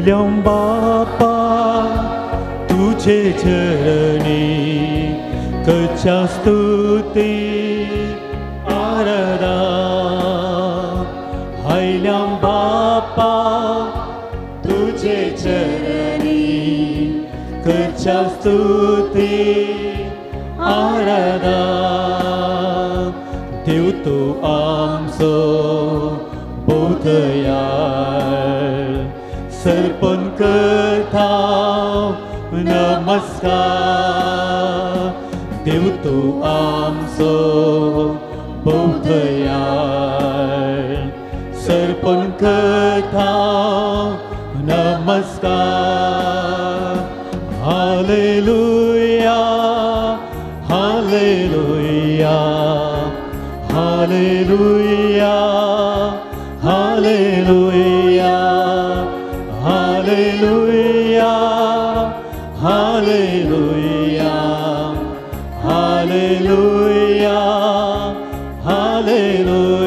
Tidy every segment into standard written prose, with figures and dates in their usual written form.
हयल्या बापा तुझे चरणी करच्या स्तुती आराधना. हयल्या बापा तुझे चरणी करच्या स्तुती आराधना. देव तूं आमचो बोधयाळ सर्पण करता नमस्कार. देव तूं आमचो बोधयाळ सर्पण करता नमस्कार. Hallelujah hallelujah hallelujah hallelujah hallelujah hallelujah hallelujah hallelujah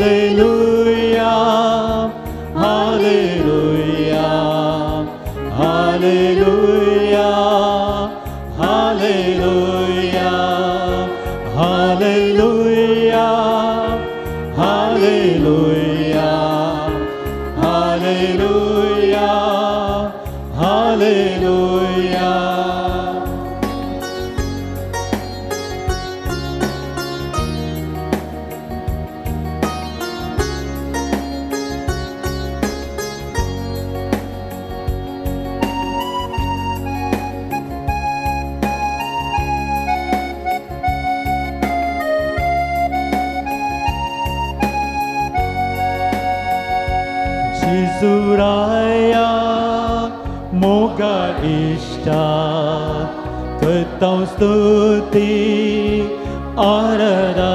hallelujah hallelujah hallelujah hallelujah hallelujah hallelujah hallelujah hallelujah. जेजूराया मोगा इश्टा करता स्तुती आराधना.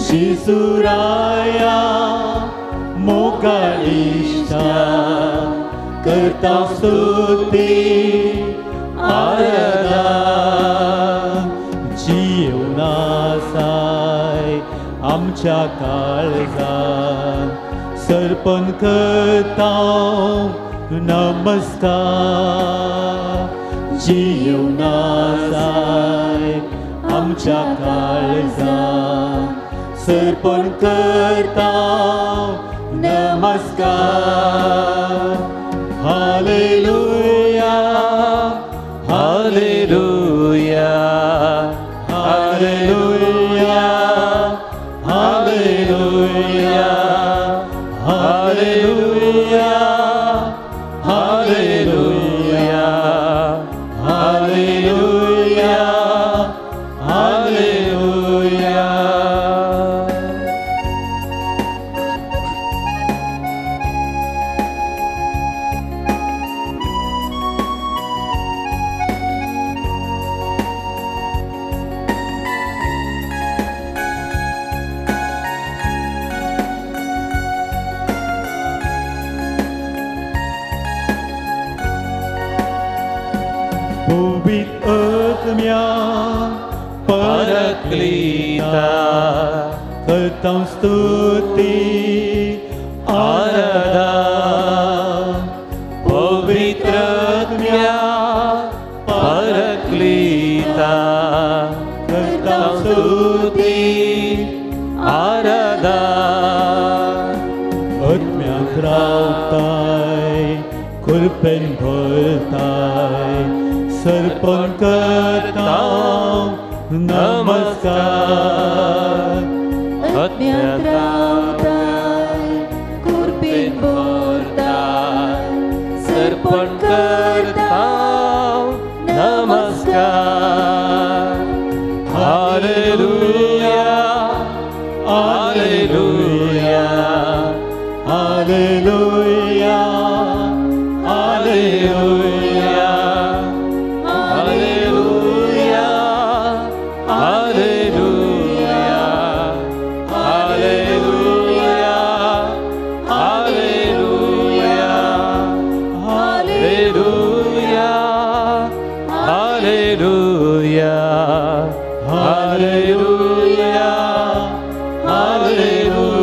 जेजूराया मोगा इश्टा करता स्तुती आराधना. जीवनासाय आमच्या काळजान सर्पण करता नमस्कार. जीवनासाय आमच्या काळजान सर्पण करता नमस्कार. Hallelujah hallelujah hallelujah hallelujah hallelujah hallelujah hallelujah hallelujah. पवित्र आत्म्या परक्लीता करता स्तुती आराधना. पवित्र आत्म्या परक्लीता करता स्तुती आराधना. आत्म्याक रावताय कृपेन भरताय सर्पण करता नमस्कार. आत्म्याक रावताय कृपेन भरताय सर्पण करता नमस्कार. Hallelujah hallelujah hallelujah hallelujah hallelujah hallelujah hallelujah hallelujah hallelujah hallelujah hallelujah hallelujah.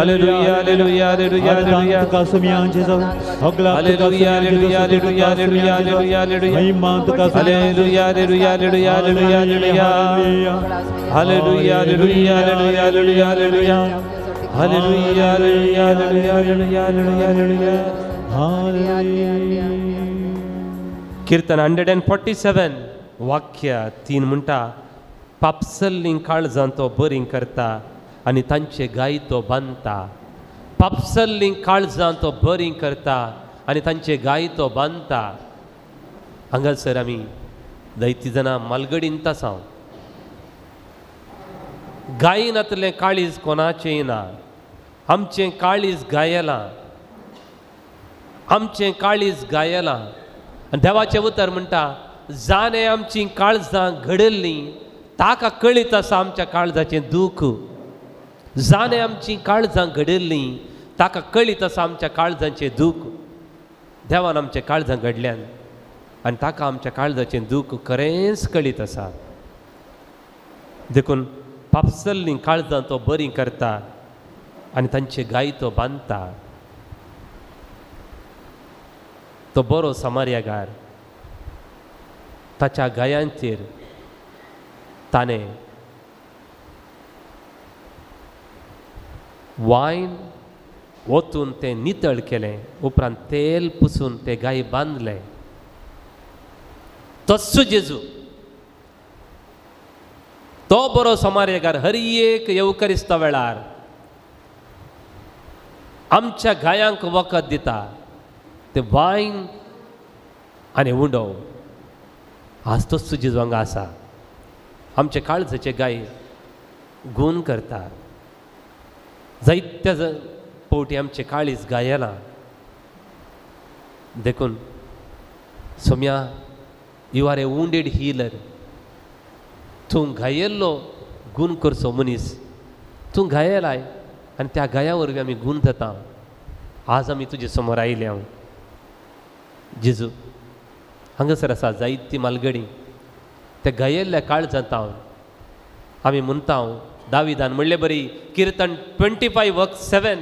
Hallelujah, hallelujah, hallelujah, hallelujah. Hallelujah, hallelujah, hallelujah, hallelujah, hallelujah, hallelujah. Hallelujah, hallelujah, hallelujah, hallelujah, hallelujah. Hallelujah, hallelujah, hallelujah, hallelujah, hallelujah. Hallelujah, hallelujah, hallelujah, hallelujah, hallelujah, hallelujah. Kirtan 147 वाक्य 3 म्हणटा, पापसल्लीं काळजां तो बरीं करता आनी तांचे गाय तो बांदता. पापसल्लीं काळजां तो बरीं करता आनी तांचे गाय तो बांदता. हांगासर आमी जायतीं जाणां मालगडींत आसा. गायी नातलें काळीज कोणाचें ना. आमचें काळीज गायलां, आमचें काळीज गायलां. आनी देवाचें उतर म्हणटा, जाणें आमचीं काळजां घडयल्लीं ताका कळीत आसा आमच्या काळजाचें दूख. जाणें आमचीं काळजां घडयल्लीं ताका कळीत आसा आमच्या काळजाचें दूख. देवान आमच्या काळजां घडल्यान आनी ताका आमच्या काळजाचें दूख खरेंच कळीत आसा. देखून पापसल्लीं काळजां तो बरीं करता आनी तांचे गाय तो बांदता. तो बरो समार्यागार ताच्या गायांचेर ताणें वायन ओतून तें नितळ केलें, उपरांत तेल पुसून ते गाय बांदले. तस्सो जेजू तो बरो समार्यागार हर एक येवकरिस्ता वेळार आमच्या गायांक वखद दिता, ते वायन आनी उंडो. आज तस्सो जेजू हांगा आसा. आमचे काळजाचे गाय गूण करता. जायत्या पवटी आमचे काळीज गायलां. देखून Saumya, you are a wounded healer. तूं घायेल्लो गूण करचो मनीस, तूं घायेलाय आनी त्या गाया वरवीं आमी गूण जाता. आज आमी तुजे समोर आयले. हांव जेजू हांगासर आसा जायती मालगडी त्या गायेल्ल्या काळजांत आमी म्हणटा. दाविदान म्हणले बरी किर्तन 25:7,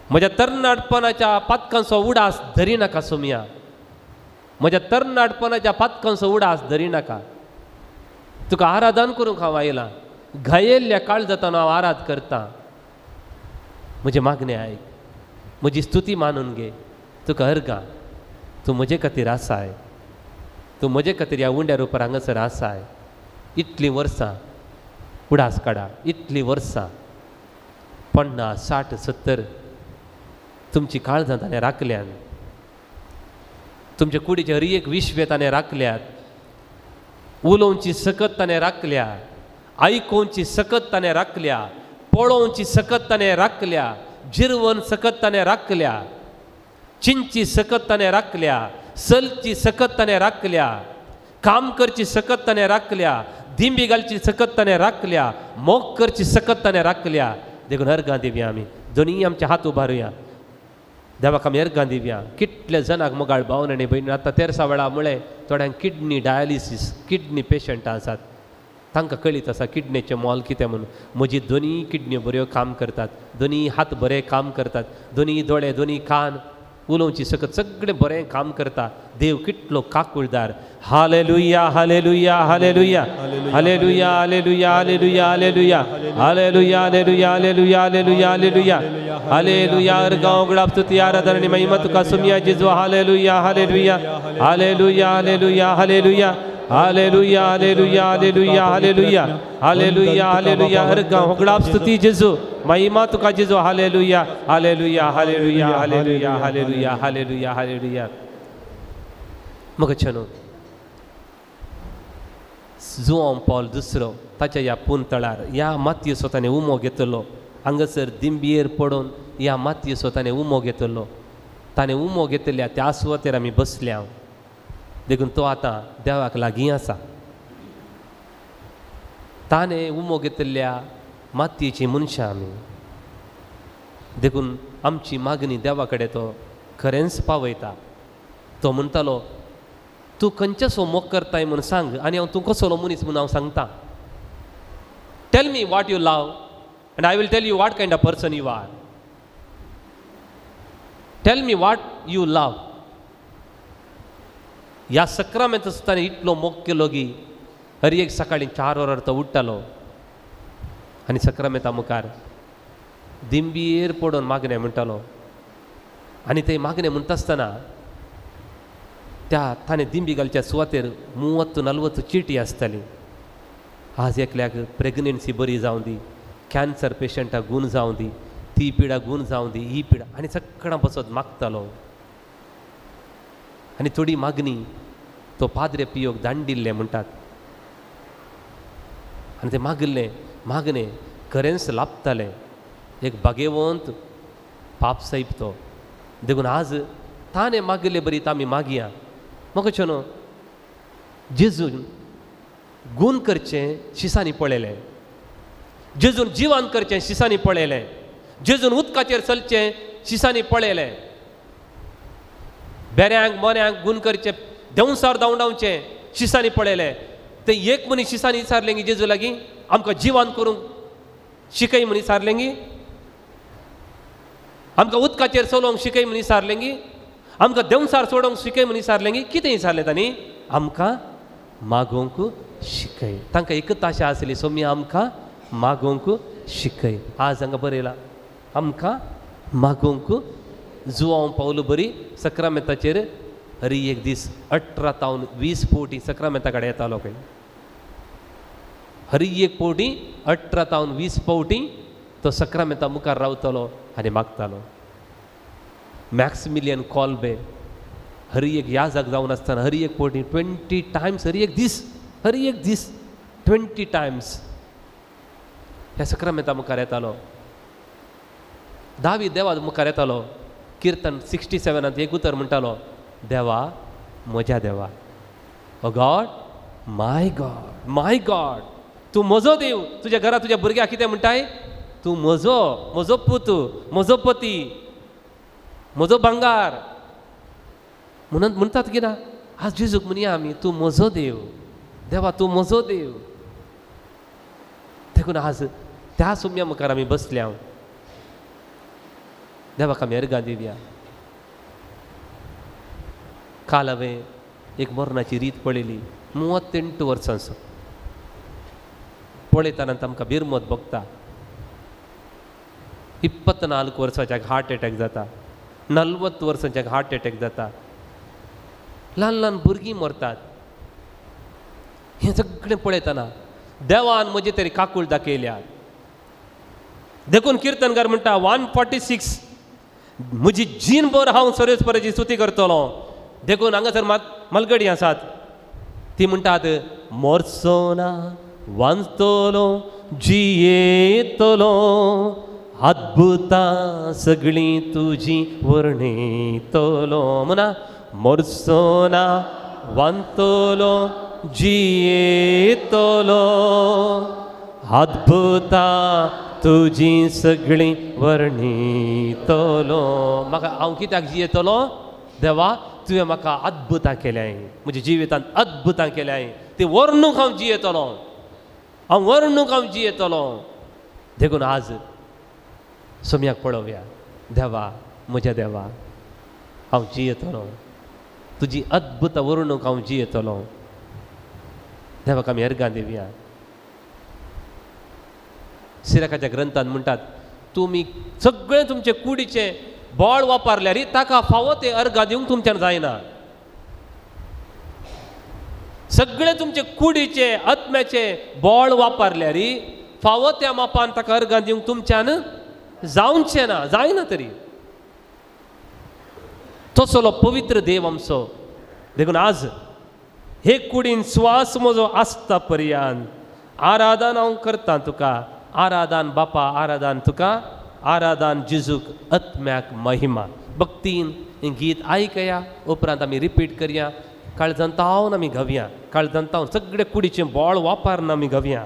म्हज्या तरणाटपणाच्या पातकांचो उडास धरी नाका सोमया, म्हज्या तरणाटपणाच्या पातकांचो उडास धरी नाका. तुका आराधन करूंक हांव आयलां. घायेल्ल्या काळजांत हांव आराध करता. म्हजें मागणें आयक, म्हजी स्तुती मानून घे. तुका अर्गां, तूं म्हजे खातीर आसाय, तूं म्हजे खातीर ह्या उंड्या रुपार हांगासर आसाय. इतलीं वर्सां उडास काडा, इतलीं वर्सां 50, 60, 70 तुमची काळजां ताणें राखल्यान, तुमच्या कुडीचे हर एक विश्वे ताणें राखल्यात, उलोवची सकत ताणें राखल्या, आयकोवची सकत ताणें राखल्या, पळोवची सकत ताणें राखल्या, जिरवन सकत ताणें राखल्या, चिंची सकत ताणें राखल्या, सलची सकत ताणें राखल्या, काम करची सकत ताणें राखल्या, दिंबी घालची सकत ताणें राखल्या, मोग करची सकत ताणें राखल्या. देखून अर्गां दिवया आमी, दोनूय आमचे हात उबारुया देवाक आमी अर्गां दिवया. कितले जणांक मोगाळ भावन आनी भयणी आतां तेरसा वेळा मुळे थोड्यांक किडनी डायलिसीस, किडनी पेशंटां आसात, तांकां कळीत आसा किडनेचें मोल कितें म्हणून. म्हजी दोनूय किडन्यो बऱ्यो काम करतात, दोनूय हात बरे काम करतात, दोनूय दोळे, दोनूय कान, उलोवची सकत सगळें बरें काम करता. देव कितलो काकुळदार. Hallelujah, hallelujah, hallelujah, hallelujah, hallelujah, hallelujah, hallelujah, hallelujah, hallelujah, hallelujah, hallelujah, hallelujah, hallelujah. अर्गां उगडाप स्तुती आराधना आनी महिमा तुका सोमया जेजू. Hallelujah, hallelujah, hallelujah, hallelujah, hallelujah, hallelujah, hallelujah, hallelujah, hallelujah, hallelujah, hallelujah. अर्गां उगडाप स्तुती जेजू, महिमा तुका जेजू. Hallelujah, hallelujah, hallelujah, hallelujah, hallelujah, hallelujah, hallelujah. मग छनो Joao Paul दुसरो ताच्या ह्या पुनतळार ह्या मातयेचो ताणें उमो घेतलो. हांगासर दिंबियेर पडून ह्या मातयेचो ताणें उमो घेतलो. ताणें उमो घेतल्या त्या सुवातेर आमी बसल्या. देखून तो आतां देवाक लागीं आसा. ताणें उमो घेतल्या मातयेची मनशां आमी. देखून आमची मागणी देवा कडेन तो खरेंच पावयता. तो म्हणटालो, तूं खंयचेसो मोग करताय म्हूण सांग आनी हांव तूं कसलो मनीस म्हूण हांव सांगता. Tell me what you love And I will tell you what kind of person you are. Tell me what you love. ह्या सक्रामेंत आसतना इतलो मोग केलो की हर एक सकाळीं 4 वरां तो उठ्ठालो आनी सक्रामेंता मुखार दिंबीर पडून मागणें म्हणटालो. आनी ते मागणें म्हणटा आसतना त्या ताणें दिंबी घालच्या सुवातेर 30-40 चिटी आसताली. आज एकल्याक प्रेग्नन्सी बरी जावं दी, कॅन्सर पेशंटाक गूण जावं दी, ती पिडा गूण जावं दी, ही पिडा, आनी सगळ्यां पसत मागतालो. आनी थोडी मागणी तो पाद्रे पियोक दांडिल्ले म्हणटात. आनी ते मागिल्लें मागणें खरेंच लाभतालें. एक भागेवंत पाप सायब तो. देखून आज ताणें मागिल्ले बरी आमी मागया. म्हाका चेनो जेजून गूण करचें शिसांनी पळयलें, जेजून जिवान करचें शिसांनी पळयलें, जेजून उदकाचेर चलचें शिसांनी पळयलें, बेऱ्यांक मोन्यांक गूण करचें, देंवसार धांवडावचें शिसांनी पळयलें. ते एक मनीस शिसांनी विचारलें की जेजू लागीं आमकां जिवान करूंक शिकय म्हूण विचारलें की, आमकां उदकाचेर चलोवंक शिकय म्हूण विचारलें की, आमकां देंवसार सोडोवंक शिकय म्हूण विचारलें की, कितें विचारलें तांणी? आमकां मागोवंक शिकय. तांकां एकच आशा आसली, सोमी आमकां मागोवंक शिकय. आज हांगा बरयलां आमकां मागोवंक. जुवांव पावलो बरी सक्रामेंताचेर हरी एक दीस 18 तावन 20 फावटी सक्रामेंता कडेन येतालो खंय. हरी एक फावटी 18 तावन 20 फावटी तो सक्रामेंता मुखार रावतालो आनी मागतालो. मॅक्सिमिलियन कॉल्बे हरी एक याजक जावन आसतना हरी एक फावटी 20 टायम्स, हरी एक दीस, हरी एक दीस 20 टायम्स ह्या सक्रामेंता मुखार येतालो. दावी देवा मुखार येतालो. किर्तन 67 एक उतर म्हणटालो, देवा म्हज्या देवा, O God my God, my God, तूं म्हजो देव. तुज्या घरा तुज्या भुरग्याक कितें म्हणटाय? तूं म्हजो, म्हजो पूत, म्हजो पती, म्हजो भांगार म्हणून म्हणटात की ना. आज जेजूक म्हणया आमी, तूं म्हजो देव, देवा तूं म्हजो देव. देखून आज त्या सुम्या मुखार आमी बसल्या. देवाक आमी अर्गां दिवया. काल हांवें एक मरणाची रीत पळयली, 38 वर्सांचो. पळयतना आमकां बिरमत भोगता. 24 वर्सांच्याक हार्ट एटॅक जाता, 40 वर्सांच्याक हार्ट एटॅक जाता, ल्हान ल्हान भुरगीं मरतात. हें सगळें पळयतना देवान म्हजे तरी काकूळ दाखयल्या. देखून किर्तनकार म्हणटा 146, म्हजी जीणभर हांव सर्वेस्पराची स्तुती करतलो. देखून हांगासर मालगडी आसात ती म्हणटात, मरचो ना वांचतलो जियेतलो, अद्भुतां सगळीं तुजी वर्णयतलो. म्हणा मरचो ना वांचतलो जियेतलो, अद्भुतां तुजी सगळीं वर्णयतलो. म्हाका हांव कित्याक जियेतलो? देवा तुवें म्हाका अद्भुतां केल्याय, म्हज्या जिवितांत अद्भुतां केल्याय, ती वर्णूंक हांव जियेतलो, हांव वर्णूंक हांव जियेतलो. देखून आज सोम्याक पळोवया, देवा म्हज्या देवा हांव जियेतलो, तुजी अद्भुतां वर्णूंक हांव जियेतलो. देवाक आमी अर्गां दिवया. सिराकाच्या ग्रंथान म्हणटात, तुमी सगळें तुमचे कुडीचें बळ वापरल्यार ताका फावो ते अर्गां दिवंक तुमच्यान जायना. सगळें तुमचे कुडीचे आत्म्याचे बळ वापरल्यार फावो त्या मापान ताका अर्गां दिवंक तुमच्यान जावचें ना, जायना तरी. तसलो पवित्र देव आमचो. देखून आज हे कुडीन स्वास म्हजो आसता पर्यंत आराधन हांव करतां तुका, आराधन बापा, आराधन तुका, आराधन जेजूक, आत्म्याक महिमा. भक्तीन हें गीत आयकया, उपरांत आमी रिपीट करया. काळजान तावन आमी गावया, काळजान तावन सगळे कुडीचें बळ वापरून आमी गावया.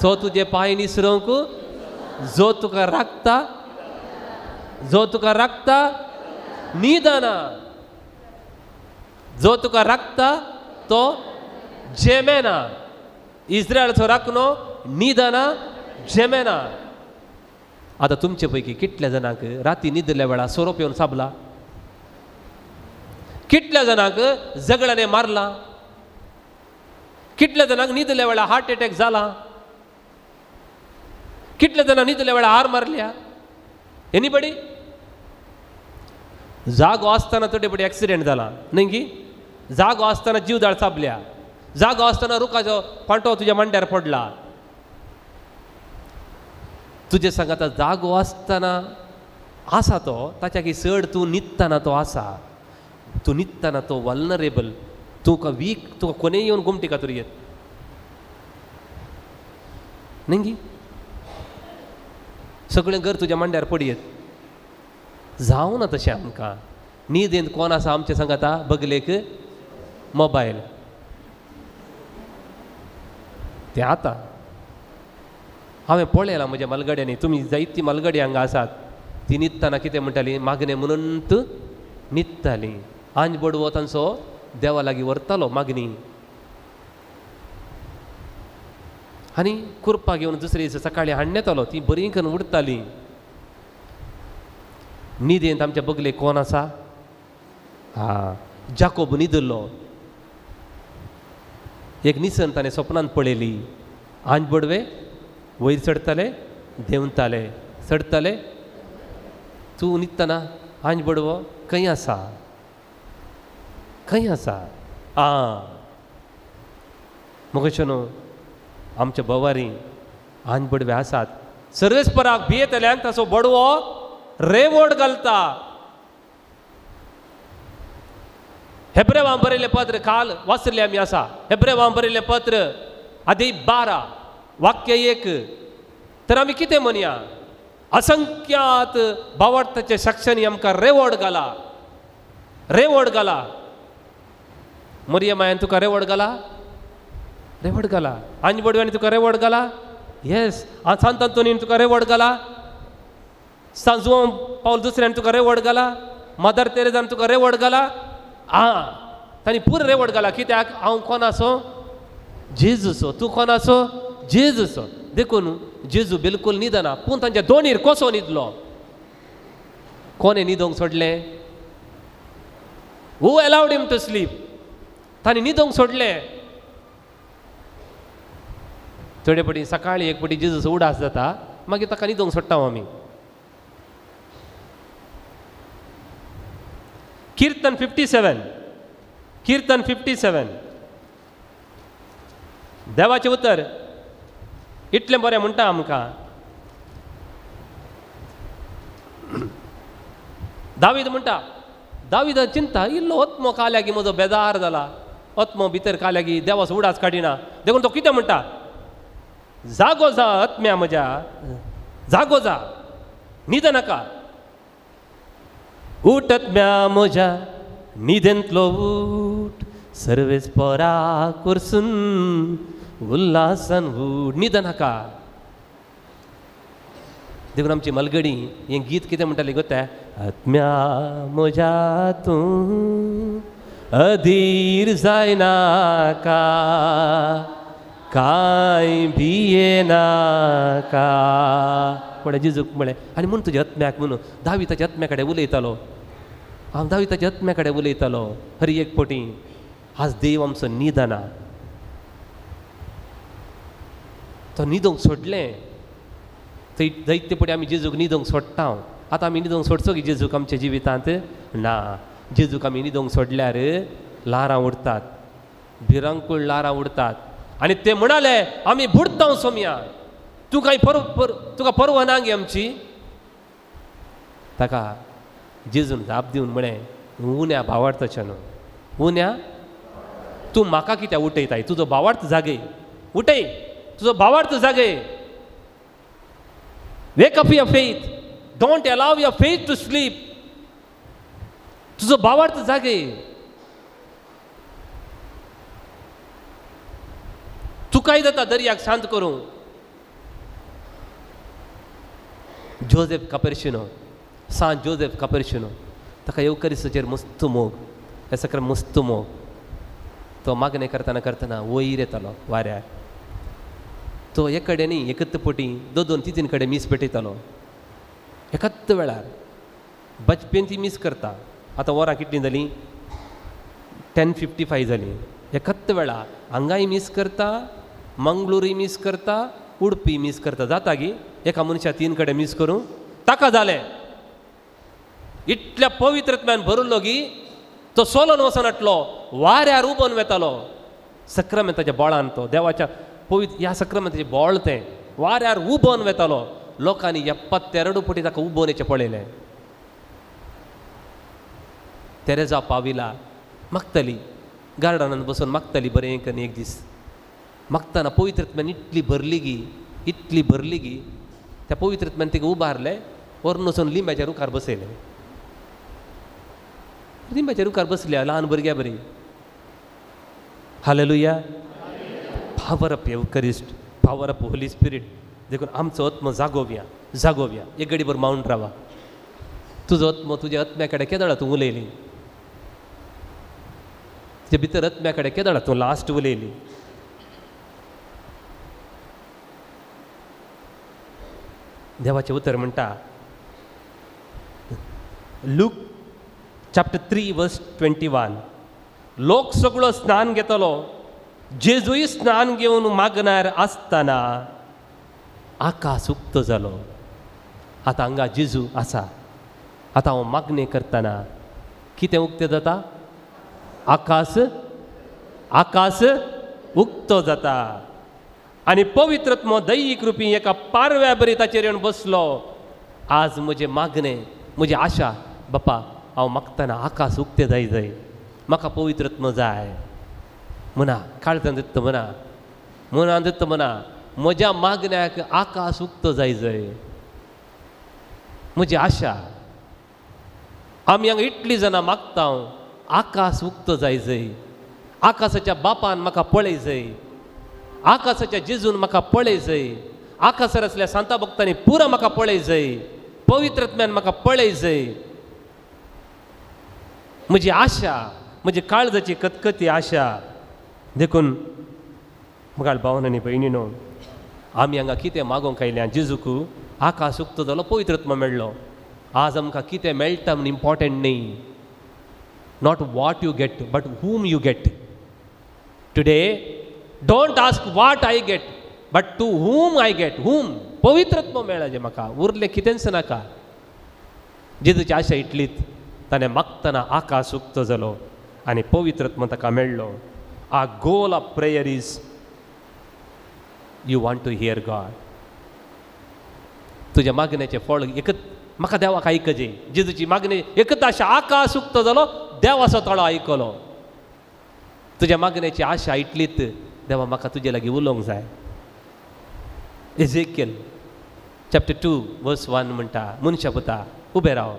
सो तुजे पांय निसरोंक, जो तुका राखता, जो तुका राखता न्हिदना, जो तुका राखता तो झेमेना. इस्रायलाचो राखणो न्हिदना, झेमेना. आतां तुमचे पैकी कितल्या जाणांक राती न्हिदल्या वेळार सोरोप येवन साबला? कितल्या जाणांक झगड्याने मारला? कितल्या जाणांक न्हिदल्या वेळार हार्ट एटॅक जाला? कितल्या जाणांक न्हिदल्या वेळार हार मारल्या? एनीबडी? जागो आसतना थोडे पटी एक्सिडेंट जाला न्ही की? जागो आसतना जीवदाळ चाबल्या, जागो आसतना रुखाचो फांटो तुज्या मांड्यार पडला. तुजे सांगाता जागो आसतना आसा तो, ताच्या की चड तूं न्हिदतना तो आसा. तूं न्हिदतना तो वल्नरेबल, तुका वीक, तुका कोणेय येवन गोमटी कातूर येत न्ही गी? सगळें घर तुज्या मांड्यार पडयेत. जावं ना तशें आमकां. न्हिदेंत कोण आसा आमचें सांगाता? बगलेक मोबायल. तें आतां हांवें पळयलां म्हज्या मालगड्यांनी. तुमी जायतीं मालगडी हांगा आसात, ती न्हिदतना कितें म्हणटाली? मागणें म्हणून न्हिदतालीं. आंज बडवो तांचो देवा लागीं व्हरतालो मागणी, आनी कुरपा घेवन दुसरे दिसा सकाळीं हाडणेतालो. ती बरी करून उडतालीं. न्हिदेंत आमच्या बगलेक कोण आसा? हा, जाकोब न्हिदिल्लो. एक निसन ताणें सपनांत पळयली. आंज बडवे वयर चडताले, देंवताले, चडताले. तूं न्हिदतना आंज बडवो खंय आसा? खंय आसा? आं, मगेशे न्हू आमच्या भवारी आंज बडवे आसात. सर्वेस्पराक भियेतल्यांक ताचो बडवो रेवोड घालता. हेब्रेवां बरयल्लें पत्र काल वाचले आमी आसा. हेब्रेवां बरयल्लें पत्र आदी 12 वाक्य 1. तर आमी कितें म्हणया? असंख्यात भावार्थाच्या साक्षांनी आमकां रेवोड घाला, रेवोड घाला. मरियमायन तुका रेवोड घाला? रेवोड घाला. आंज बडव्यान तुका रेवोड घाला? येस. सांत आंतोनीन तुका रेवोड घाला? सांत जुआंव पावल दुसऱ्यान तुका रेवोड घाला? मदर तेरेजान तुका रेवोड घाला? आं, तांणी पुरो रेवोड घाला. कित्याक? हांव कोण आसो? जेजूचो. तूं कोण आसो? जेजूचो. देखून जेजू बिलकूल न्हिदना, पूण तांच्या दोनीर कसो न्हिदलो? कोणें न्हिदोंक सोडलें? Who allowed him to sleep? तांणी न्हिदोंक सोडलें. थोडे पटी सकाळीं एक पटी जेजूचो उडास जाता, मागीर ताका न्हिदोंक सोडटा आमी. कीर्तन 57, कीर्तन 57. देवाचें उतर इतलें बरें म्हणटा आमकां. दावीद म्हणटा, दावीद चिंता इल्लो आत्मो काल्यागी म्हजो बेजार जाला, आत्मो भितर काल्यागी देवाचो उडास काडिना. देखून तो कितें म्हणटा? जागो जा आत्म्या म्हज्या, जागो जा, न्हिद नाका. उठ आत्म्या म्हज्या न्हिदेंतलो उठ, सर्वेस्परा कोरसून उल्हासान उठ, न्हिद नाका. देखून आमची मलगडी हें गीत कितें म्हणटाली गोत्या? आत्म्या म्हज्या तूं अधीर जायनाका, कांय भियेनाका. म्हळ्यार जेजूक म्हळें आनी म्हूण तुज्या आत्म्याक म्हणून दाविताच्या आत्म्या कडेन उलयतालो. हांव दाविताच्या आत्म्या कडेन उलयतालो हर एक पटी. आज देव आमचो न्हिदना, तो न्हिदोंक सोडलें. थंय जायते पटी आमी जेजूक न्हिदोंक सोडटा. आतां आमी न्हिदोंक सोडचो की जेजूक आमच्या जिवितांत? ना. जेजूक आमी न्हिदोंक सोडल्यार ल्हारां उडटात, भिरांकूळ ल्हारां उडटात. आनी ते म्हणाले आमी बुडटा सोमया, तूं कांय तुका परवा ना गे आमची? ताका जेजून जाप दिवन म्हळें, उण्या भावार्थाच्या न्हू, उण्या तूं म्हाका कित्याक उठयताय? तुजो भावार्थ जागय, उठय, तुजो भावार्थ जागय. Wake up your faith, don't allow your faith to sleep. तुजो भावार्थ जागय. तुकाय जाता दर्याक शांत करूं, जोजेफ कापेर्शिनो, सांत जोजेफ कापेर्शिनो, ताका येवकरिस्ताचेर मस्त मोग, हे सगळें मस्त मोग. तो मागणें करतना करतना वयर येतालो वाऱ्यार. तो एक कडेन न्ही, एकच पटी दोन दोन तीन तीन कडेन मीस पेटयतालो एकाच वेळार. बचपेन ती मीस करता. आतां वरां कितलीं जालीं? 10:55 जालीं. एकाच वेळा हांगाय मीस करता, मंगळूरय मीस करता, उडपी मीस करता. जाता गी एका मनशा 3 कडेन मीस करूं? ताका जालें. इतल्या पवित्रत्म्यान भरिल्लो गी तो सोलोन वचोन हाडलो, वाऱ्यार उबोन वेतालो. सक्रामेंताच्या बोळान तो देवाच्या पवित्र ह्या सक्रामेंताचें बोळ तें वाऱ्यार उबोन वेतालो. लोकांनी 72 पटी ताका उबोन येचें पळयलें. तेरेजा पाविला मागताली, गार्डनांत बसून मागताली बरें करून. एक दीस मागतना पवित्रत्म्यान इतली भरली गी, इतली भरली गी, त्या पवित्रत्म्यान तिका उबारलें, व्हरून वचून लिंब्याच्या रुखार बसयलें. लिंब्याच्या रुखार बसल्या ल्हान भुरग्या बरी. Hallelujah. Power of Eucharist, power of Holy Spirit. देखून आमचो आत्मो जागोवया, जागोवया. एक गडीभर मावन रावा. तुजो आत्मो तुज्या आत्म्या कडेन केदळा तूं उलयली, तुज्या भितर आत्म्या कडेन केदळा तूं लास्ट उलयली. देवाचें उतर म्हणटा, लूक चॅप्टर 3 वर्स 21, लोक सगळो स्नान घेतलो, जेजूय स्नान घेवन मागणार आसतना आकाश उक्तो जालो. आतां हांगा जेजू आसा. आतां हांव मागणें करतना कितें उक्तें जाता? आकाश, आकाश उक्तो जाता आनी पवित्रत्मो दैवीक रुपी एका पारव्या बरी ताचेर येवन बसलो. आज म्हजें मागणें, म्हजी आशा, बापा हांव मागतना आकाश उक्तें जाय जाय, म्हाका पवित्रत्म जाय म्हणा, काळजान दिता म्हणा, मनान दिता म्हणा, म्हज्या मागण्याक आकाश उक्तो जाय जाय, म्हजी आशा. आमी हांगा इतलीं जाणां मागता, आकाश उक्तो जाय जाय, आकाशाच्या बापान म्हाका पळय जाय, आकाशाच्या जेजून म्हाका पळय जाय, आकाशार आसल्या सांता भक्तांनी पुरा म्हाका पळय जाय, पवित्रत्म्यान म्हाका पळय जाय. म्हजी आशा, म्हजी काळजाची कतकती आशा. देखून मुखार भावन आनी भयणीनो, आमी हांगा कितें मागोवंक आयल्या? जेजूक आकाश उक्तो जालो, पवित्रत्म मेळ्ळो. आज आमकां कितें मेळटा म्हूण इम्पॉर्टंट न्ही. Not what you get but whom you get. Today don't ask what I get but to whom I get. Whom पवित्रत्व मेळ्ळें म्हाका, उरलें कितेंच नाका. जेजूची आशा इतलीच, ताणें मागतना आकाश उक्तो जालो आनी पवित्रत्व ताका मेळ्ळो. A goal of prayer is you want to hear God. तुज्या मागण्याचें फळ एकच म्हाका देवाक आयकजे. जेजूची मागणी एकच आशा, आकाश उक्तो जालो, देवाचो ताळो आयकलो. तुज्या मागण्याची आशा इतलीच, देवा म्हाका तुजे लागीं उलोवंक जाय. एझेकियल चॅप्टर 2 वर्स 1 म्हणटा, मनशा पुता उबें राव,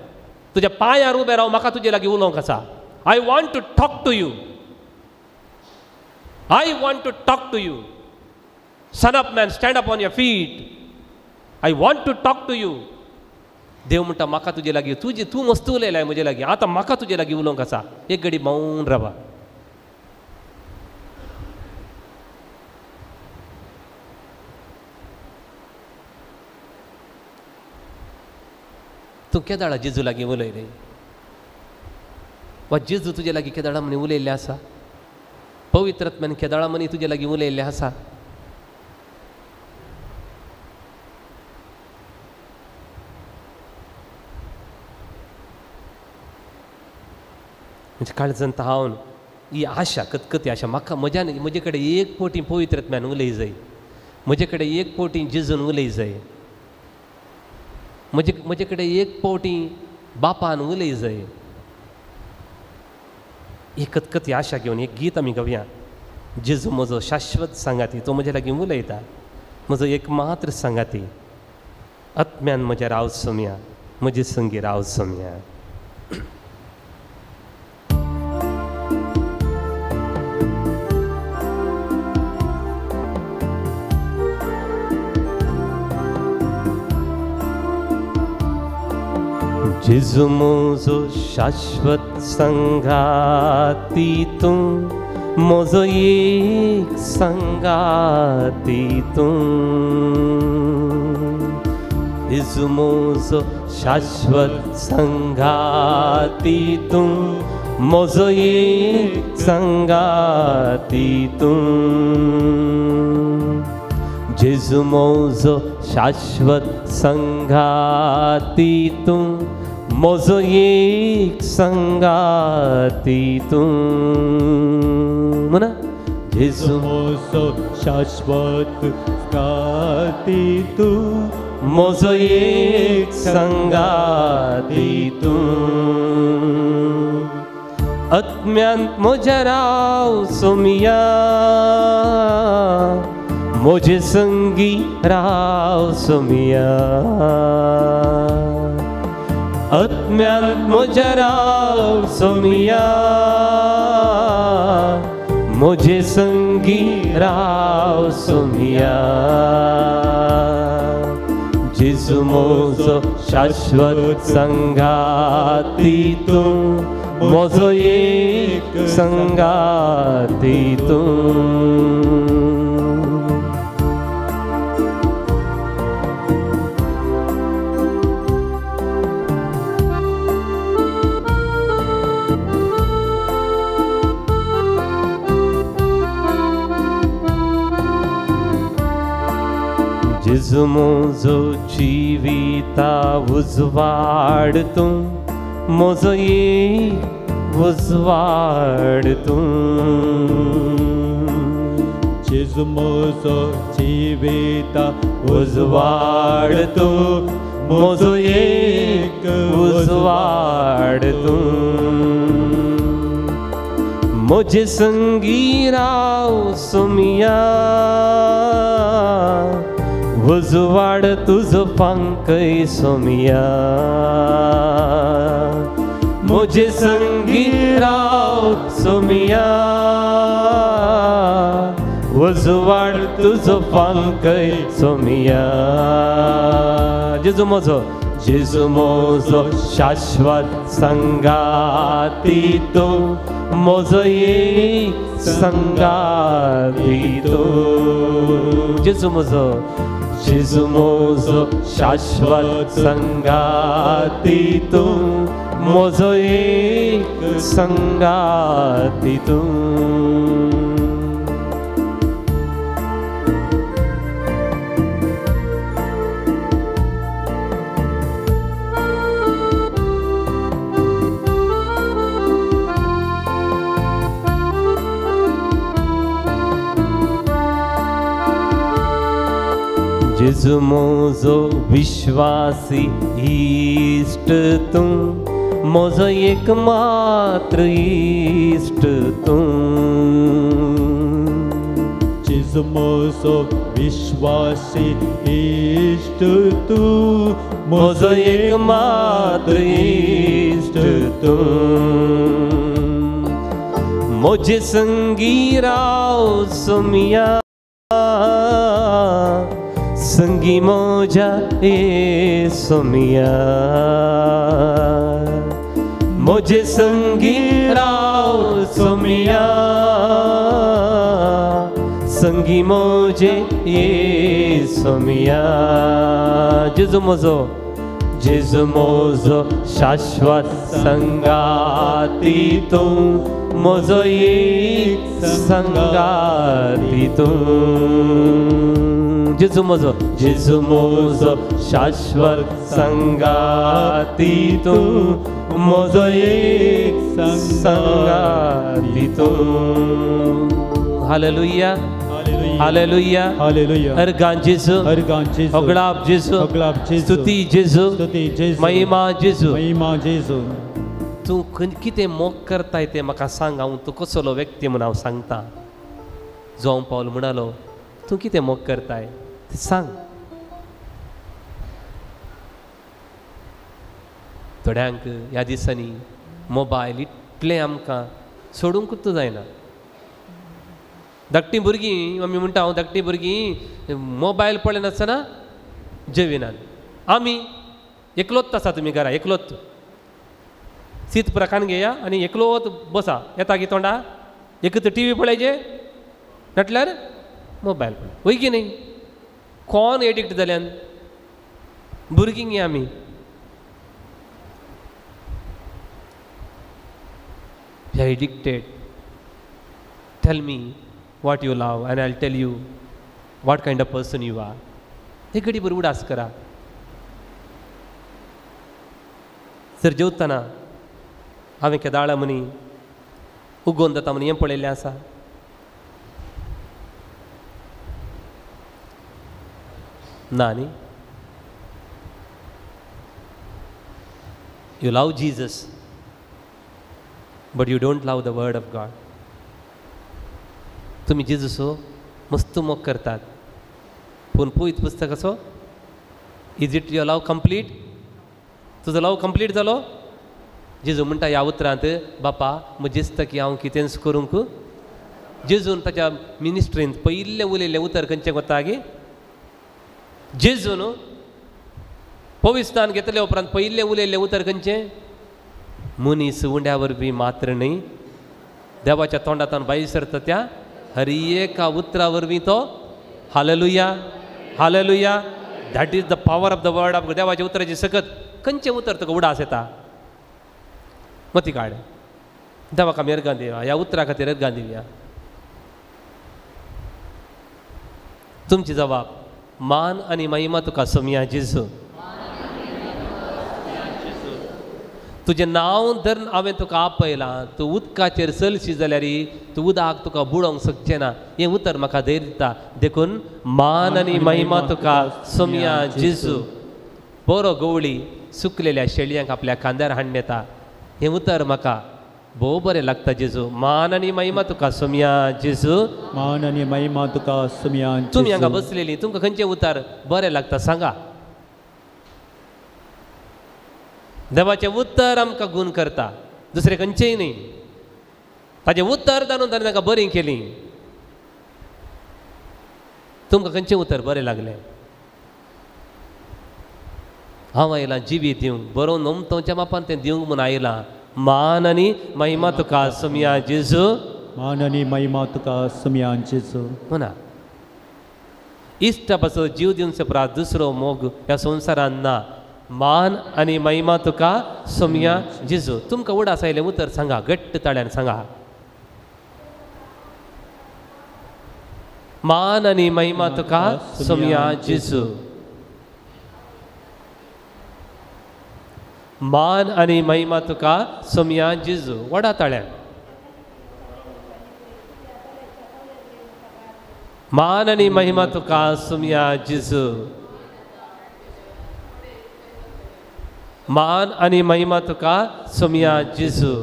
तुज्या पांयार उबें राव, म्हाका तुजे लागीं उलोवंक आसा. I want to talk to you, I want to talk to you. Son of man, stand up on your feet, I want to talk to you. देव म्हणटा म्हाका तुजे लागीं, तुजे तूं मस्त उलयलाय म्हजे लागीं, आतां म्हाका तुजे लागीं उलोवंक आसा. एक घडी मौन रावा. तूं केदाळा जेजू लागीं उलयलें वा जेजू तुजे लागीं केदाळा म्हणी उलयल्लें आसा? पवित्रत्म्यान केदाळा म्हणी तुजे लागीं उलयल्लें आसा? म्हणजे काळजांत हांव ही आशा, कतकती आशा, म्हाका म्हज्यान म्हजे कडेन एक पटी पवित्रत्म्यान उलय जाय, म्हजे कडेन एक पटी जेजून उलय जाय, म्हजे कडेन एक पावटी बापान उलय जाय. ही कतकती आशा घेवन एक गीत आमी गावया. जेजू म्हजो शाश्वत सांगाती, तो म्हज्या लागीं उलयता, म्हजो एक मात्र सांगाती, आत्म्यान म्हज्या राव सोम्या, म्हजे संगी राव सोम्या. जेजू म्हजो शाश्वत संगाती तूं, म्हजो एक संगाती तूं। जेजू म्हजो शाश्वत संगाती तूं, म्हजो एक संगाती तूं। जेजू म्हजो शाश्वत संगाती तूं, म्हजो एक संगाती तूं। म्हणा जेजू म्हजो शाश्वत संगाती तूं, म्हजो एक संगाती तूं। आत्म्यांत म्हज्या राव सोमिया, म्हजे संगी राव सोमिया। आत्म्यांत म्हज्या राव सोमिया, म्हजे संगी राव सोमिया। जेजू म्हजो शाश्वत संगाती तूं, म्हजो एक संगाती तूं। जेजू म्हजो जिविता उजवाड तूं, म्हजो एक उजवाड तूं। जेजू म्हजो जिविता उजवाड तूं, म्हजो एक उजवाड तूं। म्हजे संगी राव सोमिया, उजवाड तुजो फांकय सोमिया। म्हजे संगी राव सोमिया, उजवाड तुजो फांकय सोमिया। जेजू म्हजो, जेजू म्हजो शाश्वत संगाती तूं, म्हजो एक संगाती तूं। जेजू म्हजो, जेजू म्हजो शाश्वत संगाती तूं, म्हजो एक संगाती तूं। जेजू म्हजो विश्वासी इश्ट तूं, म्हजो एक मात्र इश्ट तूं। जेजू म्हजो विश्वासी इश्ट तूं, म्हजो एक मात्र इश्ट तूं। म्हजे संगी राव सोमिया, संगी म्हज्या ए सोमिया। म्हजे संगी राव सोमिया, संगी म्हजे ए सोमिया। जेजू म्हजो, जेजू म्हजो शाश्वत संगाती तूं, म्हजो एक संगाती तूं। जेजू म्हजो, जेजू म्हजो शाश्वत संगाती तूं, म्हजो एक संगाती तूं। हालेलुया, हालेलुया, हालेलुया। अर्गां जेजू, अर्गां जेजू, होगडाप जेजू, होगडाप जेजू, स्तुती जेजू, स्तुती जेजू, महिमा जेजू, महिमा जेजू। तूं कितें मोग करताय तें म्हाका सांग, हांव तूं कसलो व्यक्ती म्हूण हांव सांगता। जुआंव पावल म्हणालो, तूं कितें मोग करताय तें सांग। थोड्यांक ह्या दिसांनी मोबायल इतलें आमकां सोडूंकूच जायना। धाकटीं भुरगीं, आमी म्हणटा हांव धाकटीं भुरगीं मोबायल पळयनासतना जेविनात। आमी एकलोच आसा, तुमी घरा एकलोच, सीत प्रकान घेया आनी एकलोत बसा येता की तोंडा एक तर टी व्ही पळयचे म्हटल्यार मोबायल पळय वय की न्ही. कोण एडिक्ट जाल्यान भुरगीं गे आमी. We are addicted. Tell me what you love and I'll tell you what kind of person you are. हे घडी बरी उडास करा. जर जेवतना हांवें केदाळा म्हणी उगोवन जाता म्हणी हें पळयल्लें आसा. ना न्ही. You love Jesus but you don't love the word of God. तुमी जेजूसो मस्त मोग करतात पूण पवित्र पुस्तकाचो is it your love complete? तुजो लव कंप्लीट जालो? जेजू म्हणटा ह्या उतरांत बापा म्हजें दिसता की हांव कितेंच करूंक. जेजून ताच्या मिनिस्ट्रींत पयिल्लें उलयल्लें उतर खंयचें वता गी? जेजून पवित्र घेतले उपरांत पयिल्लें उलयल्लें उतर खंयचें? मनीस उंड्या वरवीं मात्र न्ही देवाच्या तोंडांतल्यान भायर सरता त्या हर एका उतरा वरवीं तो. Hallelujah hallelujah. That is the power of the word of देवाच्या उतराची सकत. खंयचें उतर तुका उडास येता? मती काड. देवाक आमी अर्गां दिवया, ह्या उतरा खातीर अर्गां दिवया. तुमची जबाब मान आनी महिमा तुका सोमया जेजू. तुजें नांव धरून हांवें तुका आपयलां. तूं उदकाचेर चलशी जाल्यार तूं उदक तुका बुडोवंक शकचें ना. हें उतर म्हाका धैर्य दिता. देखून मान आनी महिमा तुका सोमया जेजू. बरो गवळी सुकलेल्या शेळयांक आपल्या खांद्यार हाडून येता. हें उतर म्हाका भोव बरें लागता जेजू. मान आनी महिमा तुका सोमया जेजू. मान आनी महिमा तुका सोमया. तुमी हांगा बसलेली तुमकां खंयचें उतर बरें लागता सांगा. देवाचें उत्तर आमकां गूण करता, दुसरें खंयचेंय न्ही. ताजें उत्तर जाणून ताणें तांकां बरीं केलीं. तुमकां खंयचें उतर बरें लागलें? हांव आयलां जिवीत दिवंक, बरोवन नमतोच्या मापान तें दिवंक म्हूण आयलां. मान आनी महिमा तुका सोमया जेजू. मान आनी महिमा तुका सोमया जेजू. म्हणा इश्टा पासून जीव दिवचे उपरांत दुसरो मोग ह्या संवसारान ना. मान आनी महिमा तुका सोमया जेजू. तुमकां उडास आयलें उतर सांगा, घट्ट ताळ्यान सांगा. मान आनी महिमा तुका सोमया जेजू. मान आनी महिमा तुका सोमया जेजू. व्हडा ताळ्यान. मान आनी महिमा तुका सोमया जेजू. मान आनी महिमा तुका सोमया जेजू.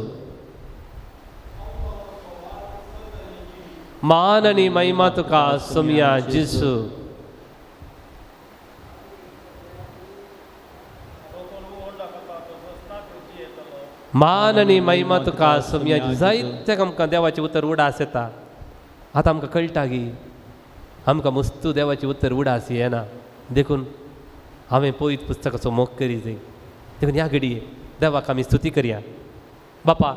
मान आनी महिमा तुका सोमया जेजू. मान आनी महिमा तुका सोमया. जायते आमकां देवाचें उतर उडास येता. आतां आमकां कळटा की आमकां मस्तू देवाचें उतर उडास येना. देखून हांवें पवित्र पुस्तकाचो मोग करी जाय. देखून ह्या घडये देवाक आमी स्तुती करया. बापा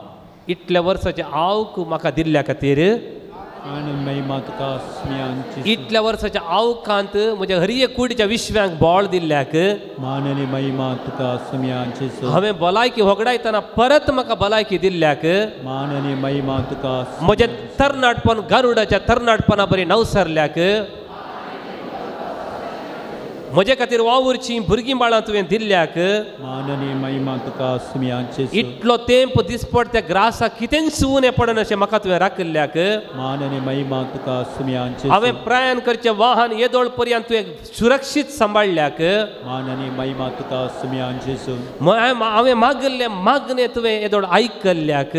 इतल्या वर्साचे आवक म्हाका दिल्ल्या खातीर, इतल्या वर्साच्या आवकांत म्हज्या हर एक कुडीच्या विश्व्यांक बळ दिल्ल्याक, हांवें भलायकी होगडायतना परत म्हाका भलायकी दिल्ल्याक, म्हजें तरणाटपण गारुडाच्या तरणाटपणा बरी नवसरल्याक, म्हजे खातीर वावुरची भुरगीं बाळां तुवें दिल्ल्याक, इतलो तेंप दिसपट त्या ग्रासाक कितेंच उणें पडना अशें म्हाका तुवें राखिल्ल्याक, हांवें प्रयाण करचें वाहन येदोळ पर्यंत तुवें सुरक्षीत सांबाळ्ळ्याक, हांवें मागिल्लें मागणें तुवें येदोळ आयकल्ल्याक,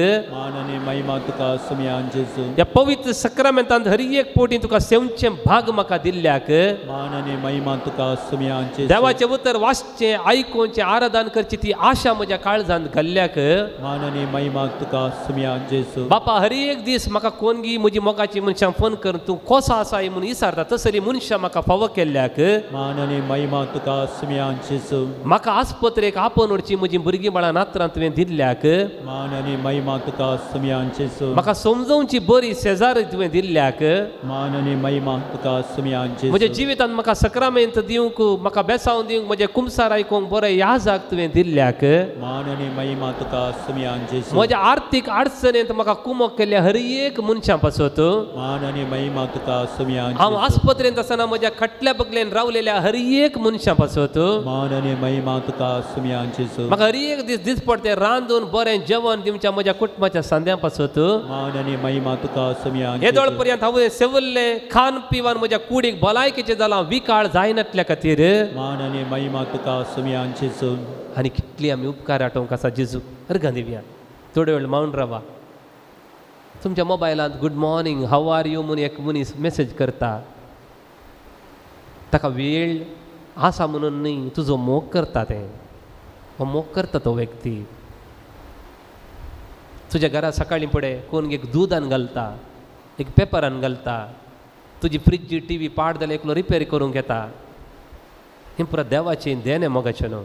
ह्या पवित्र सक्रामेंतांत हर एक पोटी तुका सेवचें भाग म्हाका दिल्ल्याक, सुमयान जेजू। देवाचें उतर वाचचें आयकुचें आराधन करची ती आशा म्हज्या काळजांत घाल्ल्याक मान आनी महिमा तुका सुमयान जेजू। बापा हर एक दीस म्हाका कोणगी म्हजी मोगाची मनशां फोन करून तूं कसो आसा म्हणून विचारता तसली मनशां म्हाका फावो केल्ल्याक मान आनी महिमा तुका सुमयान जेजू। म्हाका आस्पत्रेक आपोवन व्हरची म्हजी भुरगीं बाळां नातरां तुवें दिल्ल्याक मान आनी महिमा तुका सुमयान जेजू। म्हाका समजोवची बरी शेजारी तुवें दिल्ल्याक मान आनी महिमा तुका सुमयान जेजू। म्हज्या जिवितांत म्हाका सक्रामेंत दिवंक म्हाका बेसांव दिवंक म्हजें कुमसार आयकूंक बरें याजाक तुवें दिल्ल्याक मान आनी महिमा तुका सुमयान जेजू। म्हज्या आर्थीक अडचणेंत म्हाका कुमक केल्ल्या हर एक मनशां पासत मान आनी महिमा तुका सुमयान हांव आस्पत्रेंत आसतना म्हज्या खटल्या बगलेन रावलेल्या हर एक मनशां पासत मान आनी महिमा तुका सुमयान जेजू। म्हाका हर एक दीस दिसपडटे रांदून बरें जेवण दिवच्या म्हज्या कुटुंबाच्या सांद्यां पासत मान आनी महिमा तुका सुमयान जेजू। येदोळ पर्यंत हांव सेवल्लें खान पिवन म्हज्या कुडीक भलायकेचें जालां विकाळ जायनातल्या खातीर मान आनी महिमा तुका सुमयान जेजू। आनी कितली आमी उपकार आठोवंक आसा जेजू। अर्गां दिवया थोडे वेळ मावन रावा। तुमच्या मोबायलांत good morning how are you म्हणून एक मनीस मेसेज करता, ताका वेळ आसा म्हणून न्ही, तुजो मोग करता तें, हो मोग करता तो व्यक्ती। तुज्या घरा सकाळीं फुडें कोण एक दुदान घालता, एक पेपरान घालता, तुजी फ्रिज टी व्ही पाड जाल्यार एकलो रिपेर करूंक येता। हें पुरा देवाचें देणें मोगाचें न्हू।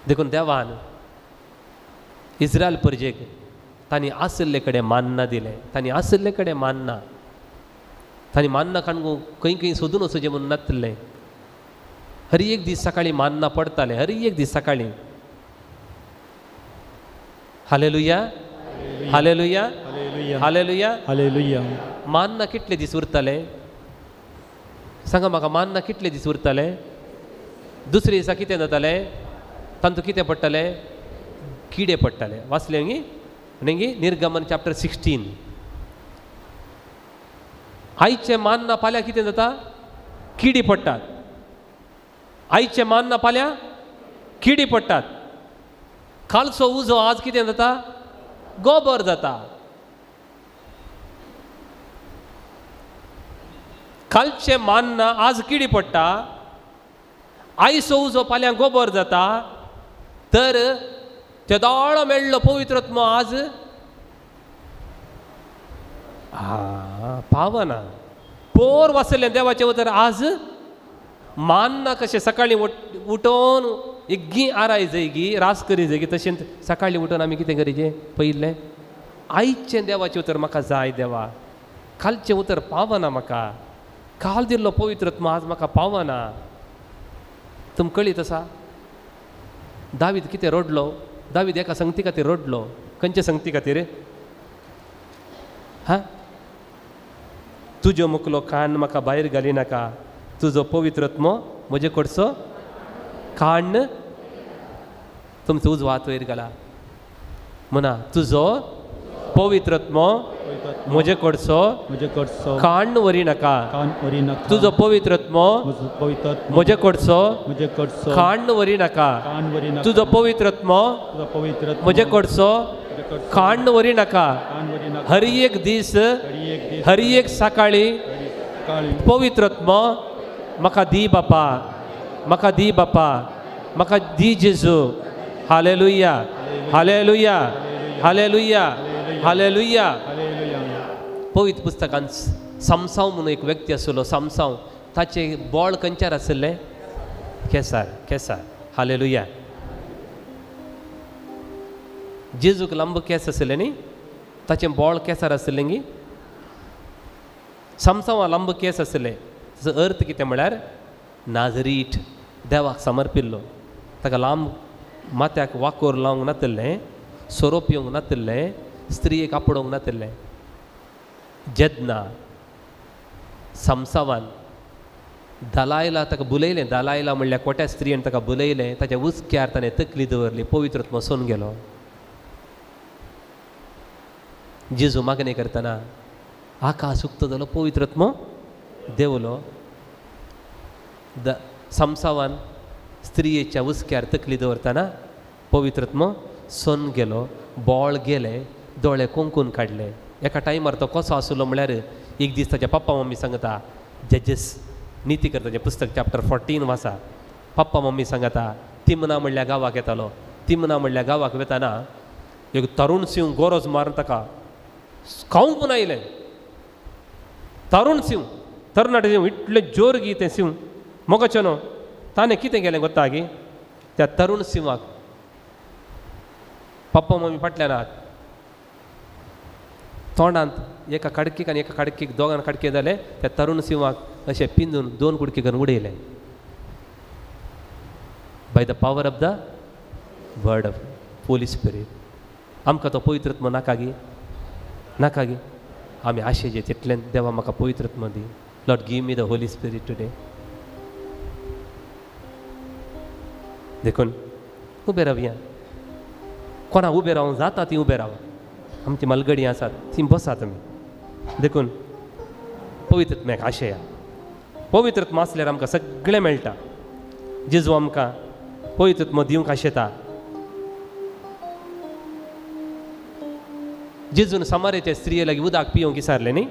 देखून देवान इस्रायल परजेक तांणी आशिल्ले कडेन मान्ना दिलें, तांणी आशिल्ले कडेन मान्ना, तांणी मान्ना काडून खंय खंय सोदून वचचें म्हणून नासलें। हर एक दीस सकाळीं मान्ना पडटालें, हर एक दीस सकाळीं। हालेलुया हालेलुया हालेलुया हालेलुया। मान्ना कितले दीस उरताले सांगा म्हाका? मान्ना कितले दीस उरताले? दुसरे दिसा कितें जातालें? तांतूं कितें पडटालें? किडे पडटाले। वाचलें न्ही न्ही निर्गमन चॅप्टर 16। आयचें मान्ना फाल्यां कितें जाता? किडी पडटात। आयचें मान्ना फाल्यां किडी पडटात। कालचो उजो आज कितें जाता? गोबर जाता। कालचें मान्ना आज किडी पडटा, आयचो उजो फाल्यां गोबर जाता। तर तेदोळो मेळ्ळो पवित्र आत्मो आज पावना। पोर वाचलें देवाचें उतर आज मान्ना कशें सकाळीं उठोवन एग्गी आराय जायगी रास करी जायगी, तशेंच सकाळीं उठोवन आमी कितें करीचें? पयलें आयचें देवाचें उतर म्हाका जाय देवा, कालचें उतर पावना म्हाका, काल दिल्लो पवित्र आत्मो आज म्हाका पावना। तुमकां कळीत आसा दावीद कितें रडलो? दावीद एका संगती खातीर रडलो। खंयचे संगती खातीर? हा, तुज्यो मुकलो कान म्हाका भायर घाली नाका, तुजो पवित्र आत्मो म्हजे कडचो कान तुमचो उजवो हात वयर घाला म्हणा, तुजो पवित्र आत्मो म्हजे कडचो कान व्हरी नाका, तुजो पवित्र आत्मो म्हजे कडचो कान व्हरी नाका, तुजो पवित्र आत्मो म्हजे कडचो कान व्हरी नाका। हर एक दीस हर एक सकाळीं पवित्र आत्मो म्हाका दी बापा, म्हाका दी बापा, म्हाका दी जेजू। हालेलुया हालेलुया हालेलुया हालेलुया। पवित्र पुस्तकांत सामसांव म्हणून एक व्यक्ती आसलो, सामसांव, ताचे बोळ खंयच्यार आशिल्लें? केसार केसार। हालेलुया। जेजूक लांब केंस आशिल्ले न्ही, ताचें बोळ केसार आशिल्लें गी? सामसांवा लांब केंस आशिल्ले। ताचो अर्थ कितें म्हळ्यार नाजरीट, देवाक समर्पिल्लो। ताका लांब माथ्याक वाकोर लावंक नातिल्लें, सोरो पिवंक नातिल्लें, स्त्रियेक आपडोवंक नातिल्लें। जेन्ना सामसांवान दलायला ताका बुलयलें, दलायला म्हणल्यार कोट्या स्त्रियेन ताका बुलयलें, ताच्या उचक्यार ताणें तकली दवरली, पवित्र आत्मो सोन गेलो। जेजू मागणें करतना आकाश उक्तो जालो, पवित्र आत्मो देंवलो। सामसांवान स्त्रियेच्या उचक्यार तकली दवरतना पवित्र आत्मो सोन गेलो, बोळ गेले, दोळे कोंकून काडले। एका टायमार तो कसो आसलो म्हळ्यार एक दीस ताच्या पप्पा मम्मी सांगता, जजेस निती करताचें पुस्तक चॅप्टर 14 वाचा, पप्पा मम्मी सांगता तिमना म्हणल्या गांवाक येतालो. तिमना म्हणल्या गांवाक वेताना एक तरुण सिंह गोरोज मारून ताका खावंक पूण आयलें. तरुण सिंह, तरणाटे सिंह, इतलें जोर गी तें सिंह मोगाचें न्हू. ताणें कितें केलें गोत्ता गी, त्या तरुण सिंहाक पप्पा मम्मी फाटल्यान आहात, तोंडांत एका काडकीक आनी एका काडकीक दोगान काडके जाले, त्या तरुण सिंहाक अशें पिंजून दोन कुडके करून उडयले. By the power of the word of Holy Spirit. आमकां तो पवित्रत्म नाका गी, नाका गी? आमी आशेचे तितल्यान देवा म्हाका पवित्रत्म दी. Lord give me the Holy Spirit today. देखून उबे रावया, कोणा उबे रावून जाता ती उबे रावा. आमची मालगडी आसात ती बसा तुमी. देखून पवित्रत्म्याक आशया, पवित्रत्म आसल्यार आमकां सगळें मेळटा. जेजू आमकां पवित्रत्म दिवंक आशेता. जेजून समारेचे स्त्रिये लागीं उदक पिवंक विचारलें न्ही,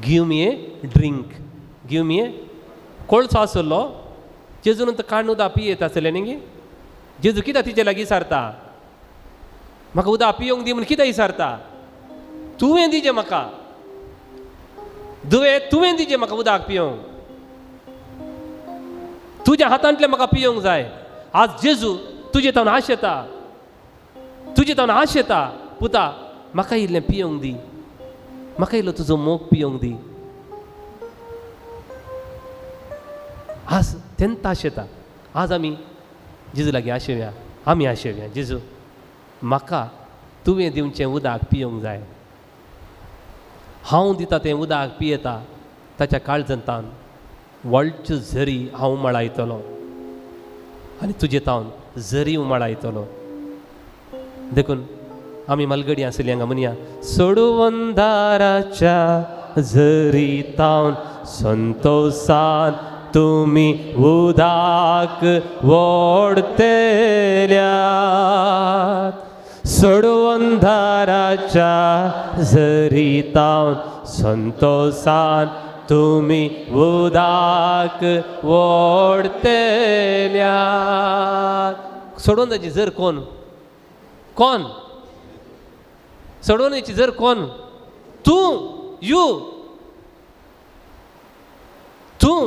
give me a drink, give me a. कोळसो आसलो जेजून तो काडून उदक पियेत आसलें न्ही. जेजू कित्याक तिचे लागीं विचारता, म्हाका उदक पिवंक दी म्हूण कित्याक विचारता? तुवें दिजें म्हाका, दुवे तुवें दिजें म्हाका उदक पिवंक, तुज्या हातांतलें म्हाका पिवंक जाय. आज जेजू तुजे तावन आश येता, तुजे तावन आश येता, पुता म्हाका इल्लें पिवंक दी, म्हाका इल्लो तुजो मोग पिवंक दी. आज तेन्ना आश येता. आज आमी जेजू लागीं आशेवया, आमी आशेवया, जेजू म्हाका तुवें दिवचें उदक पिवंक जाय. हांव दिता तें उदक पियेता ताच्या काळजांतान व्हडच्यो झरी हांव उमाळायतलो आनी तुजे तावन झरी उमाळायतलो. देखून आमी मालगडी आसली हांगा म्हणया, सोडवंदाराच्या झरी तावन संतोसान तुमी उदक वोडतेल्यात, सोडवंदाराच्या झरी तावन संतोसान तुमी उदक वोडतेल्यात. सोडवंदाची जर कोण, कोण सोडवण्याची जर कोण? तूं, you, तूं.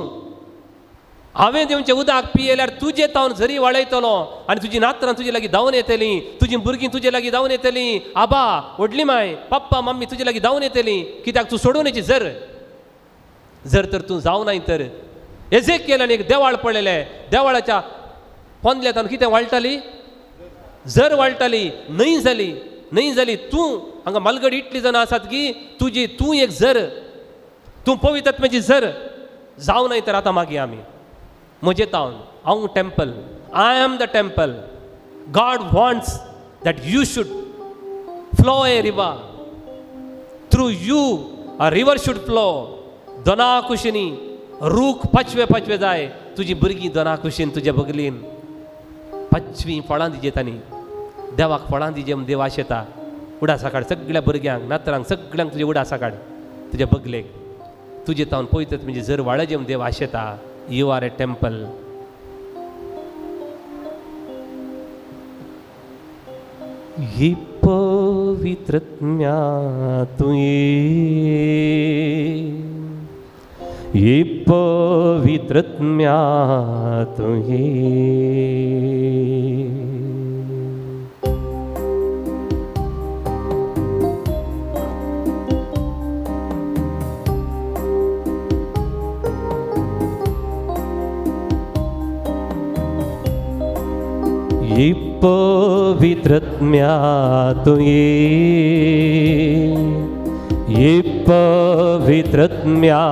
हांवें दिवचें उदक पियेल्यार तुजे तावन झरी वाळयतलो आनी तुजी नातरां तुजे लागीं धांवन येतलीं, तुजी भुरगीं तुजे लागीं धांवन येतलीं, आबा व्हडली माय पप्पा मम्मी तुजे लागीं धांवन येतलीं. कित्याक तूं सोडवण्याची जर. जर तर तूं जावं नाय तर एजेकियलान एक देवाळ पळयलें, देवाळाच्या पोंदल्या कितें वाळटाली? जर वाळटाली. न्हंय जाली, न्हंय जाली. तूं हांगा मालगडी इतली जाणां आसात की तुजी तूं एक जर, तूं पवित्रत्म्याची जर जावं नाय तर आतां मागीर आमी म्हजे तावन हांव temple, I am the temple. God wants that you should flow a river through you, a river should flow. दोना कुशीनी रूख पाचवे पाचवे जाय, तुजी भुरगीं दोना कुशीन तुज्या बगलीन पाचवीं फळां दिजे तांणी. देवाक फळां दिजे म्हूण देव आशेता. उडासा काड सगळ्या भुरग्यांक, नातरांक, सगळ्यांक तुजे उडासा काड तुज्या बगलेक. तुजे तावन पळयतात म्हणजे जर वाळजे म्हूण देव आशेता. You are a temple. ही पवित्रत्म्या तूं ये, ही पवित्रत्म्या तूं ये. ही पवित्रत्म्या तूं ये, ही पवित्रत्म्या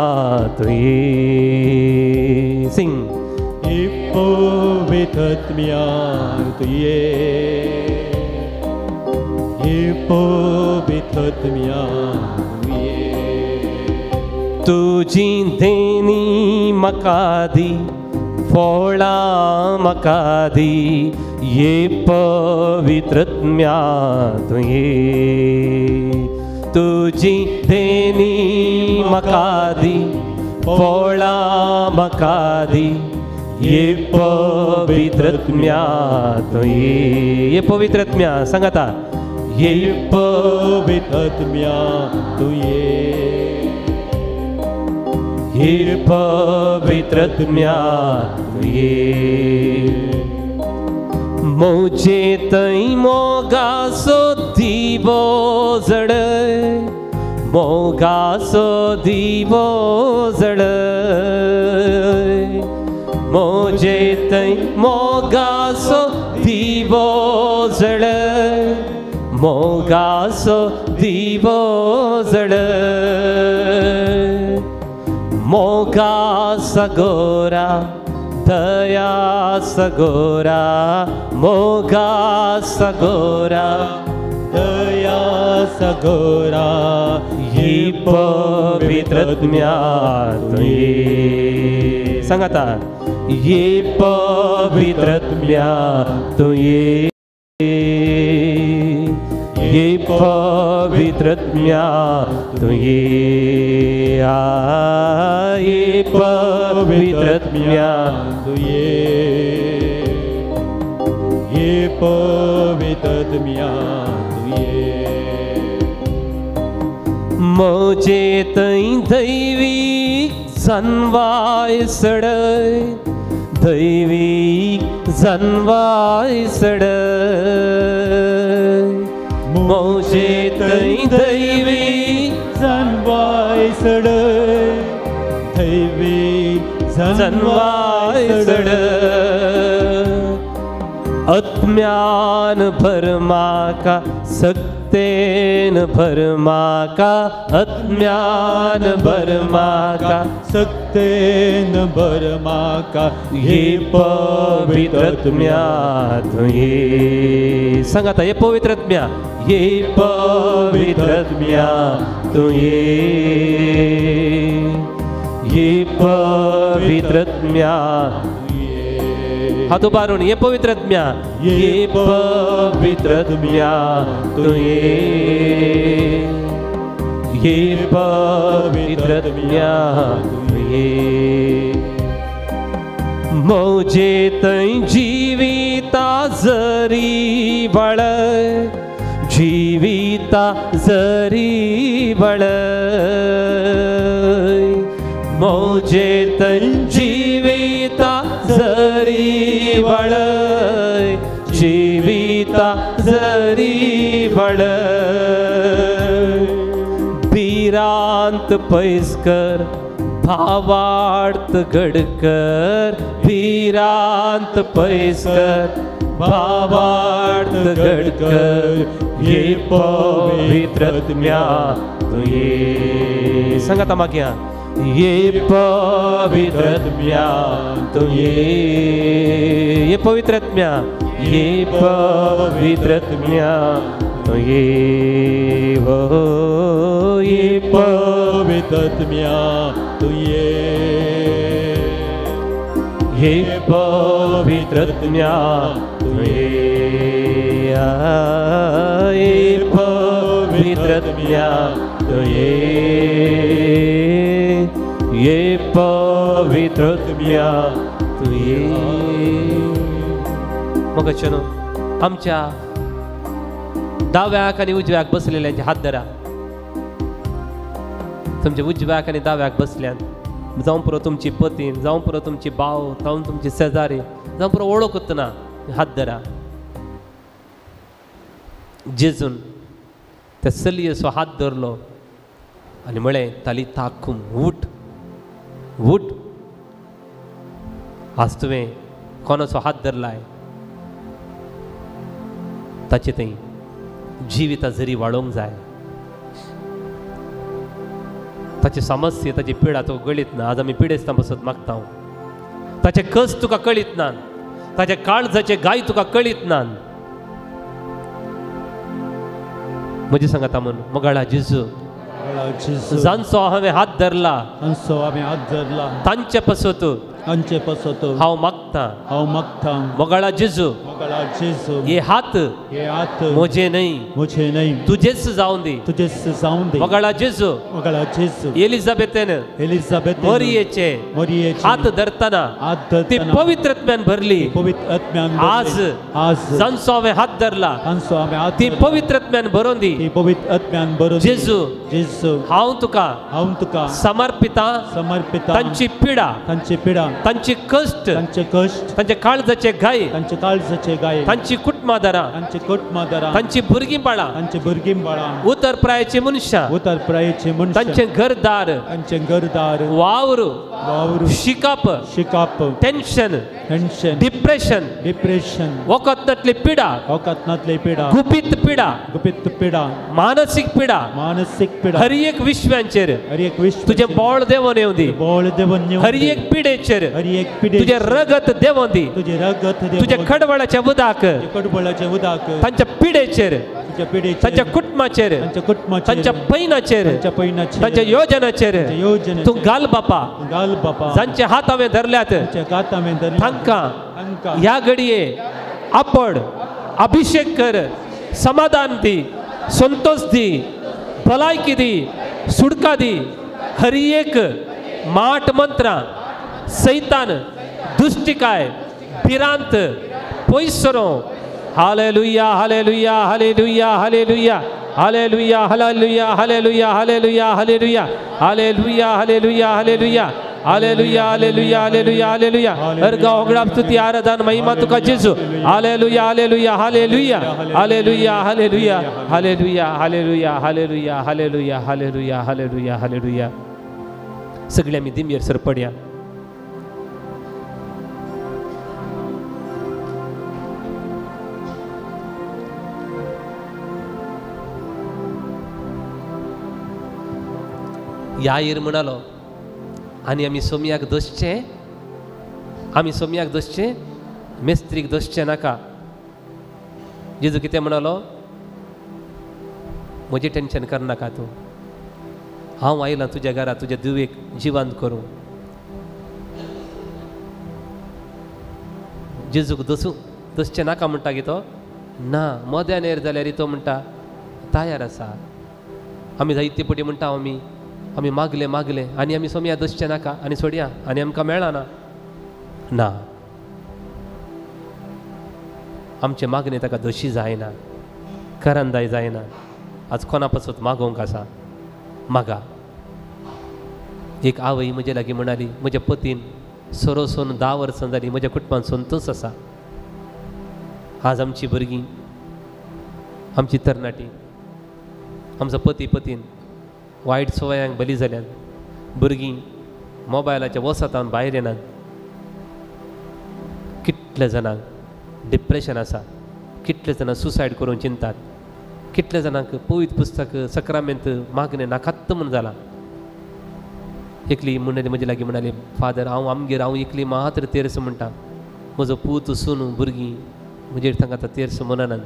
तूं ये. सिंग. ही पवित्रत्म्या तूं ये, ही पवित्रत्म्या तूं ये. तुजी देणी म्हाका दी, फळां म्हाका दी, ये पवित्रत्म्या तूं ये। तुजी देणी म्हाका दी, फळां म्हाका दी, ये पवित्रत्म्या तूं ये। ये पवित्रत्म्या सांगाता, ये पवित्रत्म्या तूं ये, ये पवित्रत्म्या तूं ये। म्हजे थंय मोगाचो दिवो जळय, मोगाचो दिवो जळय, म्हजे थंय मोगाचो दिवो जळय, मोगाचो दिवो जळय। मोगा सगोरा दया सगोरा, मोगा सगोरा दया सगोरा, ही पवित्रत्म्या तूं ये। सांगाता, ये पवित्रत्म्या तूं ये, ये पवित्रत्म्या तूं ये, ये पवित्रत्म्या तूं ये, ये पवित्रत्म्या तूं ये। म्हजे थंय दैवीक जनवाय सडय, दैवीक जनवाय सडय, म्हजे थंय दैवीक जनवाय सडय, दैवीक जनवाय सडय। आत्म्यान भर म्हाका, सक्तेन भर म्हाका, आत्म्यान भर म्हाका, सक्तेन भर म्हाका, ये पवित्रत्म्या तूं ये। सांगाता, ये पवित्रत्म्या, ये पवित्रत्म्या तूं ये, ये पवित्रत्म्या। हात उबारून, ये पवित्रत्म्या, ये पवित्रत्म्या तूं ये, ये पवित्रत्म्या तूं ये। म्हजे थंय जिविता जरी वळय, जिविता जरी वळय, म्हजे थंय जिविता जरी वळय, जिविता जरी वळय। भिरांत पयस कर, भावार्थ घडकर, भिरांत पयस कर, भावार्थ घडकर, ये पवित्रत्म्या तूं ये। सांगाता मागया, ये पवित्रत्म्या तूं ये, ये पवित्रत्म्या, ये पवित्रत्म्या तूं ये, हो ये पवित्रत्म्या तूं ये, ये पवित्रत्म्या तूं ये, ये पवित्रत्म्या तूं ये, ये पवित्रत्म्या तूं ये। मग आमच्या दाव्याक आनी उजव्याक बसलेल्यांचे हात धरा. तुमच्या उजव्याक आनी दाव्याक बसल्यान जावं पुरो तुमची पतीन, जावं पुरो तुमची भाव, जावं तुमची शेजारी, जावं पुरो वळखूच ना, हात धरा. जेजून त्या चलयेचो हात धरलो आनी म्हळें, ताली ताकून उठ, उठ. आज तुवें कोणाचो हात धरलाय ताचे थंय जिविता जरी वाडोवंक जाय. ताची समस्या, ताची पिडा तुका कळीत ना. आज आमी पिडेस्तां बसत मागता. ताचे कस तुका कळीत ना, ताच्या काळजाचे गाय तुका कळीत ना. म्हजे सांगाता म्हूण मोगाळा जेजू, जांचो हांवें हात धरला, तांचे पासत तांचे पासत हांव मागतां, हांव मागतां। मोगाळा जेजू, मोगाळा जेजू, हे हात, हे हात म्हजे न्हय, म्हजे न्हय, तुजेच जावन दी, तुजेच जावन दी। मोगाळा जेजू, मोगाळा जेजू, एलिझाबेथेन, एलिझाबेथेन मरियेचे, मरियेचे हात धरतना, हात धरतना ती पवित्र आत्म्यान भरली, पवित्र आत्म्यान भरली। आज, आज जांचो हांवें हात धरला, तांचो हांवें हात, ती पवित्र आत्म्यान भरून दी, ती पवित्र आत्म्यान भरून दी। जेजू, जेजू, हांव तुका, हांव तुका समर्पिता, समर्पिता, तांची पिडा, तांची पिडा, तांची कश्ट, तांचे कश्ट, तांचे काळजाचे घाय, तांचे काळजाचे घाय, तांची कुटुंबादारां, तांची कुटुंबादारां, तांची भुरगीं बाळां, तांची भुरगीं बाळां, उतर प्रायेची मनशां, उतर प्रायेची मनशां, तांचें घरदार, तांचें घरदार, वावर, वावर, शिकप, शिकप, टेन्शन, टेन्शन, डिप्रेशन, डिप्रेशन, वखदांतली पिडा, वखदांतली पिडा, गुपीत पिडा, गुपीत पिडा, मानसीक पिडा, मानसीक पिडा, हर एक विश्वांचेर, हर एक विश्व, तुजें बळ देंवन येवं दी, बळ देंवन येवं हर एक पिडेचेर, हर एक पिडे, तुजें रगत देंवन दी, तुजें रगत देंवन, तुजें खडबळाचें उदक, खडबळाचें उदक, तांच्या पिडेचेर, तुझ्या पिडेचेर, तांच्या कुटुंबाचेर, तांच्या कुटुंबाचेर, तांच्या पैनाचेर, तांच्या पैनाचेर, तांच्या योजनाचेर, योजनाचेर, तूं घाल बापा, घाल बापा, जांचे हात हांवें धरल्यात, तांचे हात हांवें धरल्यात, तांकां तांकां ह्या घडये आपड अभिषेक कर, समाधान दी, संतोष दी, भलायकी दी, सुटका दी। हर एक माट मंत्रां, सैतान, दुश्टिकाय, भिरांत पयस सरो। Hallelujah, hallelujah, hallelujah, hallelujah, hallelujah, hallelujah, hallelujah, hallelujah, hallelujah, hallelujah, hallelujah, hallelujah, hallelujah, hallelujah, hallelujah, hallelujah. अर्घ होगडाप स्तुती आराधन महिमा तुका जेजू। Hallelujah, hallelujah, hallelujah, hallelujah, hallelujah, hallelujah, hallelujah, hallelujah, hallelujah, hallelujah, hallelujah, hallelujah. सगळे आमी दिमयेर सर पडया। याईर म्हणालो, आनी आमी सोमयाक दसचें, आमी सोमयाक दसचें, मेस्त्रीक दसचें नाका। जेजू कितें म्हणालो, म्हजें टेन्शन करनाका तूं, हांव आयलां तुज्या घरा तुज्या धुवेक जिवंत करूं। जेजूक दसूं दसचें नाका म्हणटा की तो ना, मद्यान येर जाल्यार तो म्हणटा तयार आसा। आमी जायते पटी म्हणटा आमी आमी मागले मागले आनी आमी सोमया दसचें नाका आनी सोडया आनी आमकां मेळना। ना, आमचें मागणें ताका दोशी जायना, करंदाय जायना। आज कोणा पासत मागोवंक आसा, मागा। एक आवय म्हजे लागीं म्हणाली, म्हज्या पतीन सोरोसून 10 वर्सां जालीं, म्हज्या कुटुंबान संतोष आसा। आज आमची भुरगीं, आमची तरणाटी, आमचो पती पतीन वायट सवयांक बली जाल्यात। भुरगीं मोबायलाच्या वसातान भायर येनात। कितले जाणांक डिप्रेशन आसा, कितले जाणां सुसायड करूंक चिंतात, कितले जाणांक पवित्र पुस्तक सक्रामेंत मागणें नाकात म्हूण जालां। एकली म्हणाली म्हजे लागीं म्हणाली, फादर हांव आमगेर हांव एकली मात्र तेर्स म्हणटा, म्हजो पूत सून भुरगीं म्हजेर तांकां आतां तेर्स म्हणनात।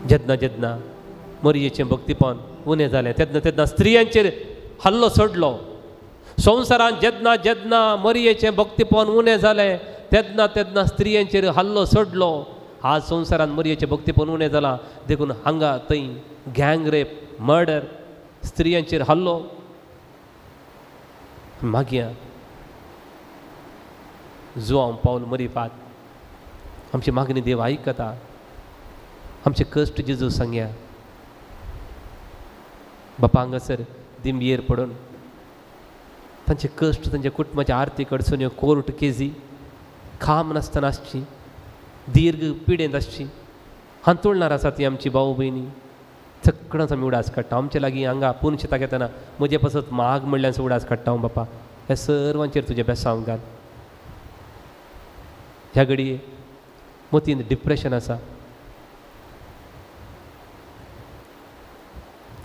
जेन्ना जेन्ना मरियेचें भक्तीपण उणें जालें तेन्ना तेन्ना स्त्रियांचेर हल्लो सोडलो। संवसारांत जेन्ना जेन्ना मरियेचें भक्तीपण उणें जालें तेन्ना तेन्ना स्त्रियांचेर हल्लो सोडलो। आज संवसारांत मरियेचें भक्तीपण उणें जालां देखून हांगा थंय गँग रेप, मर्डर, स्त्रियांचेर हल्लो। मागया जुआंव पावल मरिफात आमची मागणी देव आयकता, आमचे कश्ट जेजू सांगया। बापा हांगासर दिंबयेर पडून तांचे कश्ट, तांच्या कुटुंबाच्या आर्थीक अडचण्यो, कोर्ट केजी, खाम नासतना आसची, दीर्घ पिडेंत आसची, हांतुळणार आसा ती आमची भाव भयणी। सगळ्यांच आमी उडास काडटा। आमचे लागीं हांगा पूर्ण शेताक येतना म्हजे पासत माग म्हणल्यार उडास काडटा हांव। बापा ह्या सर्वांचेर तुजें बेसांव घाल। ह्या घडये मतींत डिप्रेशन आसा,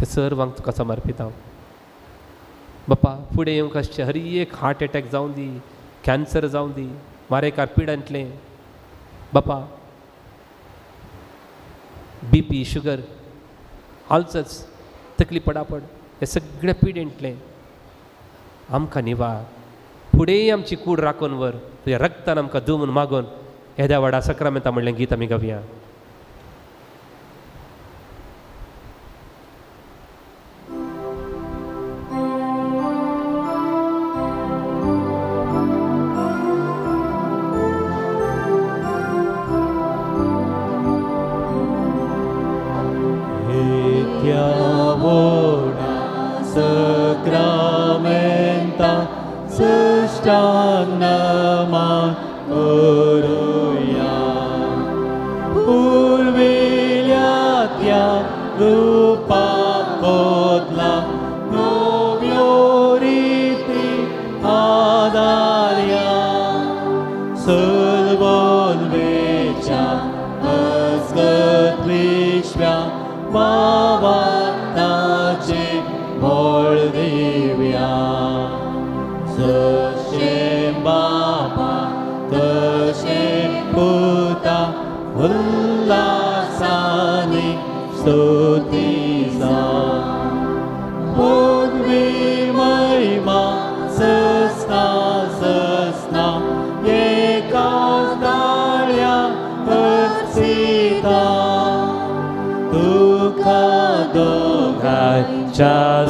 ते सर्वांक तुका समर्पिता हांव। बापा फुडें येवंक आसचें हर एक हार्ट एटॅक जावं दी, कॅन्सर जावं दी, मारेकार पिडांतलें बापा, बीपी, शुगर, आल्सर्स, तकली पडापड, हे सगळे पिडेंतलें आमकां निवार फुडेंय आमची कूड राखून व्हर, तुज्या रक्तान आमकां धू म्हूण मागून येद्या व्हडा सक्रामेंता म्हणलें गीत आमी गावया.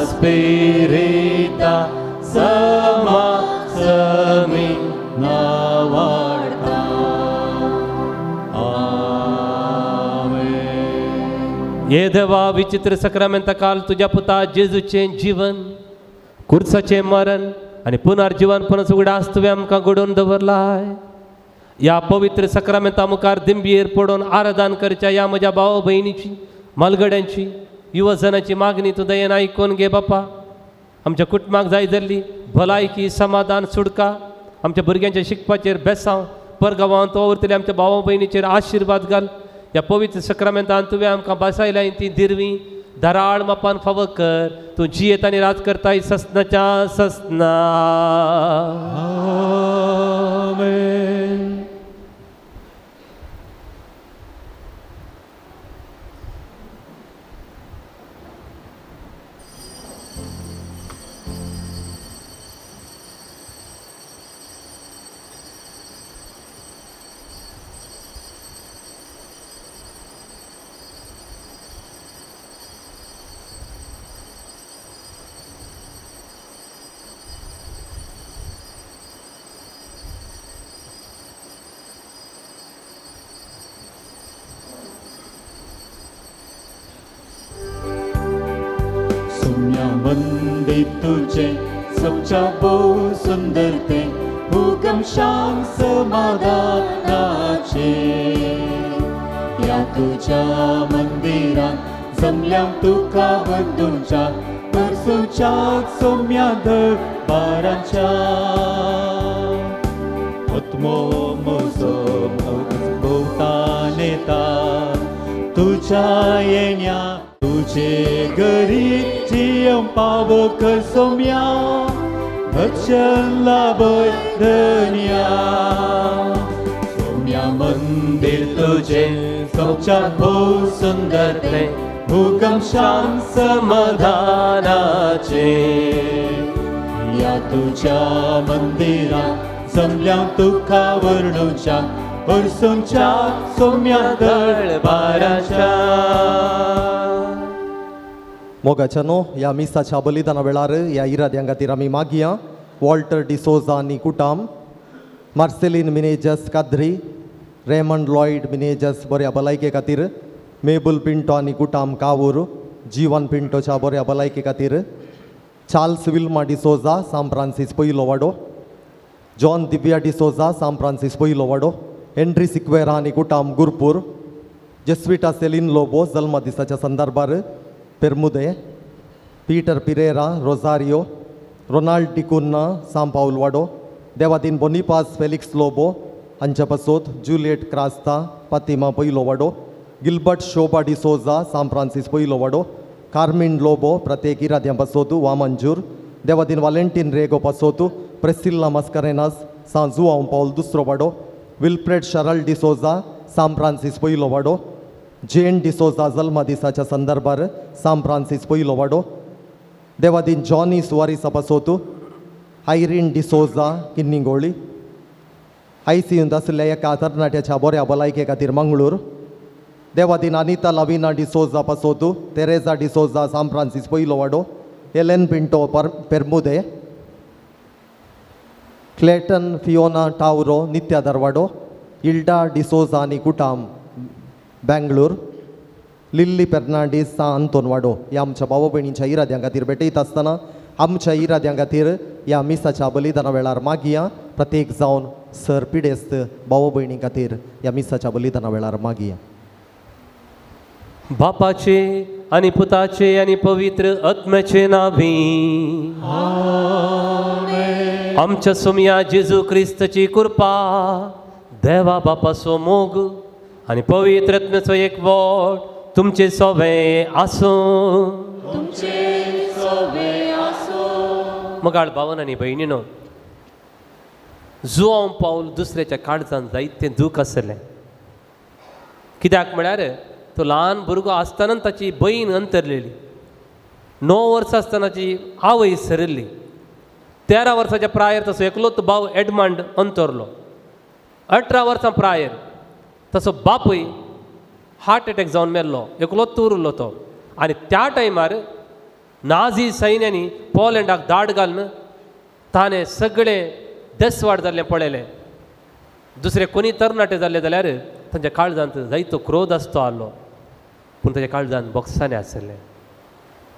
Spirita sama sami navarta. Amen. ये देवा विचित्र सक्रामेंता काल तुज्या पुता जेजूचें जीवन, कुर्साचें मरण आनी पुनर्जीवन पुनस उगडास तुवें आमकां घडोवन दवरलाय. ह्या पवित्र सक्रामेंता मुखार दिंबयेर पडून आराधन करच्या ह्या म्हज्या भाव भयणीची, मालगड्यांची, युवजनाची मागणी तूं दयेन आयकून घे बापा. आमच्या कुटुंबाक जाय जाल्ली भलायकी, समाधान, सुटका, आमच्या भुरग्यांच्या शिकपाचेर बेसांव, परगांवांत वावुरतले आमच्या भावा भयणीचेर आशिर्वाद घाल. ह्या पवित्र सक्रामेंतान तुवें आमकां बसायल्या ती दिरवी धाराळ मापान फावो कर. तूं जियेत आनी राज करताय ससनाच्या ससना. आमेन. तुझे सबच्या बहु सुंदर ते हुकम शांत समाधानाचे. या तुझ्या मंदिरात जमल्या तुका बंधूंच्या परसूच्या सौम्या दरबाराच्या. आत्मो म्हजो भोवता नेता तुझ्या येण्या तुझे घरी जियम पावक सोम्या दर्शन लाभय धन्या. सोम्या मंदिर तुझे सोच्या भोव सुंदर ते हुकम शांत समाधानाचे. या तुझ्या मंदिरात जमल्या तुका वर्णूच्या परसूंच्या सोम्या दरबाराच्या. मोगाच्यानो ह्या मिसाच्या बलिदाना वेळार ह्या इराद्यां खातीर आमी मागया. वॉल्टर डिसोजा आनी कुटाम, मार्सेलीन मिनेजस काद्री, रेमंड लॉयड मिनेजस बऱ्या भलायके खातीर, मेबल पिंटो आनी कुटाम कावूर, जीवन पिंटोच्या बऱ्या भलायके खातीर, चार्ल्स विल्मा डिसोजा सांत फ्रांसीस पयलो वाडो, जॉन दिव्या डिसोजा सांत फ्रांसीस पयलो वाडो, हेनरी सिक्वेरा आनी कुटाम गुरपूर, जेस्विटा सेलीन लोबो जल्मा दिसाच्या संदर्भार Permude, Peter Pereira Rosario, Ronald D'Cunha San Paul Wado, Devadin Boniface Felix Lobo हांच्या पासत, जुलियट क्रास्ता फातिमा पयलो वाडो, गिलबर्ट शोभा डिसोजा सांत फ्रांसीस पयलो वाडो, कार्मीन लोबो प्रत्येक इराद्यां पासत वामंजूर, देवादीन वालेंटीन रेगो पासत, प्रेसिल्ला मस्करेनास सांत जुआंव पावल दुसरो वाडो, विल्फ्रेड शरल डिसोजा सांत फ्रांसीस पयलो वाडो, जेन डिसोजा जल्मा दिसाच्या संदर्भार सांत फ्रांसीस पयलो वाडो, देवादीन जॉनी सुवारीसा पासत, आयरीन डिसोजा किन्निंगोळी, आयसीयूंत आशिल्ल्या एका तरणाट्याच्या बऱ्या भलायके खातीर मंगळूर, देवादीन अनिता लाविना डिसोजा पासोदू, तेरेजा डिसोजा सांत फ्रांसीस पयलो वाडो, एलन पिंटो पेरमुदे, क्लेटन फियोना टावरो नित्या दरवाडो, इल्डा डिसोजा आनी कुटाम बेंगळूर, लिल्ली फेर्नांडीस सा अंतोन वाडो. ह्या आमच्या भाव भयणींच्या इराद्यां खातीर भेटयता आसतना आमच्या इराद्यां खातीर ह्या मिसाच्या बलिदाना वेळार मागया. प्रत्येक जावन सर पिडेस्त भाव भयणी खातीर ह्या मिसाच्या बलिदाना वेळार मागया. बापाचे आनी पुताचे आनी पवित्र आत्म्याचे नांवी आमच्या सोमया जेजू क्रिस्ताची कृपा, देवा बापाचो मोग आनी पवित्र आत्म्याचो एकवट तुमचे सोवे आसूं. मगाळ भावन आनी भयणीनो, जुआंव पावल दुसऱ्याच्या काळजान जायतें दूख आसलें. कित्याक म्हळ्यार तो ल्हान भुरगो आसतना ताची बहीण अंतरलेली, 9 वर्सां आसतनाची आवय सरिल्ली, 13 वर्साच्या प्रायर तसो एकलोच भाव एडमंड अंतरलो, 18 वर्सां प्रायर तसो बापूय हार्ट एटॅक जावन मेल्लो, एकलोच उरलो तो. आनी त्या टायमार नाझी सैन्यांनी पोलंडाक दाड घालून ताणें सगळें देसवाड जाल्लें पळयलें. दुसरे कोणी तरणाटे जाल्ले जाल्यार तांच्या काळजांत जायतो क्रोध आसतो आसलो, पूण ताच्या काळजांत बोक्साने आसलें,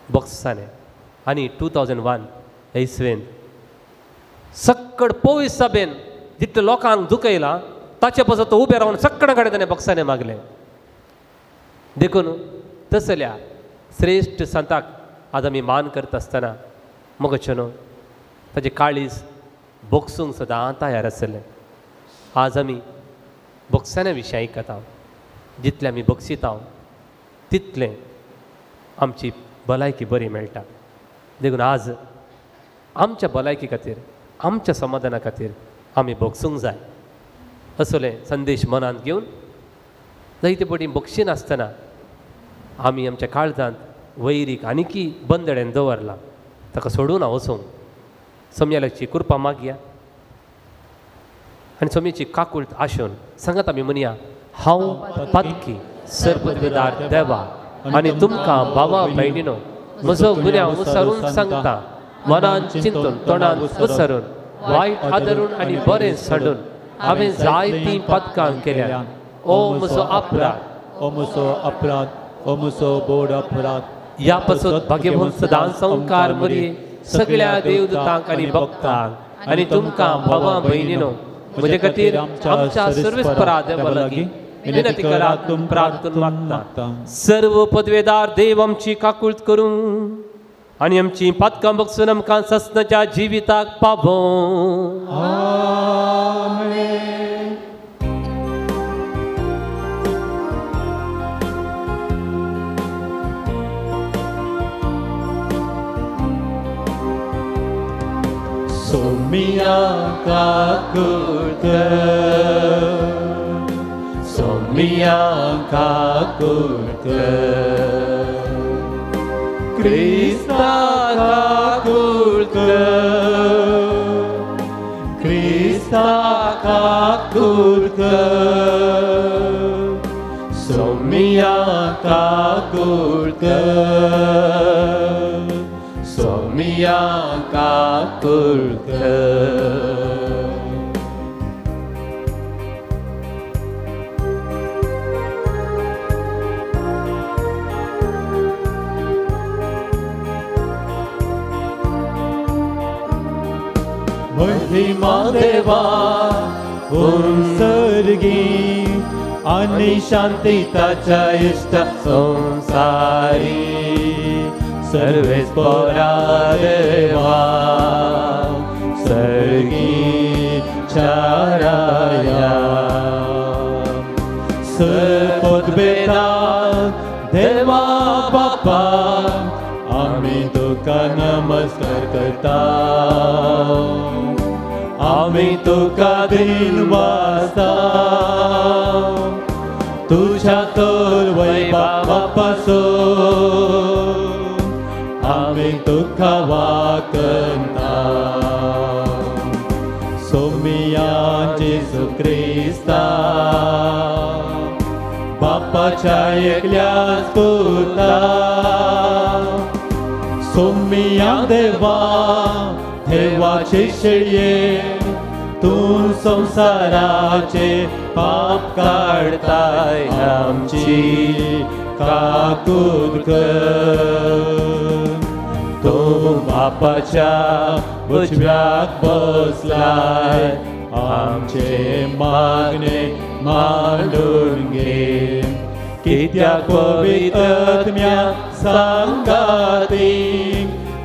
बोक्साने. आनी 2001 इसवेन सक्कड पोवीस सभेन जितले लोकांक दुखयलां ताचे पासून तो उबे रावन सक्कडां कडेन ताणें बोक्साने मागलें. देखून तसल्या श्रेश्ठ संताक आज आमी मान करता आसतना मगचें न्हू ताजें काळीज बोगसूंक सदां तयार आसलें. आज आमी बोगसाण्या विशीं आयकता, जितलें आमी बक्षिता तितलें आमची भलायकी बरी मेळटा. देखून आज आमच्या भलायकी खातीर, आमच्या समाधाना खातीर आमी बक्षूंक जाय असले संदेश मनांत घेवन जायते पटी बक्षिनासतना आमी आमच्या काळजांत वैरीक आनीकी बंदड्यान दवरला, ताका सोडून वचूंक सोमयाची कृपा मागया आनी सोमयेची काकूळट आशोवन सांगात आमी म्हणया, हांव पातकी सर्वपदवेदार देवा आनी तुमकां भावा भयणीनो म्हजो गुन्यांव विसरून सांगता, मनान चिंतून तोंडान विसरून वायट आदरून आनी बरें सोडून हांवें जायतीं पातकां केल्या. ओ म्हजो अपराध, ओ म्हजो अपराध, ओ म्हजो बोड अपराध. ह्या पासून भाग्यवंत सदां संवकार मरये सगळ्या देवदूतांक आनी भक्तांक आनी तुमकां भावा भयणीनो म्हजे खातीर आमच्या सर्वेस्परा देवा लागीं विनंती करात, प्रार्थना मागता. सर्व पदवेदार देव आमची काकूळट करूं आनी आमची पातकां बक्षून आमकां ससनाच्या जिविताक पावोवं. आमेन. सोमिया काकूळट, सोमिया काकूळट, क्रिस्ता काकूळट, क्रिस्ता काकूळट, सोमिया काकूळट, सोमिया काकूळट. महिमा देवा उंसर्गी आनी शांती ताच्या इश्ट संसारी सर्वेस्परा देवा सर्गी चाराया सर्वपदवेदा देवा बापा आमी तुका नमस्कार करता, आमी तुका दिन वाजता, तुझ्या तर वैभवापासून आमी तुका वाकता. क्रिस्ता बापाच्या एकल्याच पुता सोम्या देवा देवाचे शेळये तूं संवसाराचे पाप काडताय आमची काकूत कर तूं बापाच्या उजव्याक बसलाय आमचे मागणे मांडून घे कित्याक पवित्र आत्म्या सांगाती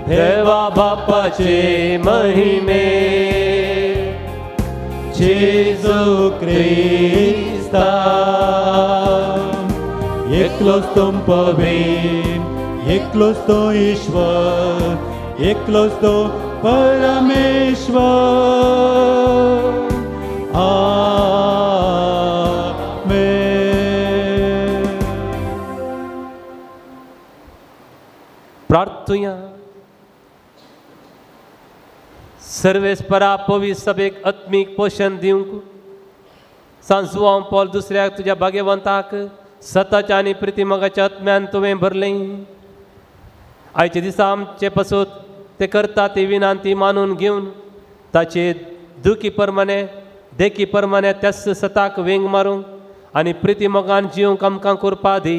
देवा बापाचे महिमे जेजू क्रिस्ता एकलोच तो पवित्र एकलोच तो ईश्वर एकलोच तो परमेश्वर आमेन। प्रार्थुया। सर्वेस्परा पवित्र सभेक आत्मीक पोशण दिवंक सांसुआं पॉल दुसऱ्याक तुज्या भाग्यवंताक सताच्या आनी प्रितीमोगाच्या आत्म्यान तुवें भरलें। आयच्या दिसा आमचे पसून ते करता ती विनंती मानून घेवन ताचे दुखी प्रमाणे देखी प्रमाणे त्याच सताक वेंग मारूंक आनी प्रितीमोगान जिवंक आमकां करपा दी।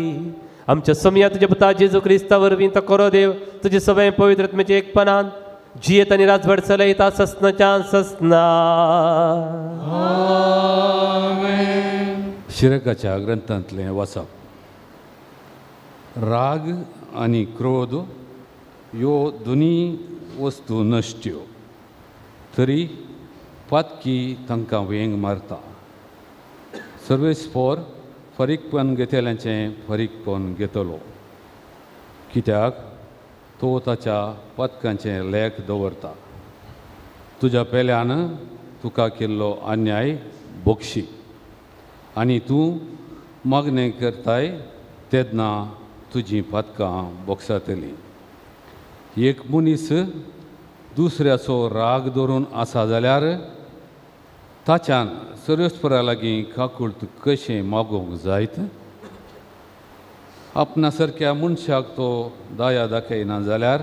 आमच्या समया तुज्या पुता जेजू क्रिस्ता वरवीं तो करो देव तुजे सगळें पवित्र आत्म्याच्या एकपणान जियेत आनी राजवट चलयता ससनाच्या ससना। शिरकाच्या ग्रंथांतलें वाचप। राग आनी क्रोध ह्यो दोनी वस्तू नश्ट्यो तरी पातकी तांकां वेंग मारता। सर्वेस्पोर फारीकपण घेतल्यांचें फारीकपण घेतलो कित्याक तो ताच्या पातकांचें लेख दवरता। तुज्या पेल्यान तुका केल्लो अन्याय बोगशी आनी तूं मागणें करताय तेन्ना तुजीं पातकां बोगसातलीं। एक मनीस दुसऱ्याचो राग धरून आसा जाल्यार ताच्यान सर्वेस्परा लागीं काकूळत कशें मागोवंक जायत? आपणा सारक्या मनशाक तो दया दाखयना जाल्यार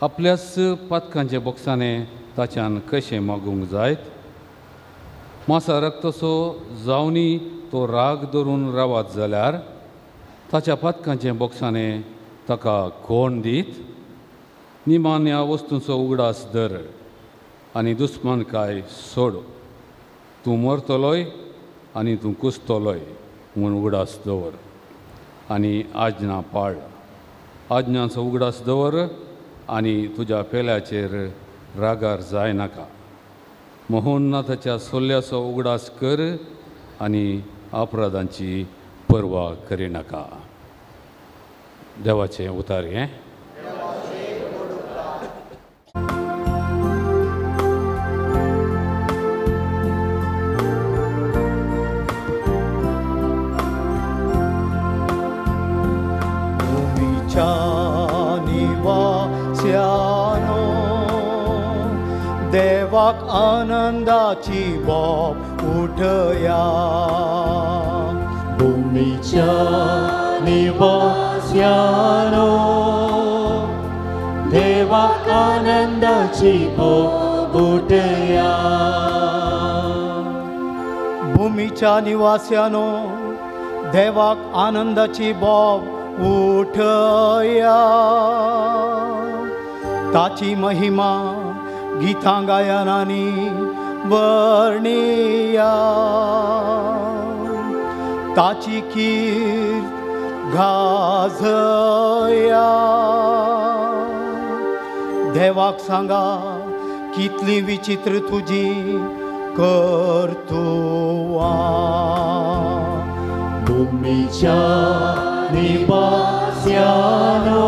आपल्याच पातकांच्या बोक्सांनी ताच्यान कशें मागूंक जायत? मासा रक्तसो जावनी तो राग धरून रावत जाल्यार ताच्या पातकांच्या बोक्सांनी ताका कोण दीत? निमान ह्या वस्तूंचो उगडास धर आनी दुस्मानकाय सोड। तूं मरतलोय आनी तूं कुसतलोय म्हूण उगडास दवर आनी आज्ञा पाळ। आज्ञांचो उगडास दवर आनी तुज्या पेल्याचेर रागार जायनाका। मोहननाथाच्या सोल्ल्याचो उगडास कर आनी अपराधांची पर्वा करिनाका। देवाचें उतार हें। देवाक आनंदाची बोब उठया भूमिच्या निवास्यानो देवाक आनंदाची बोब उठया भूमिच्या निवास्यानो देवाक आनंदाची बोब उठया। ताची महिमा गीतां गायनांनी वर्णिया ताची कीर्त गाजया। देवाक सांगा कितली विचित्र तुजी कर्तुवां भूमिच्या निवास्यानो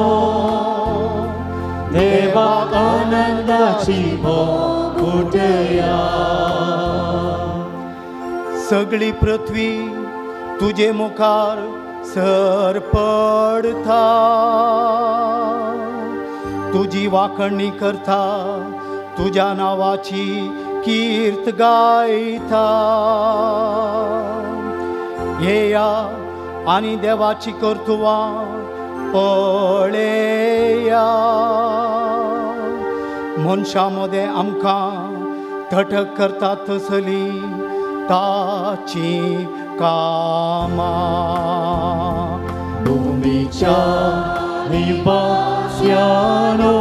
देवाक आनंदाची बोब उठया। सगळी पृथ्वी तुजे मुखार सरपडता तुजी वाखणी करता तुज्या नांवाची कीर्त गायता. येया आनी देवाची कर्तुवां पळया. मनशां मदें आमकां तटक करता तसली ताची कामां. भुमीच्या निवास्यांनो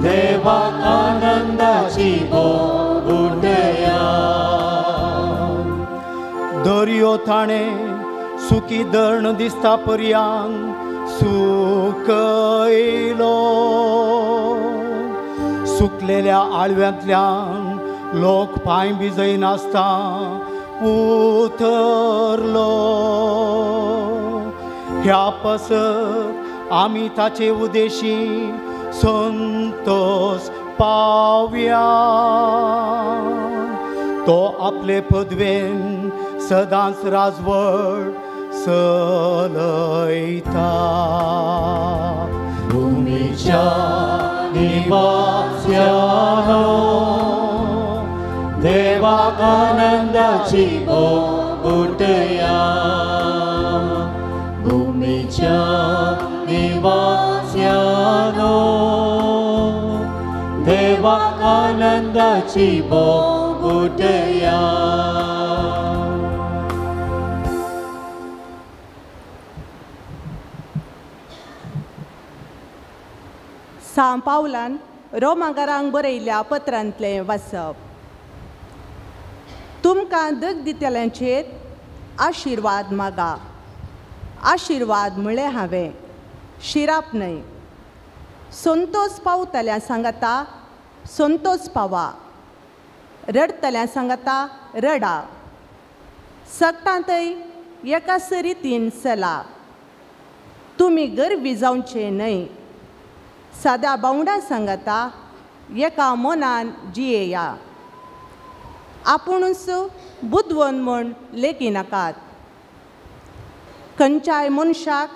देवाक आनंदाची बोबुटया. दर्यो ताणें सुकी धरण दिसता पर्यांत सुकयलो. सुकलेल्या आळव्यांतल्यान लोक पांय भिजयनासता उतरलो. ह्या पासत आमी ताचे उदेशी संतोष पावया. तो आपले पदवेन सदांच राजवट चलयता. भुमीच्या निवास्यांनो देवाक आनंदाची बोबुटया. भुमीच्या निवास्यांनो देवाक आनंदाची बोबुटया. सांव पावलान रोमागारांक बरयल्ल्या पत्रांतलें वाचप. तुमकां दग दितल्यांचेर आशिर्वाद मागा. आशिर्वाद म्हळें हांवें, शिराप न्हय. संतोष पावतल्या सांगाता संतोष पावा, रडतल्या सांगाता रडा. सगटांतय एकाच रितीन चला. तुमी गर्वी जावचे न्हय. साद्या बावडा सांगाता एका मनान जियेया. आपुणूच बुदवंत म्हूण लेखिनाकात. खंयच्याय मनशाक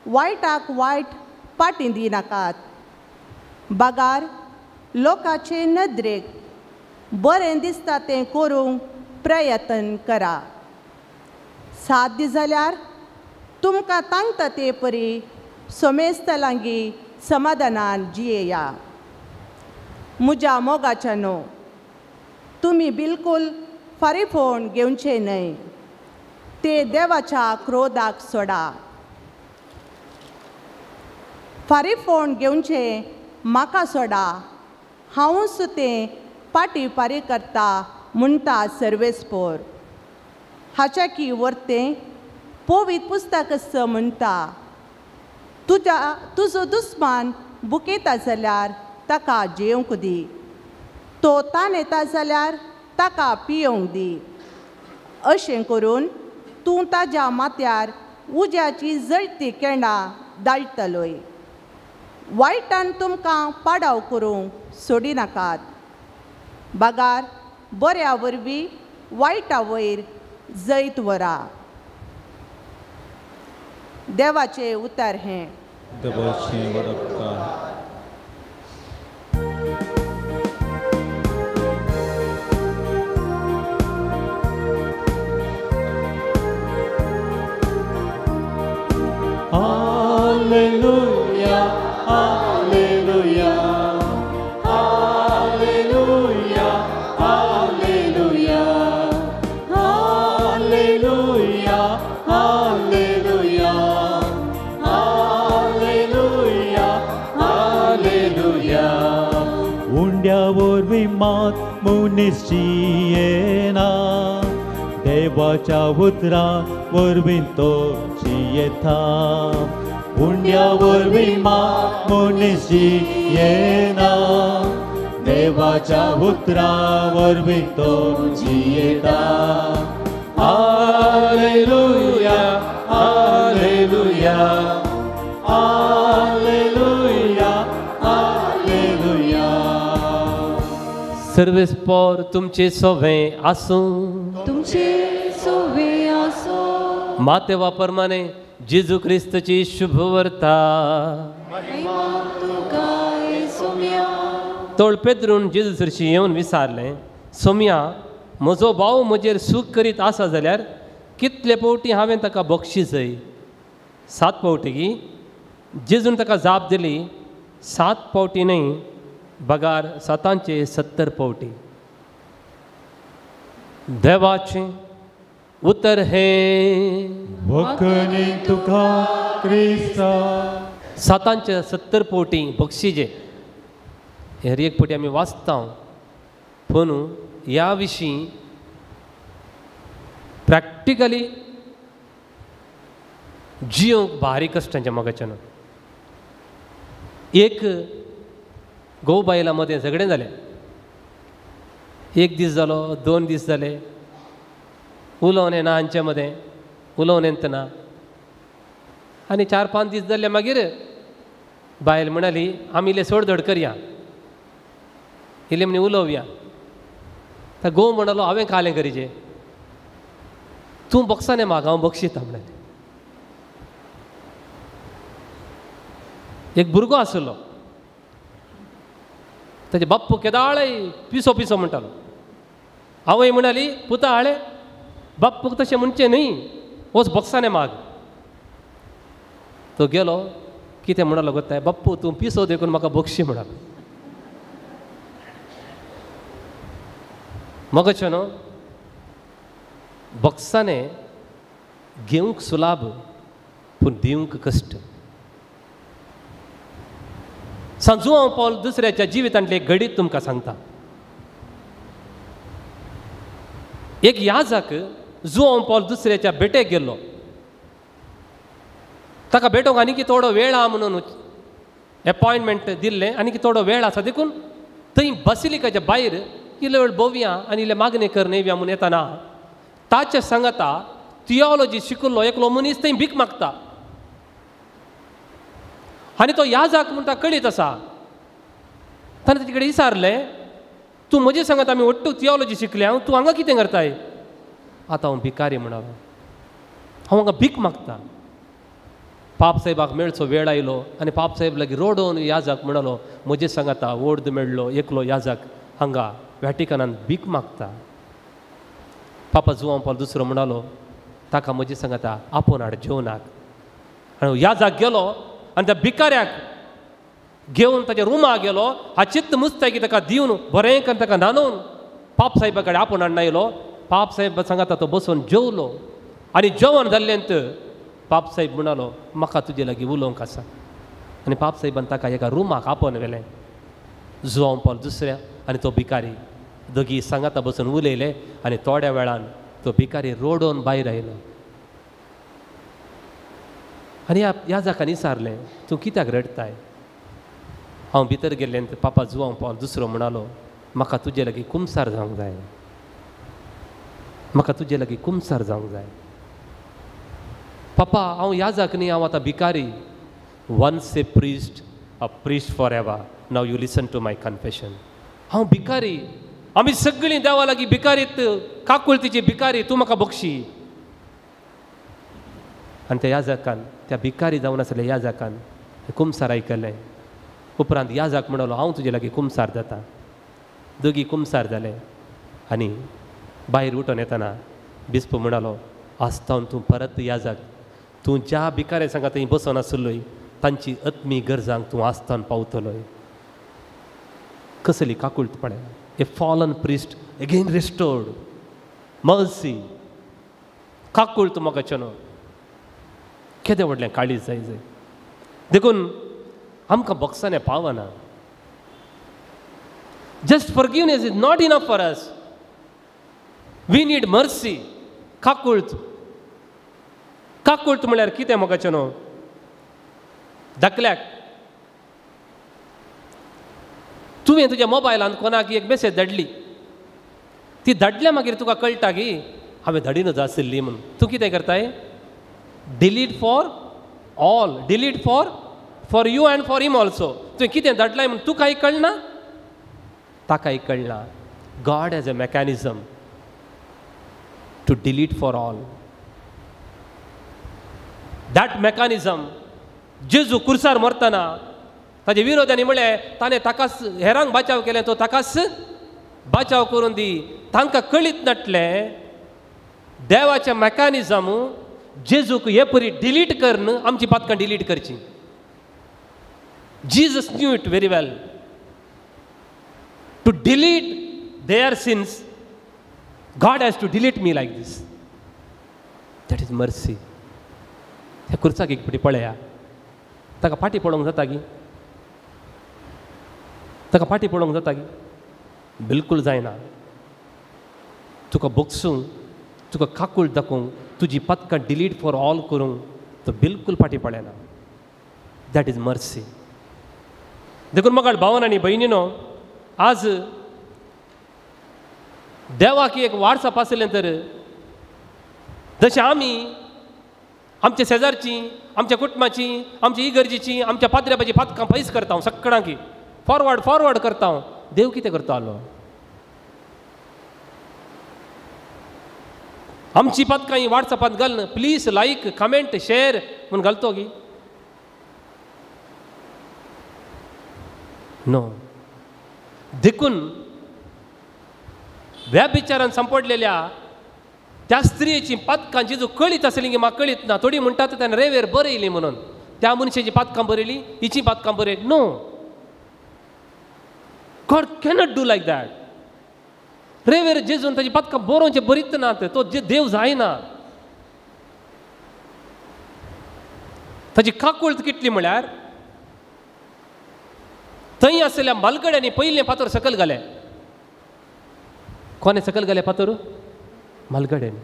वायटाक वायट पाटी दिनाकात. बागार लोकाचे नदरेक बरें दिसता तें करूंक प्रयत्न करा. साध्य जाल्यार तुमकां तांकता ते परी समेस्त लागीं समाधानान जियेया. म्हज्या मोगाच्यानो, तुमी बिलकूल फारीफोण घेवचे न्हय. ते देवाच्या क्रोधाक सोडा. फारीफोण घेवचे म्हाका सोडा, हांवूच तें पाटी पारी करता म्हणटा सर्वेस्पोर. हाच्या की वर्तें पवित्र पुस्तक म्हणटा, तुज्या तुजो दुस्मान बुकेता जाल्यार ताका जेवंक दी, तो ताण येता जाल्यार ताका पियोवंक दी. अशें करून तूं ताज्या माथ्यार उज्याची जळती केंडां दाळटलोय. वायटान तुमकां पाडाव करूंक सोडिनाकात, बागार बऱ्या वरवीं वायटा वयर जैत व्हरा. देवाचें उतर हें. देवाचें वरदान. Hallelujah, hallelujah, hallelujah, hallelujah, hallelujah, hallelujah, hallelujah, hallelujah. उंड्या वरवीं मात मनीस जियेना, देवाच्या उतरा वरवीं तो जियेता. उंड्या वरवीं मात मनीस जियेना, देवाच्या उतरा वरवीं तो जियेता. हालेलुया, हालेलुया, हालेलुया, हालेलुया. सर्वेस्पोर तुमचे सोवे आसूं, तुमचे सोवे आसूं. माते वापरमाने जेजू क्रिस्तची शुभवर्ता. तोळ पेद्रून जेजू सरशी येवन विचारलें, सोमया, म्हजो भाव म्हजेर सूख करीत आसा जाल्यार कितले पावटी हांवें ताका बक्षीसय? 7 पावटी की? जेजून ताका जाप दिली, 7 पावटी न्हय, बगार 7 70 पावटी. देवाचें उतर हें वखणी तुका क्रिस्ता. 7 70 पावटी बक्षिजे. हर एक पावटी आमी वाचता, पूण ह्या विशीं प्रॅक्टिकली जियोंक भारी कश्टांच्या मोगाच्यान. एक घोव बायलां मदें झगडें जालें. 1 दीस जालो, 2 दीस जाले, उलोवन येना हांचे मदें, उलोवन येतना. आनी 4-5 दीस जाल्ले मागीर बायल म्हणाली, आमी इल्लें सोडधड करया, इल्लें म्हणी उलोवया. तर घोव म्हणालो, हांवें कालें करीचें, तूं बक्षाने म्हाका, हांव बक्षिता म्हणालें. एक भुरगो आसलो, ताजे बाप्पू केदाळय पिसो पिसो म्हणटालो. आवय म्हणाली, पुता हाळे बाप्पूक तशें म्हणचें न्हय, वच बक्षाने माग. तो गेलो, कितें म्हणालो गोत्ताय, बाप्पू तूं पिसो देखून म्हाका बक्षी म्हणालो. मगचें न्हू बक्षाने घेवंक सुलाभ पूण दिवंक कश्ट. सांजू हांव पावल दुसऱ्याच्या जिवितांतलें एक घडीत तुमकां सांगता. एक याजक जुआंव पावल दुसऱ्याच्या भेटेक गेल्लो. ताका भेटोंक आनी थोडो वेळ आहा म्हणून एपॉयंटमेंट दिल्लें, आनी थोडो वेळ आसा देखून थंय बसिलिकाच्या भायर इल्लो वेळ भोवया आनी इल्लें मागणें कर येवया म्हूण येताना ताचे सांगता थियोलॉजी शिकिल्लो एकलो मनीस थंय भीक मागता आनी तो याजक म्हूण ताका कळीत आसा. ताणें ताचे कडेन विचारलें, तूं म्हजे सांगत आमी ಒಟ್ಟು थियोलॉजी शिकल्या, तूं हांगा कितें करताय? आतां हांव भिकारी म्हणालो, हांव हांगा भीक मागता. पाप साहेबाक मेळचो वेळ आयलो आनी पाप साहेब लागीं रोडोवन याजक म्हणालो, म्हजे सांगाता ओर्द मेळ्ळो एकलो याजक हांगा वॅटिकनान भीक मागता. पापा जुआंव पावल दुसरो म्हणालो, ताका म्हजे सांगाता आपोवन हाड जेवणाक. आनी याजक गेलो आनी त्या भिकाऱ्याक घेवन ताच्या रुमा गेलो. हाचीच मुस्तायकी ताका दिवन बरें करून ताका न्हाणोवन पाप साहेबा कडेन आपोवन हाडून आयलो. पाप साहेब सांगाता तो बसून जेवलो आनी जेवण जाल्लेंत पाप साहेब म्हणालो, म्हाका तुजे लागीं उलोवंक आसा. आनी पाप साहेबान ताका एका रुमाक आपोवन व्हेलें. जुआंव पावल दुसऱ्या आनी तो भिकारी दोगी सांगाता बसून उलयले आनी थोड्या वेळान तो भिकारी रोडोवन भायर आयलो आनी ह्या जाकान विचारलें, तूं कित्याक रडटाय? हांव भितर गेल्लें पापा जुआंव पावल दुसरो म्हणालो, म्हाका तुजे लागीं कुमसार जावंक जाय, म्हाका तुजे लागीं कुमसार जावंक जाय. पापा हांव याजक न्ही, हांव आतां भिकारी. Once a priest, a priest for ever. Now you listen to my confession. हांव भिकारी, आमी सगळीं देवा लागीं भिकारीत, काकुळतीची भिकारी, तूं म्हाका बक्षी. आनी त्या याजकान, त्या भिकारी जावन आसल्या याजकान कुमसार आयकलें. उपरांत याजक म्हणलो, हांव तुजे लागीं कुमसार जाता. दोगी कुमसार जाले आनी भायर उठून येतना बिस्प म्हणालो, आसतावन तूं परत याजक, तूं ज्या भिकाऱ्या सांगा थंय बसून आसलोय तांची आत्मी गरजांक तूं आसतान पावतलोय. कसली काकुळट पळय. A fallen priest again restored. Mercy, काकुळट म्हाका न्हू केदें व्हडलें काळीज जाय जाय. देखून आमकां बक्षाने पावना. Just forgiveness is not enough for us. We need mercy. काकुळट. काकुळट म्हळ्यार कितें म्हाका न्हू? धाकल्याक तुवें तुज्या मोबायलान कोणाक एक मेसेज धाडली, ती धाडल्या मागीर तुका कळटा की हांवें धाडिनूच आशिल्ली म्हूण. तूं कितें करताय? Delete for all, delete for you and for him also. तुवें कितें धाडलाय म्हूण तुकाय कळना, ताकाय कळना. God has a mechanism to delete for all. That mechanism, जेजू कुर्सार मरतना ताजे विरोधांनी म्हळें ताणें ताकाच हेरांक बाचाव केलें, तो ताकाच बाचाव करून दी. तांकां कळीत नाटलें देवाचें मॅकानिजम जेजूक हे परी डिलीट करून आमची पातकां डिलीट करची. Jesus knew it very well. To delete their sins, God has to delete me like this. That is mercy. ह्या खुर्साक एक फावटी पळया, ताका फाटी पळोवंक जाता की? ताका फाटी पळोवंक जाता की? बिलकूल जायना. तुका बोगसूंक, तुका काकूळ दाखोवंक, तुजी पातकां डिलीट फॉर ऑल करूंक तो बिलकूल फाटी पळयना. That is mercy. देखून म्हाका भावन आनी भयणीनो, आज देवाक एक वारसाप आसलें तर जशें आमी आमच्या शेजारची, आमच्या कुटुंबाची, आमच्या इगर्जीची, आमच्या पाद्र्याबाची पातकां पयस करता हांव, सगळ्यांकी फॉरवर्ड फॉरवर्ड करता हांव. देव कितें करतालो? आमची पातकां ही वॉट्सएपांत घालून प्लीज लायक कमेंट शेअर म्हूण घालतो की नो. देखून व्यभिचारान सांपडलेल्या त्या स्त्रियेची पातकां जेजू कळीत आसली की म्हाका कळीत ना. थोडी म्हणटात ताणें रेवेर बरयली म्हणून, त्या मनशाची पातकां बरयली, हिची पातकां बरयली. No, God cannot do like that. रेवेर जेजून ताची पातकां बरोवचे बरीत ना, तो देव जायना. ताची काकूळत कितली म्हळ्यार थंय आसलेल्या मालगड्यांनी पयलें फातर सकयल घालें. कोणें सकयल घालें फातर? मालगड्यांनी.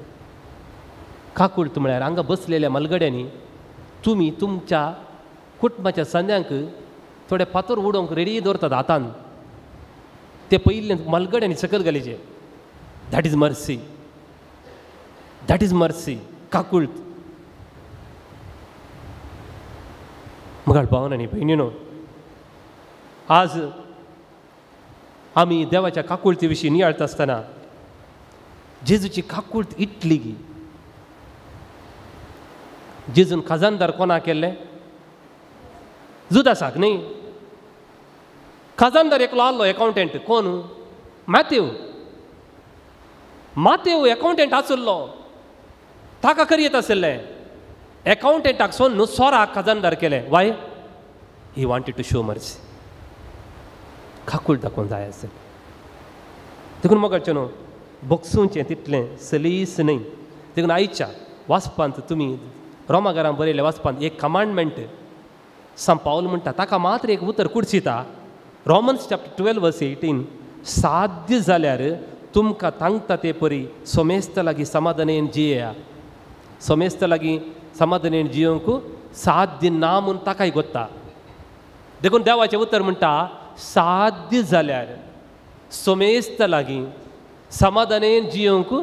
काकूळत म्हळ्यार हांगा बसलेल्या मालगड्यांनी तुमी तुमच्या कुटुंबाच्या संद्यांक थोडे फातर उडोवंक रेडी दवरतात हातान, ते पयलें मालगड्यांनी सकयल घालीचे. That is mercy. That is mercy. काकूळत. मगाळ भावन आनी भयणीनो, आज आमी देवाच्या काकुळती विशीं नियाळता आसतना जेजूची काकूळत इतली गी. जेजून खाजानदार कोणा केल्ले? जुदासाक न्ही. खाजानदार एकलो आहलो एकावंटंट, कोण? मातेव. मातेव एकावंटंट आशिल्लो, ताका करयत आशिल्लें. एकावंटंटाक सोडून सोराक खाजानदार केलें. Why? He wanted to show mercy. काकूळ दाखोवंक जाय आसलें. देखून मोगाचें न्हू बोगसूंचें तितलें सलीस न्हय. देखून आयच्या वाचपांत तुमी रोमागारां बरयल्ल्या वाचपांत एक कमांडमेंट सांत पावल म्हणटा, ताका मात्र एक उतर कुडचिता. रोमन्स चॅप्टर 12 वर्स 18, साध्य जाल्यार तुमकां तांकता ते परी सोमेस्त लागीं समाधानेन जियेया. सोमेस्त लागीं समाधानेन जियोवंक साध्य ना म्हूण ताकाय गोत्ता. देखून देवाचें उतर म्हणटा, साध्य जाल्यार सोमेस्त लागीं समाधानेन जियोवंक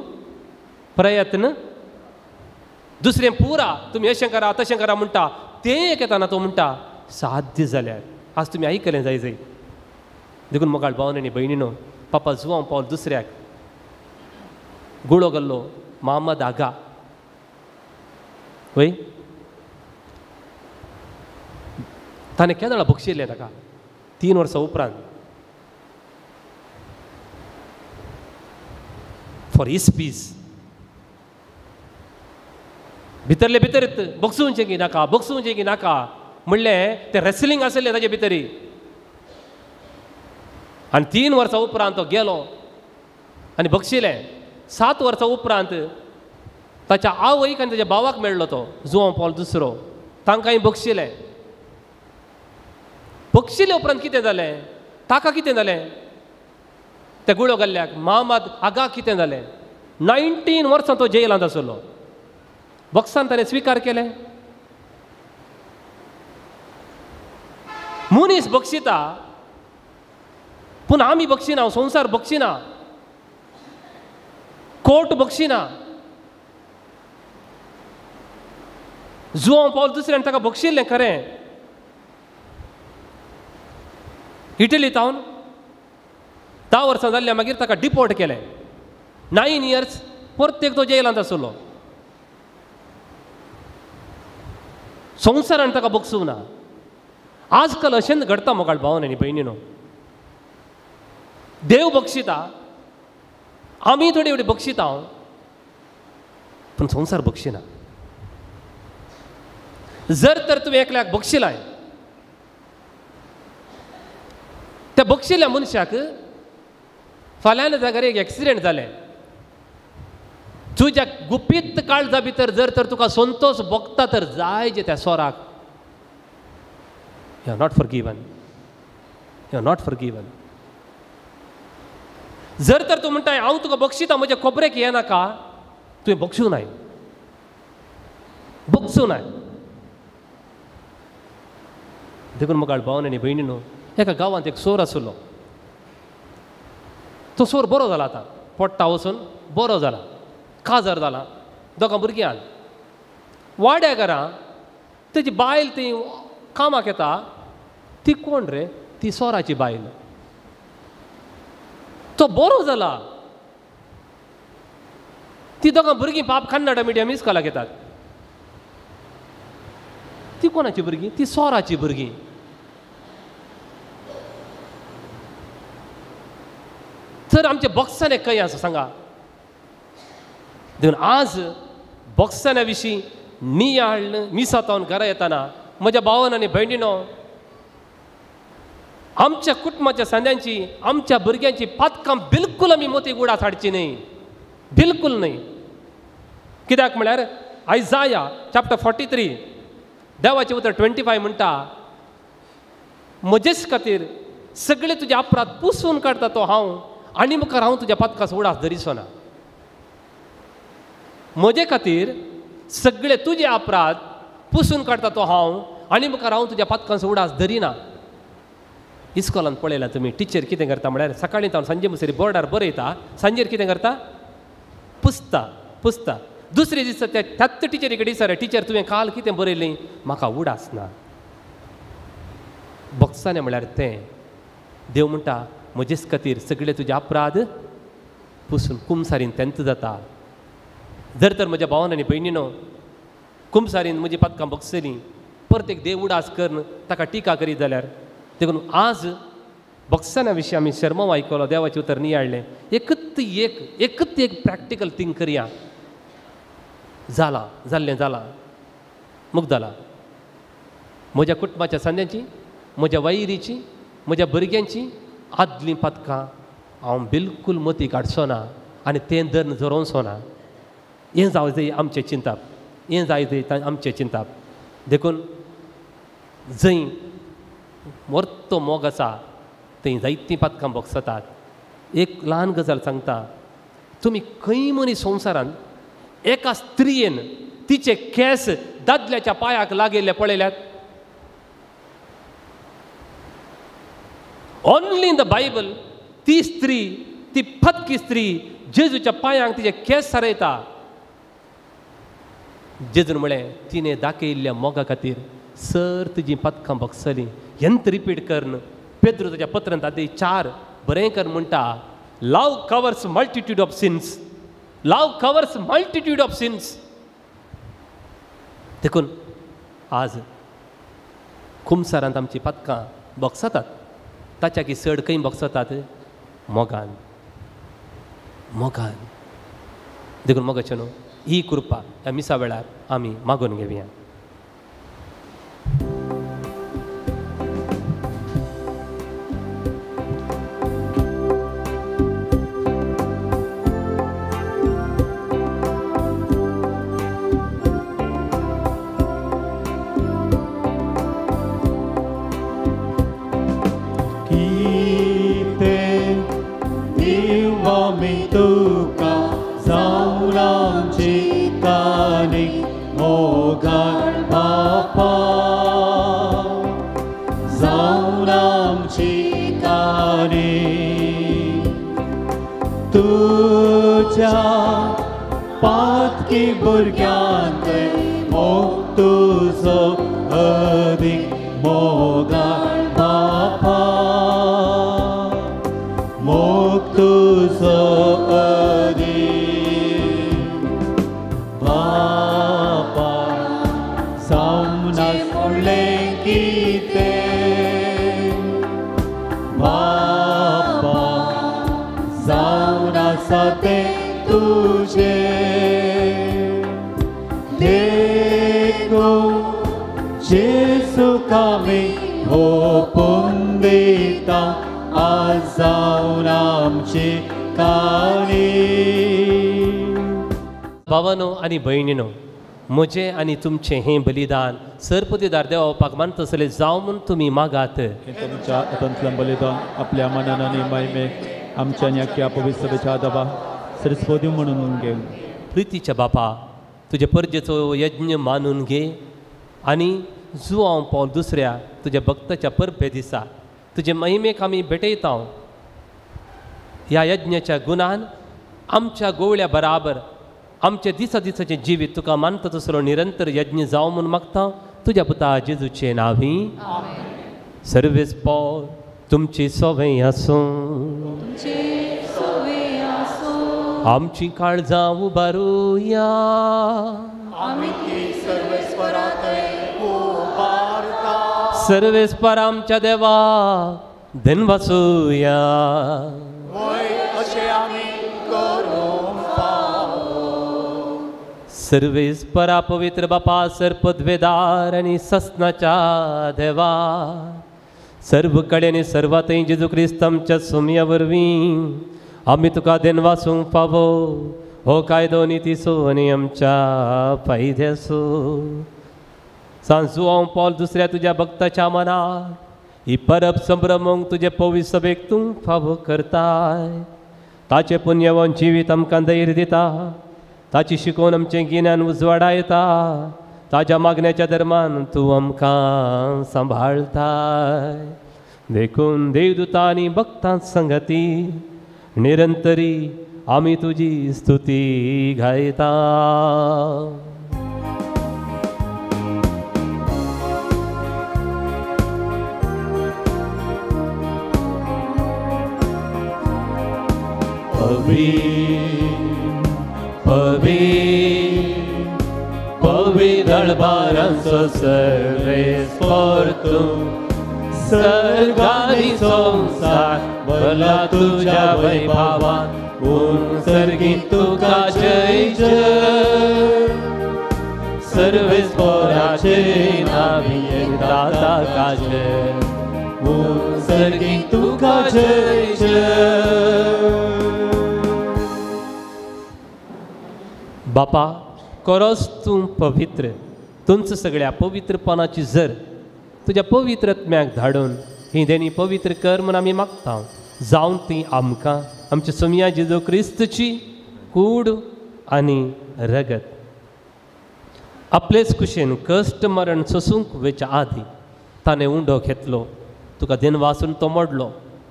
प्रयत्न. दुसरें पुरा तुमी अशें करा तशें करा म्हणटा, तें एक येताना तो म्हणटा साध्य जाल्यार. आज तुमी आयकलें जाय जाय. देखून मोगाळ भावन आनी भयणीनो, पापा जुवांव पावल दुसऱ्याक गुळो घाल्लो मोहम्मद आगा, वय ताणें केदळा बक्षिल्लें ताका 3 वर्सां उपरांत फॉर his piece. भितरले भितर बक्षुंचें की नाका, बक्षुंचें की नाका म्हणलें तें रेसलिंग आसलें ताजे भितरी. आनी 3 वर्सां उपरांत तो गेलो आनी बक्षिलें. 7 वर्सां उपरांत ताच्या आवयक आनी ताच्या भावाक मेळ्ळो तो जुवांव पावल दुसरो, तांकांय बक्षिलें. बक्षिले उपरांत कितें जालें? ताका कितें जालें? त्या गुळो घाल्ल्याक मोहम्मद आगा कितें जालें? 19 वर्सां तो जेलांत आसलो. बक्षान ताणें स्विकार केलें. मनीस बक्षिता पूण आमी बक्षिना, संवसार बक्षिना, कोर्ट बक्षिना. जुवांव पावल दुसऱ्यान ताका बक्षिल्लें खरें. इटली तावन 10 वर्सां जाल्ल्या मागीर ताका डिपोर्ट केलें. 9 इयर्स प्रत्येक तो जेलांत आसलो. संवसारान ताका बक्षूंक ना. आजकाल अशेंच घडता मोगाळ भावन आनी भयणीनो. देव बक्षिता, आमी थोडी एवढी बक्षिता, पूण संवसार बक्षिना. जर तर तुवें एकल्याक बक्षिलाय, त्या बक्षिल्ल्या मनशाक फाल्यां जाग्यार एक एक्सिडेंट जालें, तुज्या गुपीत काळजा भितर जर तर तुका संतोष भोगता तर जाय जे त्या सोराक. You are not forgiven, you are not forgiven. जर तर तूं म्हणटाय हांव तुका बक्षिता, म्हज्या खोबरेक ये नाका, तुवें बक्षूं नाय, बक्षूं नाय. देखून मोगाळ भावन आनी भयणीनो, एका गांवांत एक सोर आशिल्लो. तो सोर बरो जाला, आतां पोट्टा वचून बरो जाला, काजार जाला, दोगां भुरग्यांक. वाड्या घरा तेजी बायल ती कामाक येता, ती कोण रे? ती सोराची बायल. तो बरो जाला, ती दोगां भुरगीं बाप कन्नडा मिडियम इस्कोलाक येतात. ती कोणाची भुरगीं? ती सोराची भुरगीं. तर आमच्या बॉक्साने खंय आसा सांगा? देखून आज बॉक्सान्या विशीं नियाळ मिसातावन घरा येताना म्हज्या भावन आनी भयणीनो, आमच्या कुटुंबाच्या सांद्यांची, आमच्या भुरग्यांची पातकां बिलकूल आमी मोती गुडास हाडची न्हय, बिलकूल न्हय. कित्याक म्हळ्यार आयजाया चॅप्टर 43 देवाचें उतर 25 म्हणटा, म्हजेच खातीर सगळे तुजे अपराध पुसून काडटा तो हांव, आनी मुखार हांव तुज्या पातकास उडास धरिचो ना. म्हजे खातीर सगळे तुजे अपराध पुसून काडटा तो हांव, आनी मुखार हांव तुज्या पातकांचो उडास धरिना. इस्कोलान पळयला तुमी, टिचर कितें करता म्हळ्यार सकाळीं तावन सांजे मुसरी बोर्डार बरयता, सांजेर कितें करता? पुसता पुसता. दुसरे दिसा त्या त्याच टिचरी कडेन विचार, टिचर तुवें काल कितें बरयलें? म्हाका उडास ना. बॉक्साने म्हळ्यार तें देव म्हणटा म्हजेच खातीर सगळे तुजे अपराध पुसून कुमसारीन तेंच जाता. जर तर म्हज्या भावान आनी भयणीनो कुमसारीन म्हजी पातकां बॉक्सलीं, परत एक देव उडास करून ताका टिका करीत जाल्यार. देखून आज बॉक्साना विशीं आमी शर्माव आयकलो, देवाचें उतर नियाळ्ळें. एकच एक एकच एक प्रॅक्टिकल थींग करया. जालां जाल्लें जालां, मुक्त जाला. म्हज्या कुटुंबाच्या सांद्यांची, म्हज्या वैरीची, म्हज्या भुरग्यांची आदलीं पातकां हांव बिलकूल मती काडचो ना आनी तें धरून झरोवचो ना. हें जावं जाय आमचें चिंताप, हें जाय जाय आमचें चिंताप. देखून जंय मोर्तो मोग आसा थंय जायतीं पातकां भोगसतात. एक ल्हान गजाल सांगता, तुमी खंय मनीस संवसारांत एका स्त्रियेन तिचे केंस दादल्याच्या पांयाक लागिल्ले पळयल्यात? ओनली इन the Bible ती स्त्री, ती फतकी स्त्री जेजूच्या पांयांक तिचे केंस सारयता. जेजून म्हळें, तिणें दाखयल्ल्या मोगा खातीर सर तुजी पदकां भोगसलीं. यंत्र रिपीट करून पेद्रू ताच्या पत्रांत आदी 4 बरें कर म्हणटा, love covers multitude of sins, love covers multitude of sins. देखून आज कुमसारांत आमची पदकां भोगसतात, ताच्या की चड खंय भोगसतात? मोगान, मोगान. देखून मोगाचें न्हू ही कृपा ह्या मिसा वेळार आमी मागून घेवया. पातकी भुरग्यांत मोग तुजो अदीक मोगाळ बापा, मोग तुजो अदीक बापा. सामना सोडलें कितें आसा तें तुजें देखून जेजूक आमी ओपून दिता आज जावन आमची काणी. भावानो आनी भयणीनो, म्हजें आनी तुमचें हें बलिदान सरपतीदार देवा मानतसले जावं म्हूण तुमी मागात. तुमच्या हातांतल्यान बलिदान आपल्या मनान आनी महिमेक आमच्या आनी अख्ख्या पवित्र सभेच्या दबा सरस्वती म्हणून घे. प्रितीच्या बापा, तुजे परजेचो यज्ञ मानून घे आनी जुआंव पावल दुसऱ्या तुज्या भक्ताच्या परबे दिसा तुजे महिमेक आमी भेटयता. ह्या यज्ञाच्या गुणान आमच्या गोवळ्या बराबर आमचे दिसा दिसाचें जिवीत तुका मानता तसलो निरंतर यज्ञ जावं म्हूण मागता तुज्या पुता जेजूचे नांवी. सर्वेस पॉल तुमची सोवे आसूं, आमची काळजां उबारुया. सर्वेस्पर आमच्या देवा धनवासुया. सर्वेस्परा पवित्र बापा, सर्पद्वेदार आनी ससनाच्या देवा, सर्व कडेन सर्वांतय जेजू क्रिस्त आमच्या सुमया वरवीं आमी तुका देनवासूंक फावो हो कायदो नितीचो आनी आमच्या फायद्याचो. सांजू हांव पावल दुसऱ्या तुज्या भक्ताच्या मनाक ही परब संभ्रमूंक तुजे पवित्र सभेक तूं फावो करताय. ताचें पुण्यवान जिवीत आमकां धैर्य दिता, ताची शिकोवन आमचें गिन्यान उजवाडायता, ताज्या मागण्याच्या धर्मान तूं आमकां सांबाळताय. देखून देवदूता आनी भक्तां संगती निरंतरी आमी तुजी स्तुती गायता. पविदळबारांचो सर्वेस्पर तूं, सर्गानी संवसार भरला तुज्या वैभवान, उंचर्गी तुका जय जय. सर्वेस्पराचे नावी एकदा ताका जय, उंचर्गी तुका जय जय. बापा, खरोच तूं पवित्र, तुमच सगळ्या पवित्रपणाची जर तुज्या पवित्र आत्म्याक धाडून ही देणी पवित्र कर म्हूण आमी मागता. जावन ती आमकां आमच्या सोमया जेजू क्रिस्तची कूड आनी रगत आपलेच कुशेन कश्ट मरण सोसूंक वेच्या आदी ताणें उंडो घेतलो, तुका दिनवासून तो मोडलो,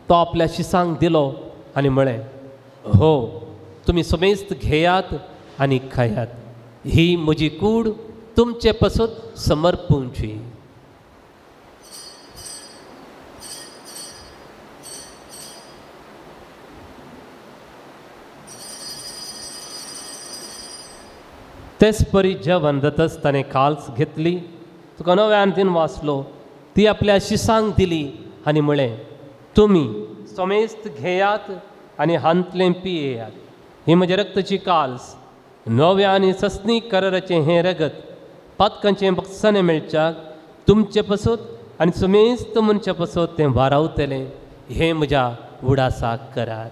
तो आपल्या शिसांक दिलो आनी म्हळें, हो तुमी समेस्त घेयात आनी खायात, ही म्हजी कूड तुमचे पसत समर्पूंची. तेच परी जेवण जातच ताणें काल्स घेतली, तुका नव्यान दिन वाचलो, ती आपल्या शिसांक दिली आनी म्हळें, तुमी समेस्त घेयात आनी हांतलें पियेयात, ही म्हज्या रक्ताची काल्स, नव्या आनी सस्नी कराराचें हें रगत पातकांचें बक्षाणें मेळच्याक तुमचे पसत आनी समेस्त मनशा पसत तें वारावतलें, हें म्हज्या उडासाक करात.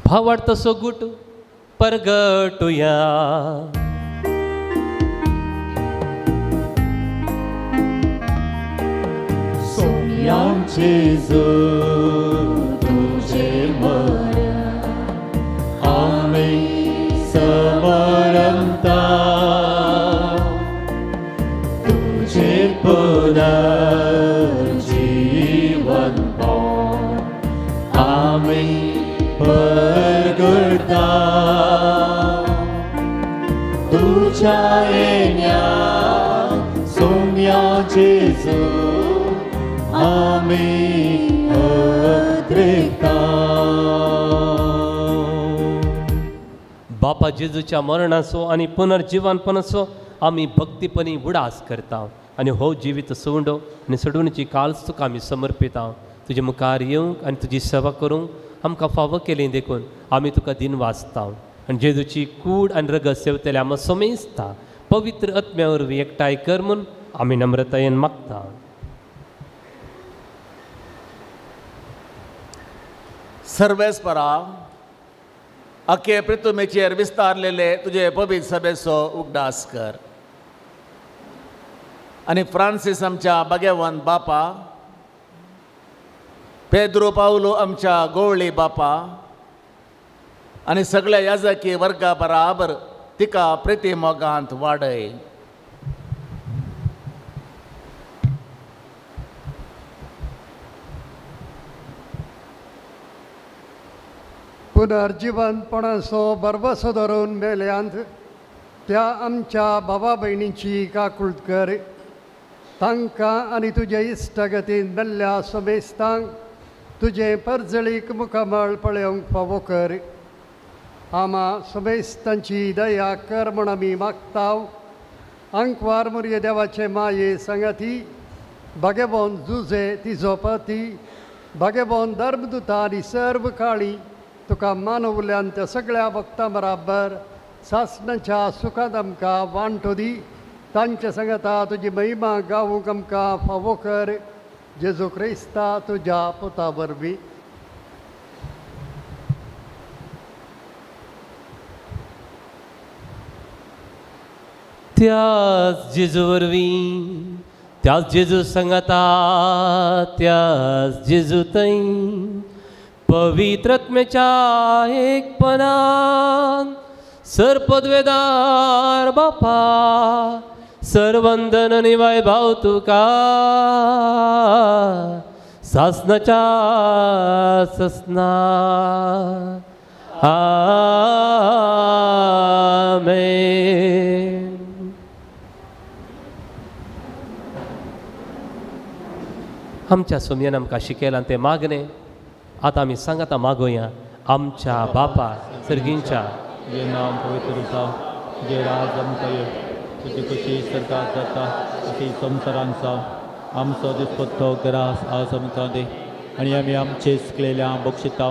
भावार्थ सोगूट परगटुया. जेजू तुझे मरण आमी समरंता, तुझे पुनर्जीवन आमी परगडता, तुझ्या येण्या सोम्या जेजू आमी अद्रिता. बापा जेजूच्या मरणाचो आनी पुनर्जीवनपणाचो आमी भक्तीपणी उडास करता आनी हो जिवीत सोंडो आनी सोडवणीची काल्स तुका आमी समर्पिता. तुजे मुखार येवंक आनी तुजी सेवा करूंक आमकां फावो केली देखून आमी तुका दिन वाचता आनी जेजूची कूड आनी रगत सेवतले आमकां समेजता पवित्र आत्म्या वरवीं एकठांय कर म्हूण आमी नम्रतायेन मागता. सर्वेस्परा अखे पृथ्वीचेर विस्तारलेले तुजे पवित्र सभेचो उगडास कर आनी फ्रांसीस आमच्या भाग्यवंत बापा, पेद्रो पावलो आमच्या गोवळी बापा आनी सगळ्या याजकी वर्गा बराबर तिका प्रिती मोगांत वाडय. पुनर्जिवनपणाचो भरवसो धरून मेल्यांत त्या आमच्या बाबा भयणींची काकूळट कर. तांकां आनी तुजे इश्टागतीन मेल्ल्या समेस्तांक तुजें परजळीक मुखामळ पळोवंक फावो कर. आमा समेस्तांची दया कर म्हूण आमी मागताव. आंकवार मुरये देवाचे माये सांगाती भागेबोन जुजे तिजो पती भागेबोन धर्मदुता आनी सर्व काळी तुका मानवल्यान त्या सगळ्या भक्तां बराबर सासणाच्या सुखांत आमकां वांटो दी. तांच्या सांगाता तुजी महिमा गावूंक आमकां फावो कर. जेजू क्रिस्ता तुज्या पुता वरवीं. त्याच जेजू वरवीं, त्याच जेजू सांगाता, त्याच जेजू थंय पवित्र आत्म्याच्या एकपणान सर्पद्वेदार बापा सर्वंदन आनी वैभव तुका सासणाच्या सासणा. आमेन. आमच्या सोमयान आमकां शिकयलां तें मागणें आतां आमी सांगाता मागोया. आमच्या बापा सर्गींच्या तुजें नांव पवित्र जावं, तुजें राज आमकां येवं, तुजी खुशी सरकार जाता तशी संवसारांत जावं. आमचो दिसपट्टो ग्रास आज आमकां दी आनी आमी आमचे चुकलेल्या बक्षिता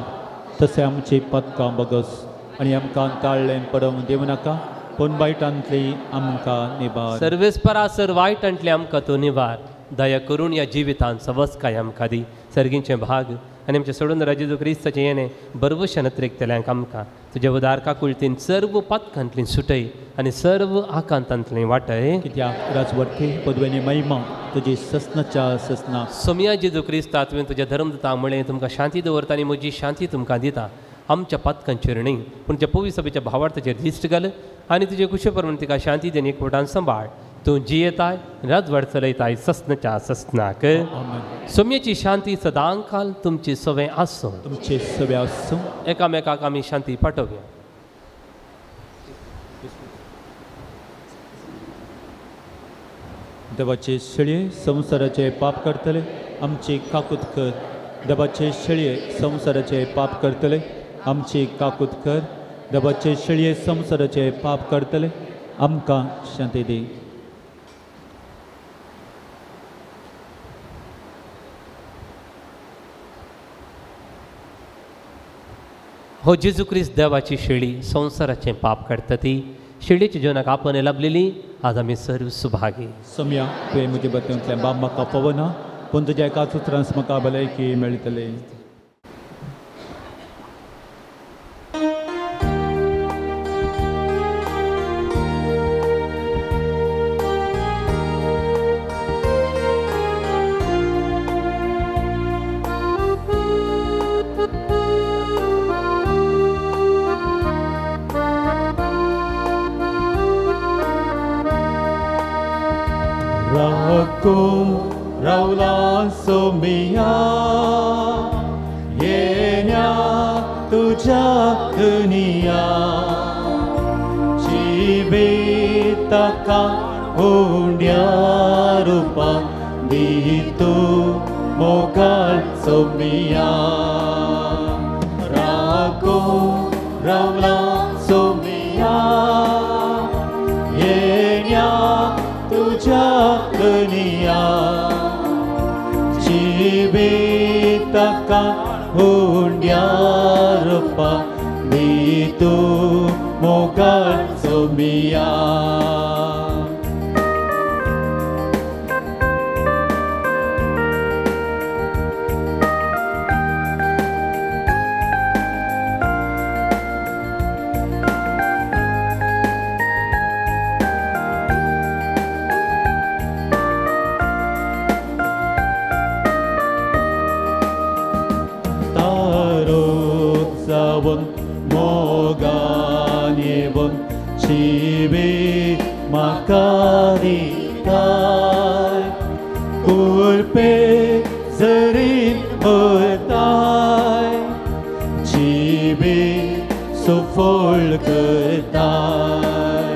तशें आमची पदकां बगस आनी आमकां ताळ्ळें पडोवंक दिवं नाका पूण वायटांतली आमकां निवार. सर्वेस्परा सर वायटांतली आमकां तूं निवार. दया करून ह्या जिवितांत सवस्काय आमकां दी. सर्गींचें भाग आनी आमचें सोडून जेजू क्रिस्ताचें येणें बरवशान अत्रेकतल्यांक आमकां तुज्या उदार काकुळतीन सर्व पातकांतली सुटय आनी सर्व आकांतांतली वाटय. कित्याक राजवरती पदवेनी महिमा तुजी ससनाच्या ससना. सोमया जेजू क्रिस्ता तुवें तुज्या धर्मदूतांक म्हळें तुमकां शांती दवरता आनी म्हजी शांती तुमकां दिता. आमच्या पातकांचेर न्हय पूण तुज्या पवित्र सभेच्या भावार्थाचेर दिश्ट घाल आनी तुजे कुशे प्रमाण तिका शांती दी आनी एकवटान सांबाळ. तूं जियेताय राजवाड चलयताय ससनाच्या ससनाक. सोम्याची शांती सदांकाल तुमची सवे आसूं. तुमचे सवे आसूं. एकामेकाक आमी शांती पाठोवया. देवाचे शेळये संवसाराचे पाप करतले आमची काकूत कर. देवाचे शेळये संवसाराचे पाप करतले आमची काकूत कर. देवाचे शेळये संवसाराचे पाप करतले आमकां शांती दी. हो जेजू क्रिस्त देवाची शेळी संवसाराचें पाप काडटा ती शेळीच्या जिवनाक आपण लाभलेली आज आमी सर्व सुभागी. सोम्या तुवें म्हजे बत्यांतलें बाब म्हाका पवना पूण तुज्या एकाच उतरांत म्हाका भलायकी मेळटली. रावला सोमिया येण्या तुझ्या दुनिया जिविताका उंड्या रुपा दी तू मोगाळ सोमिया. रागो रावला सोमिया येण्या हुंड्या रुपा दी तूं मोगाळ सोमिया. मोगान येवन जिवी म्हाका दिताय, कुरपे जरीन भरताय, जिवी सुफळ करताय.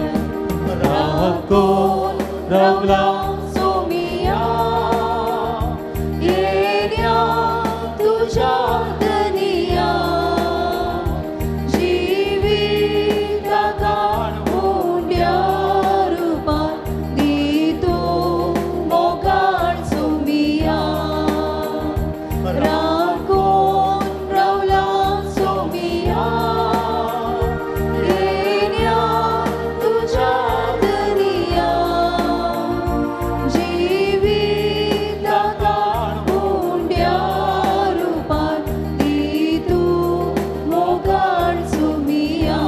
राखो रावला सोमिया येण्या तुज्या धनिया, जिविताकाण उंड्या रुपान दी तूं मोगाळ सोमिया. राखून रावला सोमिया येण्या तुज्या धनिया, जिविताकाण उंड्या रुपान दी तूं मोगाळ सोमिया.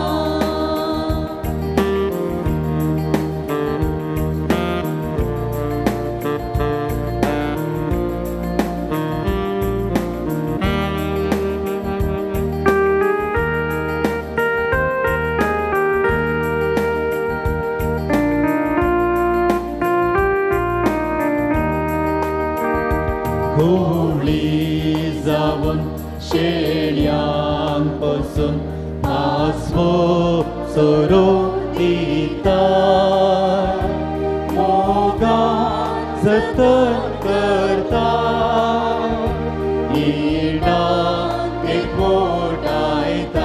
घोळी जावन शेळयांक पसून पासवो सोरो दिताय, मोगान जतन करताय, इणाक एकवटायताय.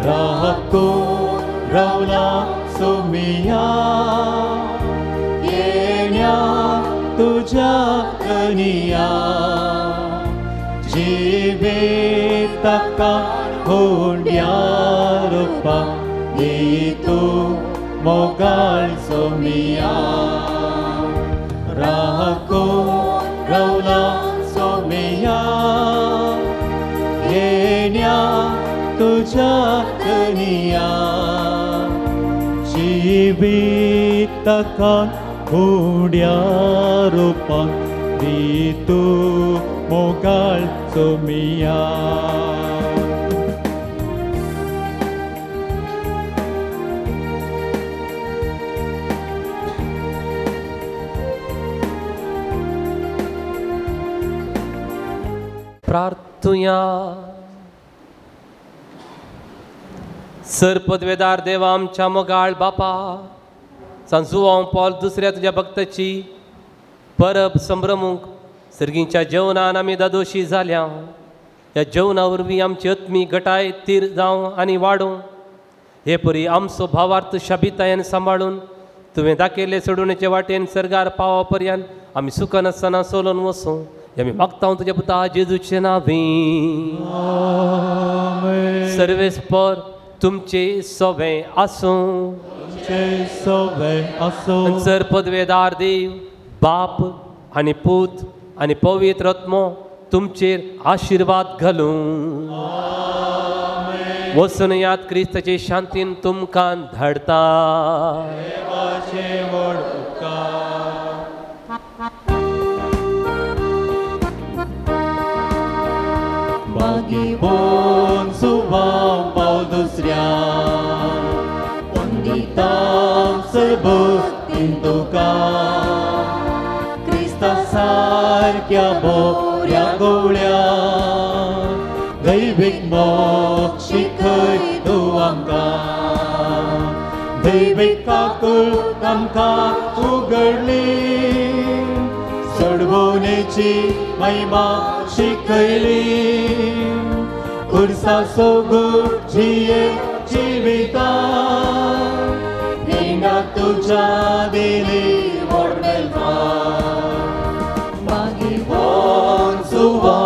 राखून रावला सोमिया येण्या तुज्या धनिया, जिविताकाण हुंड्या रुपा दी तूं मोगाळ सोमिया. राखून रावला सोमिया येण्या तुज्या धनिया, जिविताकाण हुंड्या रुपान दी तूं मोगाळ सोमिया. प्रार्थुया. सर पदवेदार देवा आमच्या मोगाळ बापा, सांजुआंव पॉल दुसऱ्या तुज्या भक्ताची परब संभ्रमूंक सर्गींच्या जेवणान आमी दादोशी जाल्या. ह्या जेवणा वरवीं आमची आत्मीक गटाय तीर जावं आनी वाडूं. हे परी आमचो भावार्थ शाबितायेन सांबाळून तुवें दाखयल्ले सोडवणेचे वाटेन सर्गार पावा पर्यंत आमी सुखान आसतना सोलून वसूं. आमी मागता तुज्या पुता जेजूचे नांवी. सर्वेस्पर तुमचे सवे आसूं. सर पदवेदार देव बाप आनी पूत आनी पवित्र आत्मो तुमचेर आशिर्वाद घालूं. वचून याद क्रिस्ताचे शांतीन तुमकां धाडता. मागीर सुवां पाव दुसऱ्या पंडितां सबतीन तुका क्रिस्ता सारक्या बोऱ्या गोवळ्या दैवीक मोग शिकय तूं आमकां दैवीक काकूळ आमकां उगडली सोडवणेची महिमा शिकयली खुर्सा सोगूट जिये जिविता हिंगा तुज्या दिली व्हड मेलपा मागीर सुवा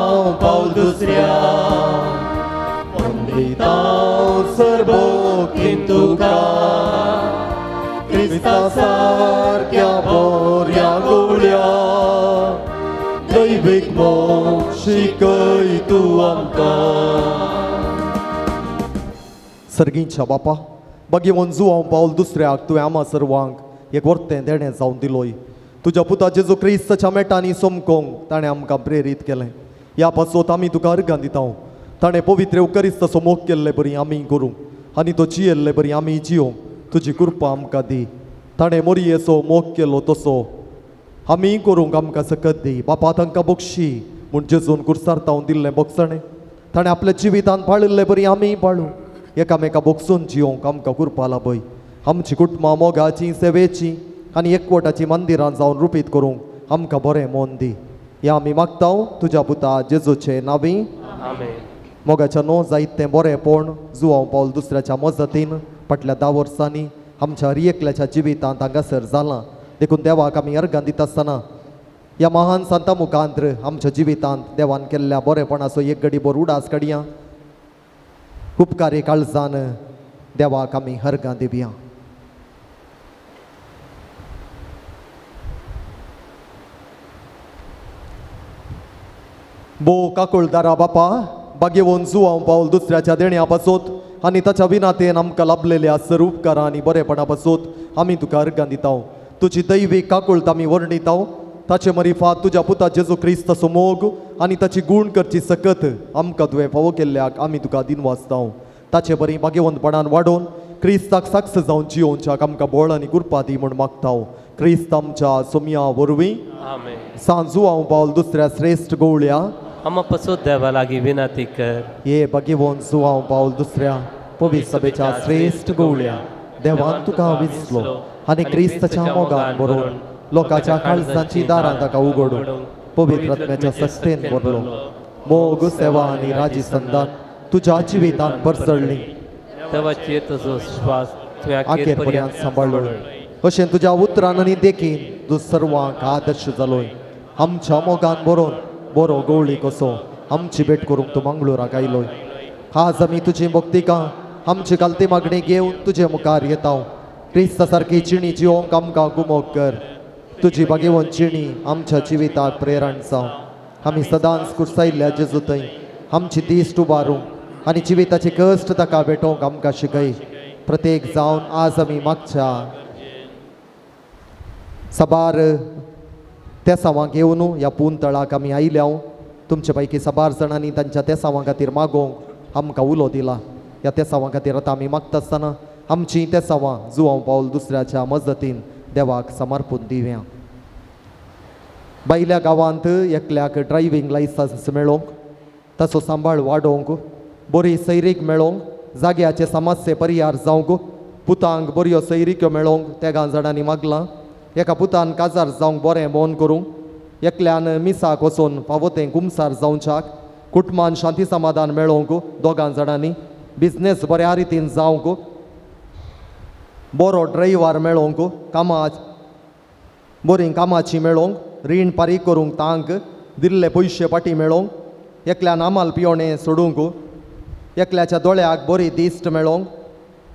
गोवळ्या वंदितां सर्वोकीन तुका क्रिस्ता सारक्या बऱ्या गोवळ्या दैवीक मोग शिकय तूं आमकां. सर्गींच्या बापा बागेवन जुवांव पावल दुसऱ्याक तुवें आमा सर्वांक एक वर्तें देणें जावन दिलोय. तुज्या पुता जेजू क्रिस्ताच्या मेटांनी समकोंक ताणें आमकां प्रेरीत केलें. ह्या पासत आमी तुका अर्गां दिता. ताणें पवित्र उकरिस्ताचो मोग केल्ले बरी आमी करूंक आनी तो जियेल्ले बरी आमी जियोंक तुजी कृपा आमकां दी. ताणें मोरयेचो मोग केलो तसो आमी करूंक आमकां सकत दी. बापा तांकां बक्षी म्हूण जेजून कुर्सार तावन दिल्लें बक्षणें ताणें आपल्या जिवितान पाळिल्ले बरी आमी पाळूं. एकामेका बक्षून जियोंक आमकां कृपा लाभय. आमची कुटुंबां मोगाची सेवेची आनी एकवटाची मंदिरां जावन रुपीत करूंक आमकां बरें मन दी. ह्या आमी मागता तुज्या पुता जेजूचे नांवी. मोगाच्या न्हू जायत तें बरेंपण जुवांव पावल दुसऱ्याच्या मजतीन फाटल्या 10 वर्सांनी आमच्या हर एकल्याच्या जिवितांत हांगासर जालां. देखून देवाक आमी अर्गां दिता आसतना ह्या महान संता मुखांत्र आमच्या जिवितांत देवान केल्ल्या बरेपणाचो एक घडी भर उडास काडया. उपकारी काळजान देवाक आमी अर्गां दिवया. बो काकुळदारा बापा बागेवन जुवांव पावल दुसऱ्याच्या देण्या पासत आनी ताच्या विनातेन आमकां लाभलेल्या सर उपकारां आनी बरेपणा पासत आमी तुका अर्गां दिता. तुजी दैवीक काकुळत आमी वर्णिता. ताचे मरिफात तुज्या पुता जेजू क्रिस्ताचो मोग आनी ताची गूण करची सकत आमकां तुवें फावो केल्ल्याक आमी तुका दिनवासता. ताचे बरी भाग्यवंतपणान वाडोवन क्रिस्ताक साक्ष जावन जियोवच्याक आमकां बळ आनी कृपा दी म्हूण मागता. क्रिस्त आमच्या सोमया वरवीं. सांजू हांव पावल दुसऱ्या श्रेश्ठ गोवळ्या आमा पसोत देवा लागीं विनंती कर. हे भाग्यवंत जुवांव पावल दुसऱ्या पवित्र सभेच्या श्रेश्ठ गोवळ्या देवान तुका विसलो आनी क्रिस्ताच्या मोगान बरोवन लोकांच्या काळजाची दारां ताका उगडून पवित्र आत्म्याच्या सस्तेन भरलो. मोग सेवा आनी राजी संदान तुज्या जिवितान परसळ्ळी. देवाची तुजो श्वास आखेर पर्यंत सांबाळ्ळो. अशें तुज्या उतरान आनी देखीन तूं सर्वांक आदर्श जालोय. आमच्या मोगान बरोवन बरो गवळी कसो आमची भेट करूंक तूं मंगळुराक आयलोय. आज आमी तुजी भक्तिका आमची कालती मागणी घेवन तुजे मुखार येता. क्रिस्ता सारकी चिणी जिवोंक आमकां गुमोग कर. तुजी भाग्यवंत चिणी आमच्या जिविताक प्रेरण जावं. आमी सदांच कुर्सायल्ल्या जेजू थंय आमची दिश्ट उबारूंक आनी जिविताचे कश्ट ताका भेटोवंक आमकां शिकय. प्रत्येक जावन आज आमी मागच्या साबार तेसांवांक येवन ह्या पून तळाक आमी आयल्या. तुमचे पैकी साबार जाणांनी तांच्या तेसांवां खातीर मागोवंक आमकां उलो दिला. ह्या तेसांवां खातीर आतां आमी मागता आसतना आमची तेसांवां जुवांव पावल दुसऱ्याच्या मजतीन देवाक समर्पून दिवया. बायल्या गांवांत एकल्याक ड्रायव्हींग लायसन्स मेळोवंक, ताचो सांबाळ वाडोवंक, बरी सैरीक मेळोवंक, जाग्याचे समस्ये परिहार जावंक, पुतांक बऱ्यो सैरिक्यो मेळोवंक तेगां जाणांनी मागलां. एका पुतान काजार जावंक बरें मन करूंक, एकल्यान मिसाक वचून फावो तें कुमसार जावच्याक, कुटुंबान शांती समाधान मेळोवंक दोगां जाणांनी, बिजनेस बऱ्या रितीन जावंक, बरो ड्रायव्हर मेळोवंक, कामा बरीं कामाची मेळोवंक, रीण फारीक करूंक तांक दिल्ले पयशे फाटीं मेळोवंक, एकल्यान आमाल पियोणें सोडूंक, एकल्याच्या दोळ्याक बरी दिश्ट मेळोवंक,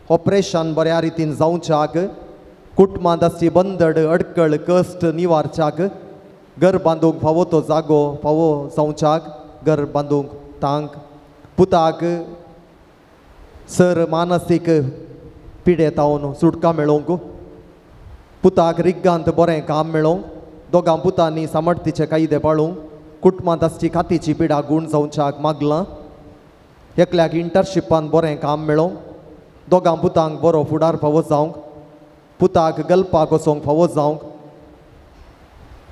ऑपरेशन बऱ्या रितीन जावच्याक, कुटुंबांत आसची बंदड अडकळ कश्ट निवारच्याक, घर बांदूंक फावो तो जागो फावो जावच्याक, घर बांदूंक तांक, पुताक सर मानसीक पिडेतावन सुटका मेळोवंक, पुताक रिग्गांत बरें काम मेळोवंक, दोगां पुतांनी सामर्थीचे कायदे पाळूंक, कुटुंबांत आसची कातीची पिडा गूण जावच्याक मागलां, एकल्याक इंटर्नशिपान बरें काम मेळोवंक, दोगां पुतांक बरो फुडार फावो जावंक, पुताक गल्पाक वचोंक फावो जावंक,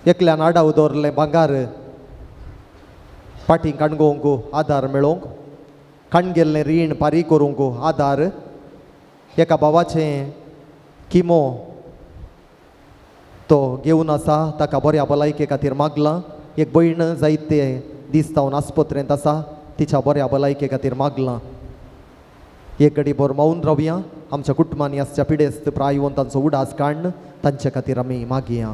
एकल्यान आडाव दवरलें भांगार फाटीं काणगोवंक आदार मेळोवंक, काणगेल्लें रीण फारीक करूंक आदार, एका भावाचें किमो तो घेवन आसा ताका बऱ्या भलायके खातीर मागलां, एक भयण जायते दीस जावन आस्पत्रेंत आसा तिच्या बऱ्या भलायके खातीर मागलां. एक घडी भर मावन रावया. आमच्या कुटुंबांनी आसच्या पिडेस्त प्रायवंतांचो उडास काडून तांचे खातीर आमी मागया.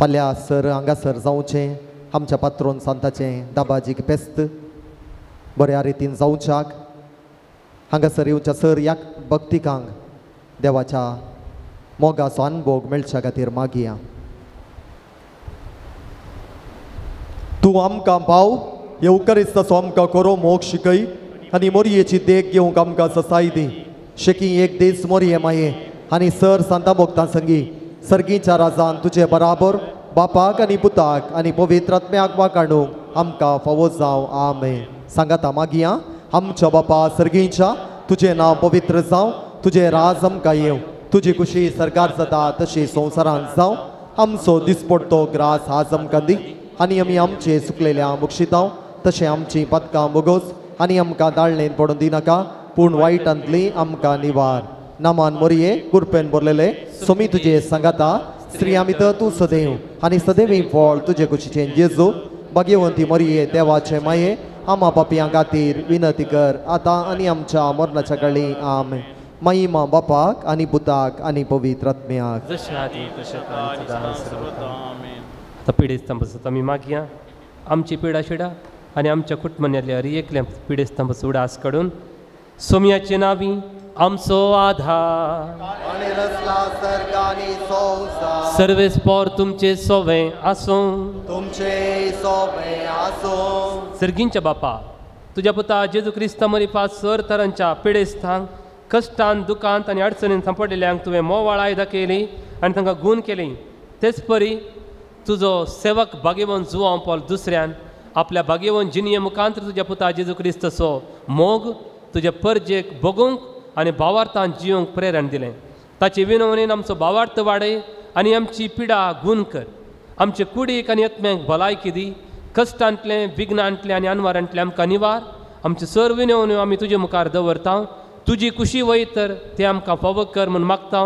फाल्यां सर हांगासर जावचें आमच्या पात्रोन सांताचें दाबाजीक पेस्त बऱ्या रितीन जावच्याक हांगासर येवच्या सर ह्या भक्तिकांक देवाच्या मोगाचो अनभोग मेळच्या खातीर मागया. तूं आमकां पाव येवकरिस्ताचो आमकां खरो मोग शिकय आनी मोरयेची देख घेवंक आमकां ससाय दी. शेकी एक दीस मोरये माये आनी सर सांता भोगतां संगी सर्गीच्या राजान तुजे बराबर बापाक आनी पुताक आनी पवित्र आत्म्याक वाकाणूंक आमकां फावो जावं. आमेन. सांगाता मागया. आमच्या बापा सर्गीच्या, तुजें नांव पवित्र जावं, तुजें राज आमकां येवं, तुजी खुशी सरकार जाता तशी संवसारांत जावं. आमचो दिसपडतो ग्रास आज आमकां दी आनी आमी आमचे सुकलेल्या बक्षितांव तशें आमची पदकां बोगोस आनी आमकां दाळणेन पडून दिनाका, पूण वायटांतली आमकां निवार. नामान मोरये कुरपेन भरलेले सोमी तुजे सांगाता, स्त्रियां भितर तूं सदैव आनी सदैवी फळ तुजे कुशीचें जेजू. भाग्यवंती मोरये देवाचे माये, आमा पापयां खातीर विनंती कर आतां आनी आमच्या मरणाच्या काळी. आमेन. महिमा बापाक आनी पुताक आनी पवित्र आत्म्याक. आतां पिडेस्तां पासत आमी मागया. आमची पिडा शिडा आनी आमच्या कुटुंबांतल्या हर एकल्या पिडेस्तां पासून उडास काडून सोम्याचे नावी आमचो आधार. सर्वेस्पोर तुमचे सोवे आसूं, तुमचे सोवे आसूं. सर्गींच्या बापा, तुज्या पुता जेजू क्रिस्ता मरिफा सर तरांच्या पिडेस्तांक कश्टान दुकांत आनी अडचणीन सांपडिल्ल्यांक तुवें मोवाळाय दाखयली आनी तांकां गूण केली. तेच परी तुजो सेवक भाग्यवंत जुवांव पॉल दुसऱ्यान आपल्या भाग्यवंत जिणये मुखांत तुज्या पुता जेजू क्रिस्ताचो मोग तुज्या परजेक भोगूंक आनी भावार्थान जियोंक प्रेरण दिलें. ताचे विनवणेन आमचो भावार्थ वाडय आनी आमची पिडा गूण कर. आमचे कुडीक आनी आत्म्याक भलायकी दी. कश्टांतलें विघ्नांतलें आनी अनवारांतलें आमकां निवार. आमचे सर विनवण्यो आमी तुजे मुखार दवरता. तुजी खुशी वय तर ते आमकां फावो कर म्हूण मागता.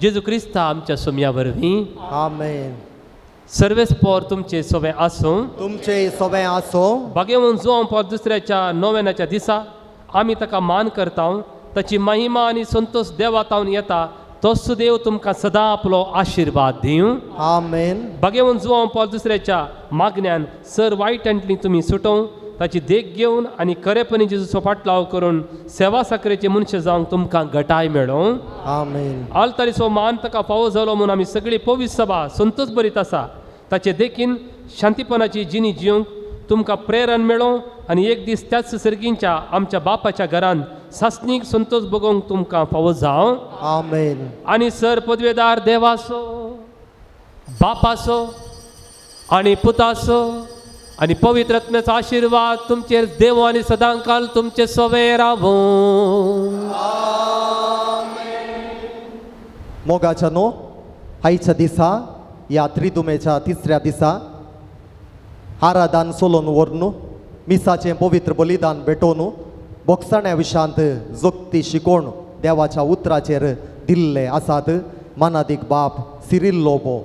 जेजू क्रिस्ता आमच्या सोम्या वरवीं. आमेन. सर्वेस्पोर तुमचे सोवे आसूं, तुमचे सोवे आसूं. भाग्यवंत जुवांव पॉल दुसऱ्याच्या नोवेनाच्या दिसा आमी ताका मान करता. ताची महिमा आनी संतोष देवा तावन येता. तोच देव तुमकां सदां आपलो आशिर्वाद दिवं. आमेन. भाग्यवंत जुवांव पॉल दुसऱ्याच्या मागण्यान सर वायटांतली तुमी सुटोवं. ताची देख घेवन आनी खरेपणी जेजूचो फाटलाव करून सेवा साकरेचे मनशां जावंक तुमकां गटाय मेळों. आमेन. आल्तारीचो मान ताका फावो जालो म्हूण आमी सगळी पवित्र सभा संतोष भरीत आसा. ताचे देखीन शांतीपणाची जिणी जिवंक तुमकां प्रेरण मेळों आनी एक दीस त्याच सर्गींच्या आमच्या बापाच्या घरान सासणीक संतोष भोगोवंक तुमकां फावो जावं. आमेन. आनी सर पदवेदार देवाचो बापाचो आनी पुताचो आनी पवित्र आत्म्याचो आशिर्वाद तुमचेर देव आनी सदांकाल तुमचे सोवे रावूं. मोगाच्या न्हू आयच्या दिसा ह्या त्रिदुमेच्या तिसऱ्या दिसा आराधान सोलोन व्हरून मिसाचें पवित्र बलिदान भेटोवन बोगसाण्या विशांत जोगती शिकोवन देवाच्या उतराचेर दिल्ले आसात. मानादीक बाप सिरील लोबो,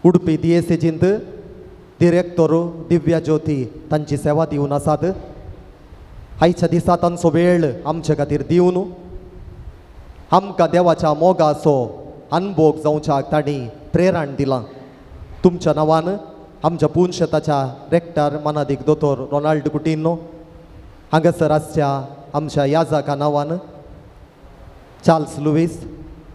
उडपी दियेसेजींत दिरेक्तोर दिव्या ज्योती तांची सेवा दिवन आसात. आयच्या दिसा तांचो वेळ आमचे खातीर दिवन आमकां देवाच्या मोगाचो अनभोग जावच्याक तांणी प्रेरण दिलां. तुमच्या नांवान आमच्या पुनशेताच्या रेक्टर मानादीक दोतोर रोनाल्ड कुटिन्हो, हांगासर आसच्या आमच्या याजाका नांवान चार्ल्स लुवीस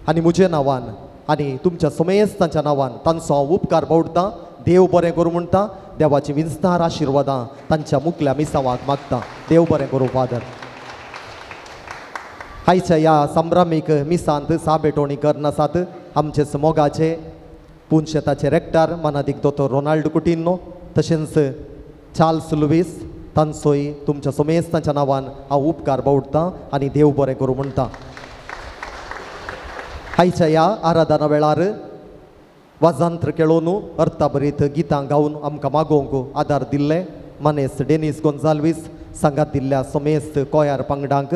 आनी म्हज्या नांवान आनी तुमच्या समेस्तांच्या नांवान तांचो हांव उपकार बावडटां. देव बरें करूं म्हणटा. देवाची विस्तार आशिर्वादां तांच्या मुकल्या मिसांवाक मागता. देव बरें करूं फादर. आयच्या ह्या संभ्रामीक मिसांत साबेटोणी करनासात आमचे मोगाचे पुनशेताचे रेक्टर मानादीक दोतोर रोनाल्ड कुटिन्हो तशेंच चार्ल्स लुवीस तांचोय तुमच्या समेस्तांच्या नांवान हांव उपकार बावडटां आनी देव बरें करूं म्हणटा. आयच्या ह्या आराधना वेळार वाजांत्र केळोवन अर्थाभरीत गितां गावन आमकां मागोवंक आदार दिल्ले मानेस्त डेनीस गोन्जाल्वीस सांगात दिल्ल्या समेस्त कोयार पंगडांक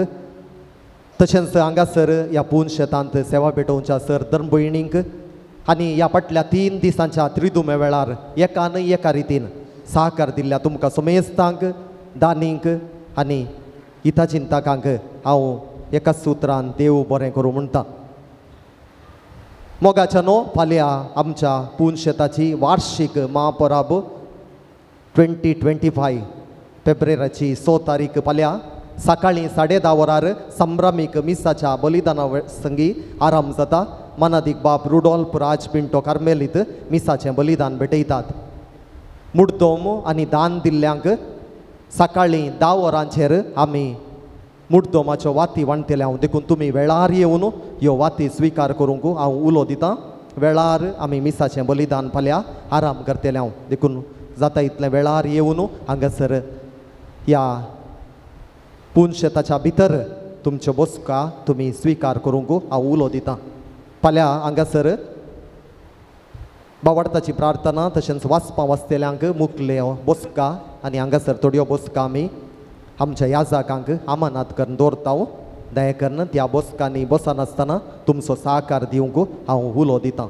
तशेंच हांगासर ह्या पून शेतांत सेवा भेटोवच्या सर धर्मभयणींक आनी ह्या फाटल्या 3 दिसांच्या त्रिदुमे वेळार एका न्हय एका रितीन सहकार दिल्ल्या तुमकां समेस्तांक दानींक आनी हिताचिंतकांक हांव एका सुत्रान देव बरें करूं म्हणटा. मोगाच्या न्हू फाल्यां आमच्या पुनशेताची वार्षिक महापराब 2025 फेब्रुवारीची 6 तारीख फाल्यां सकाळीं 10:30 वरार संभ्रमीक मिसाच्या बलिदाना संगी आराम जाता. मनादीक बाप रुडोल्फ राज पिंटो कार्मेलीत मिसाचें बलिदान भेटयतात. मुड्डोम आनी दान दिल्ल्यांक सकाळीं 10 वरांचेर आमी मुड्डोमाच्यो वाती वांटतले हांव, देखून तुमी वेळार येवन ह्यो वाती स्विकार करूंक हांव उलो दितां. वेळार आमी मिसाचें बलिदान फाल्यां आराम करतले हांव, देखून जाता इतलें वेळार येवन हांगासर ह्या पुनशेताच्या भितर तुमच्यो बसका तुमी स्विकार करूंक हांव उलो दितां. फाल्यां हांगासर बावडताची प्रार्थना तशेंच वाचपां वाचतल्यांक मुखले बसका आनी हांगासर थोड्यो बसका आमी आमच्या याजाकांक आमानात करून दवरता. दया करून त्या बसकांनी बसनासतना तुमचो सहकार दिवंक हांव उलो दितां.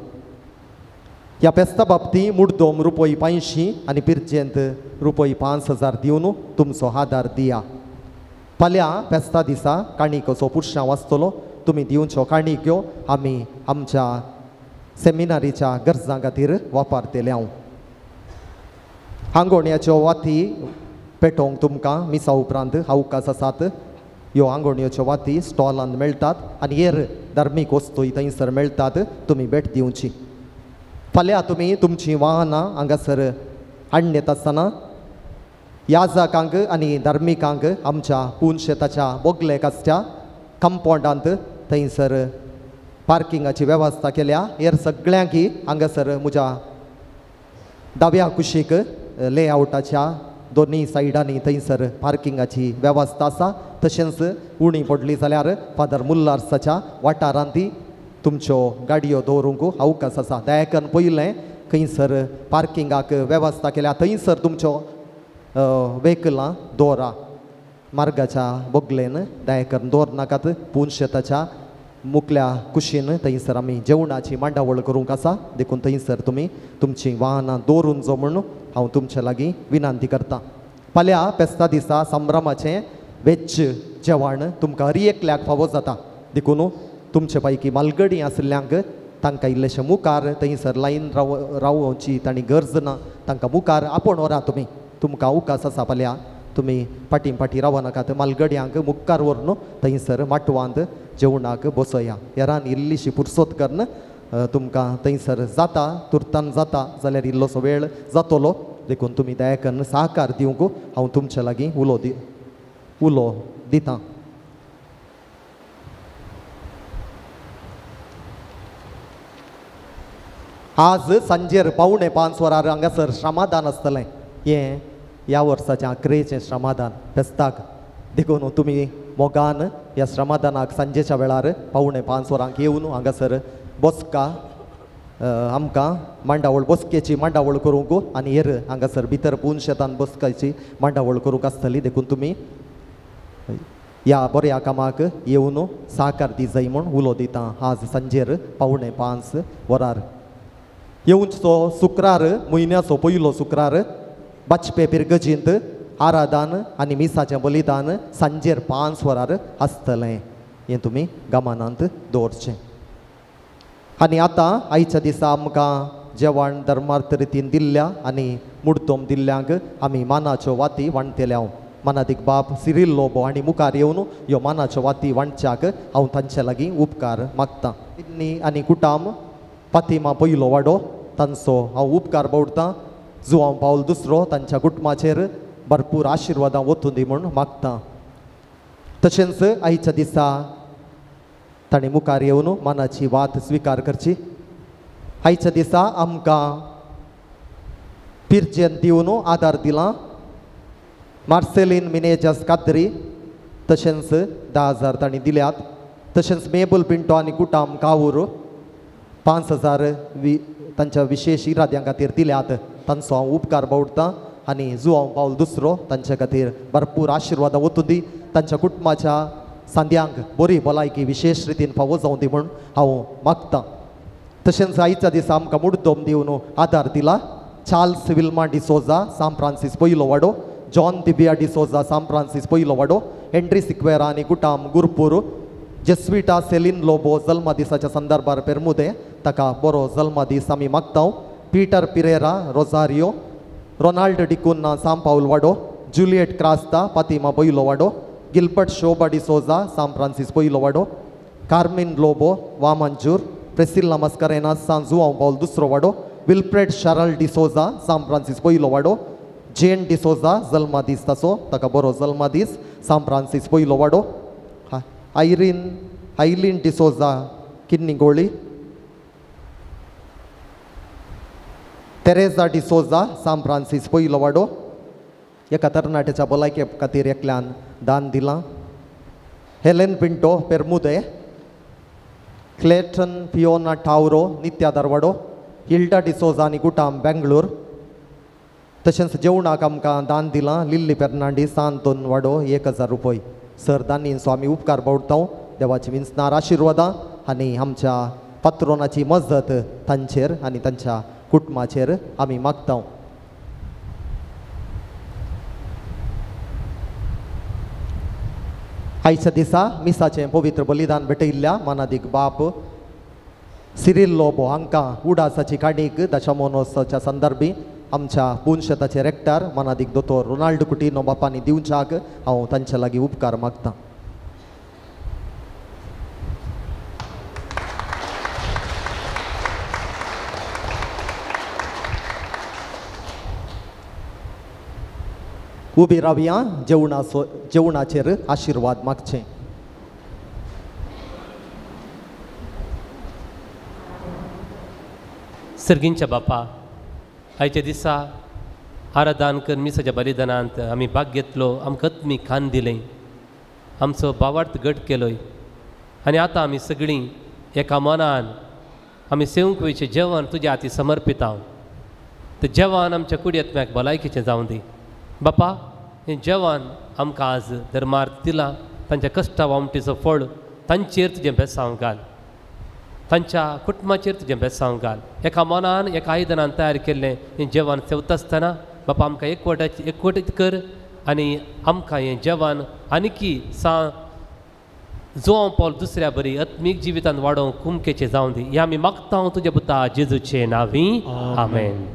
ह्या फेस्ता बाबती मुड्डोम रुपय 500 आनी पिर्जेंत रुपय 5000 दिवन तुमचो आदार दिया. फाल्यां फेस्ता दिसा काणिकेचो पुरशांव आसतलो. तुमी दिवच्यो काणिक्यो आमी आमच्या सेमिनारीच्या गरजां खातीर वापरतले हांव. आंगोणयाच्यो वाती पेटोवंक तुमकां मिसा उपरांत अवकाश आसात. ह्यो आंगोणयाच्यो वाती स्टॉलांत मेळटात आनी हेर धार्मीक वस्तूय थंयसर मेळटात. तुमी भेट दिवची. फाल्यां तुमी तुमचीं वाहनां हांगासर हाडून आसतना याजाकांक आनी धार्मिकांक आमच्या पुनशेताच्या बोगलेक आसच्या कंपावंडांत थंयसर पार्किंगाची वेवस्था केल्या. हेर सगळ्यांकी हांगासर म्हज्या दाव्या कुशीक लेआवटाच्या दोनूय सायडांनी थंयसर पार्किंगाची वेवस्था आसा. तशेंच उणी पडली जाल्यार फादर मुल्लार्साच्या वाठारांत ती तुमच्यो गाडयो दवरूंक अवकाश आसा. दया करून पयलें खंयसर पार्किंगाक वेवस्था केल्या थंयसर तुमच्यो वेहिकलां दवरा. मार्गाच्या बगलेन दया करून दवर नाकात. पुनशेताच्या मुखल्या कुशीन थंयसर आमी जेवणाची मांडावळ करूंक आसा, देखून थंयसर तुमी तुमचीं वाहनां दवरून जो म्हूण हांव तुमचे लागीं विनंती करतां. फाल्यां फेस्ता दिसा संभ्रमाचें वेज जेवण तुमकां हर एकल्याक फावो जाता, देखून तुमचे पैकी मालगडी आशिल्ल्यांक तांकां इल्लेशें मुखार थंयसर लायन रावोवची तांणी गरज ना. तांकां मुखार आपोवन व्हरा तुमी, तुमकां अवकाश आसा. फाल्यां तुमी फाटीं फाटीं रावो नाकात. मालगड्यांक मुखार व्हरून थंयसर माटवांत जेवणाक बसया. हेरान इल्लीशी पुरसोत करून तुमकां थंयसर जाता तुर्तान जाता जाल्यार इल्लोसो वेळ जातलो, देखून तुमी दया करून सहकार दिवंक हांव तुमचे लागीं उलो दितां. आज सांजेर 4:45 वरार हांगासर श्रमदान आसतलें. हें ह्या वर्साचें आखरेचें श्रमदान फेस्ताक, देखून तुमी मोगान ह्या श्रमदानाक सांजेच्या वेळार 4:45 वरांक येवन हांगासर बसका आमकां मांडावळ बसकेची मांडावळ करूंक आनी हेर हांगासर भितर पुनशेतान बसकाची मांडावळ करूंक आसतली, देखून तुमी ह्या बऱ्या कामाक येवन सहकार दी जाय म्हूण उलो दितां. आज सांजेर 4:45 वरार येवचो शुक्रार म्हयन्याचो पयलो शुक्रार बाजपे पिरगजींत आराधन आनी मिसाचें बलिदान सांजेर 5 वरार आसतलें, हें तुमी गमनांत दवरचें. आनी आतां आयच्या दिसा आमकां जेवण धर्मार्थ रितीन दिल्ल्या आनी मुड्डोम दिल्ल्यांक आमी मानाच्यो वाती वांटतले हांव. मानादीक बाप सिरील लोबो आनी मुखार येवन ह्यो मानाच्यो वाती वांटच्याक हांव तांचे लागीं उपकार मागतां. आनी कुटाम फातिमा पयलो वाडो तांचो हांव उपकार बावडतां. जुवांव पावल दुसरो तांच्या कुटुंबाचेर भरपूर आशिर्वादां वतूं दी म्हूण मागतां. तशेंच आयच्या दिसा तांणी मुखार येवन मानाची वात स्विकार करची. आयच्या दिसा आमकां पिर्जेन दिवन आदार दिला मार्सेलीन मिनेजस काद्री, तशेंच 10,000 तांणी दिल्यात. तशेंच मेबल पिंटो आनी कुटाम कावूर 5,000 तांच्या विशेश इराद्यां खातीर दिल्यात. तांचो हांव उपकार बावडतां आनी जुवांव पावल दुसरो तांचे खातीर भरपूर आशिर्वादां वतूं दी. तांच्या कुटुंबाच्या सांद्यांक बरी भलायकी विशेश रितीन फावो जावं दी म्हूण हांव मागतां. तशेंच आयच्या दिसा आमकां मुड्डोम दिवन आदार दिला चार्ल्स विल्मा डिसोजा सांत फ्रांसीस पयलो वाडो, जॉन दिबिया डिसोजा सांत फ्रांसीस पयलो वाडो, हेनरी सिक्वेरा आनी कुटाम गुरपूर, जेस्विटा सेलीन लोबो जल्मा दिसाच्या संदर्भार पेरमुदे ताका बरो जल्मदीस आमी मागता. Peter Pereira Rosario, Ronald D'Cunha Sam Paul Wado, Juliet Crasta Fatima Poilo Wado, Gilbert Shobha D'Souza Sam Francis Poilo Wado, Carmen Lobo Vamanjoor, Priscilla Mascarenhas San Joao Paul Dusro Wado, Wilfred Sharal D'Souza Sam Francis Poilo Wado, Jane D'Souza जल्मदीस ताचो ताका बरो जल्मदीस साम Francis पयलो वाडो, Irene आयलीन D'Souza किन्नीगोळी, Teresa D'Souza साम Francis पयलो वाडो. एका तरणाट्याच्या भलायके खातीर एकल्यान दान दिलां. Helen Pinto Permude, Clayton Fiona Tauro Nitya Dharwado, Hilda D'Souza आनी कुटाम बेंगलोर. तशेंच जेवणाक आमकां दान दिलां लिल्ली फेर्नांडीस सांतोन वाडो 1000 रुपये. सर दानींचो आमी उपकार बावडटा. देवाची विंचणार आशिर्वादां आनी आमच्या पात्रोनाची मजत तांचेर आनी तांच्या कुटुंबाचेर आमी मागता. आयच्या दिसा मिसाचें पवित्र बलिदान भेटयिल्ल्या मानादीक बाप सिरील लोबो हांकां उडासाची काणीक दशमोनोत्सवाच्या संदर्भी आमच्या पुनशेताचे रेक्टर मानादीक दोतोर रोनाल्ड कुटिनो बापांनी दिवच्याक हांव तांच्या लागीं उपकार मागता. उबी रावया जेवणाचेर आशिर्वाद मागचे. सर्गींच्या बापा, आयच्या दिसा आराधन कर मिसाच्या बलिदानांत आमी भाग घेतलो, आमकां आत्मीक खान दिलें, आमचो भावार्थ घट केलोय आनी आतां आमी सगळीं एका मनान आमी सेवंक वयचें जेवण तुज्या हाती समर्पिता. तें जेवण आमच्या कुडी आत्म्याक भलायकेचें जावं दी. बापा, हें जेवण आमकां आज धर्मार्थ दिलां, तांच्या कश्टा वामटीचो फळ तांचेर तुजें बेसांव घाल, तांच्या कुटुंबाचेर तुजें बेसांव घाल. एका मनान एका आयदनान तयार केल्लें हें जेवण सेवता आसतना बापा आमकां एकवटीत कर आनी आमकां हें जेवण आनीकी सा जुआंव पावल दुसऱ्या बरी आत्मीक जिवितांत वाडोवंक कुमकेचें जावं दी. हें आमी मागता तुज्या पुता जेजूचे नांवी, आमेन.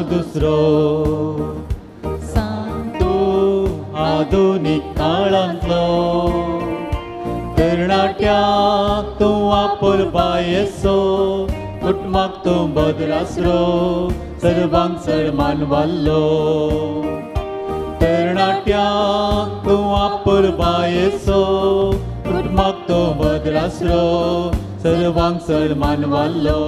दुसरो सांतो आधुनीक काळांतलो तरणाट्याक तूं आपुरबायेचो, कुटुंबाक तूं बदरासरो, सर्वांक चड मानवाल्लो. तरणाट्याक तूं आपुरबायेचो, कुटुंबाक तूं बदरासरो, सर्वांक चड मानवाल्लो.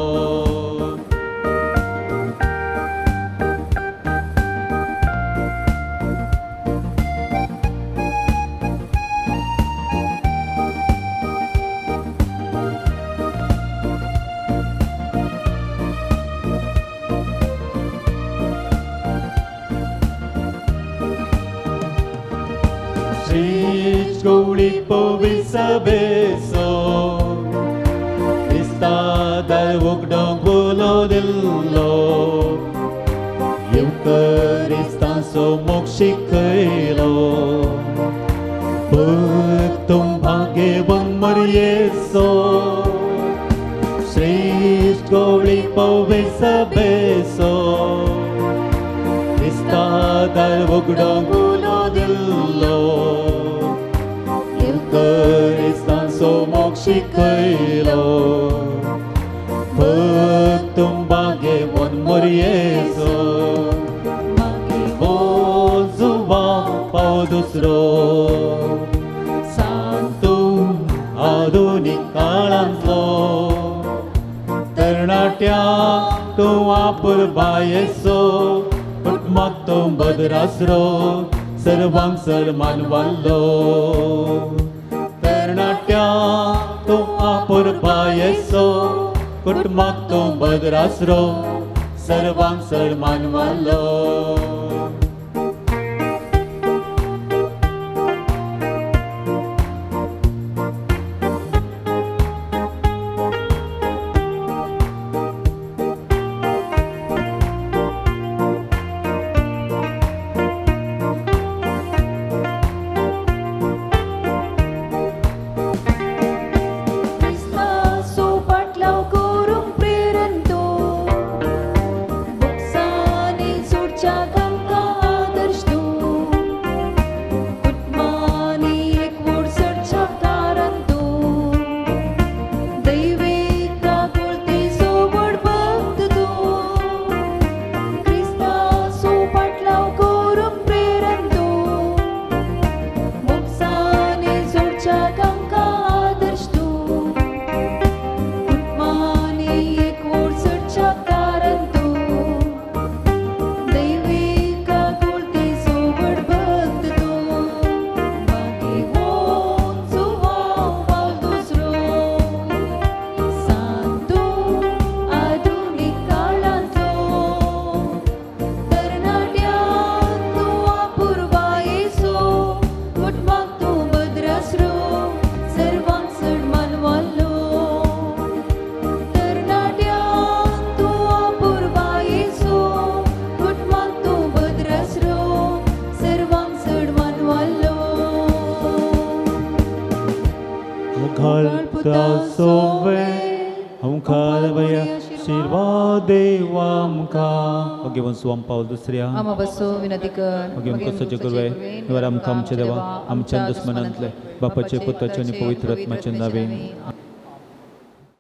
Sabeso Krista उगडोंक उलो दिल्लो, येवकरिस्तांचो मोग शिकयलो, भक्तुम भाग्यवंत मरयेसो, श्रेश्ठ गवळी पवे सभेसो, क्रिस्ता दार उगडोंक उलो दिल्लो, क्रिस्तांचो मोग शिकयलो, भक्तुम भाग्यवंत मरयेसो. मागीर जुवां पाव दुसरो सांतू आधुनीक काळांतलो, तरणाट्या तूं आपुरबायेचो, कुटुंबाक तूं बदरासरो, सर्वांक चड मानवाल्लो. तरणाट्या तूं आपुरबायेचो, कुटुंबाक तूं बदरासरो, सर्वांक चड मानवाल्लो. बाबय आशिर्वाद देव आमकां. ओगे स्वाम पावल दुसऱ्या आमा बसो विनंती कर. ओगे आमकां सजे गुरवे निवार आमकां आमचे देवा आमच्या दुस्मनांतले बापाचे पुताचे आनी पवित्र आत्म्याचे नावे.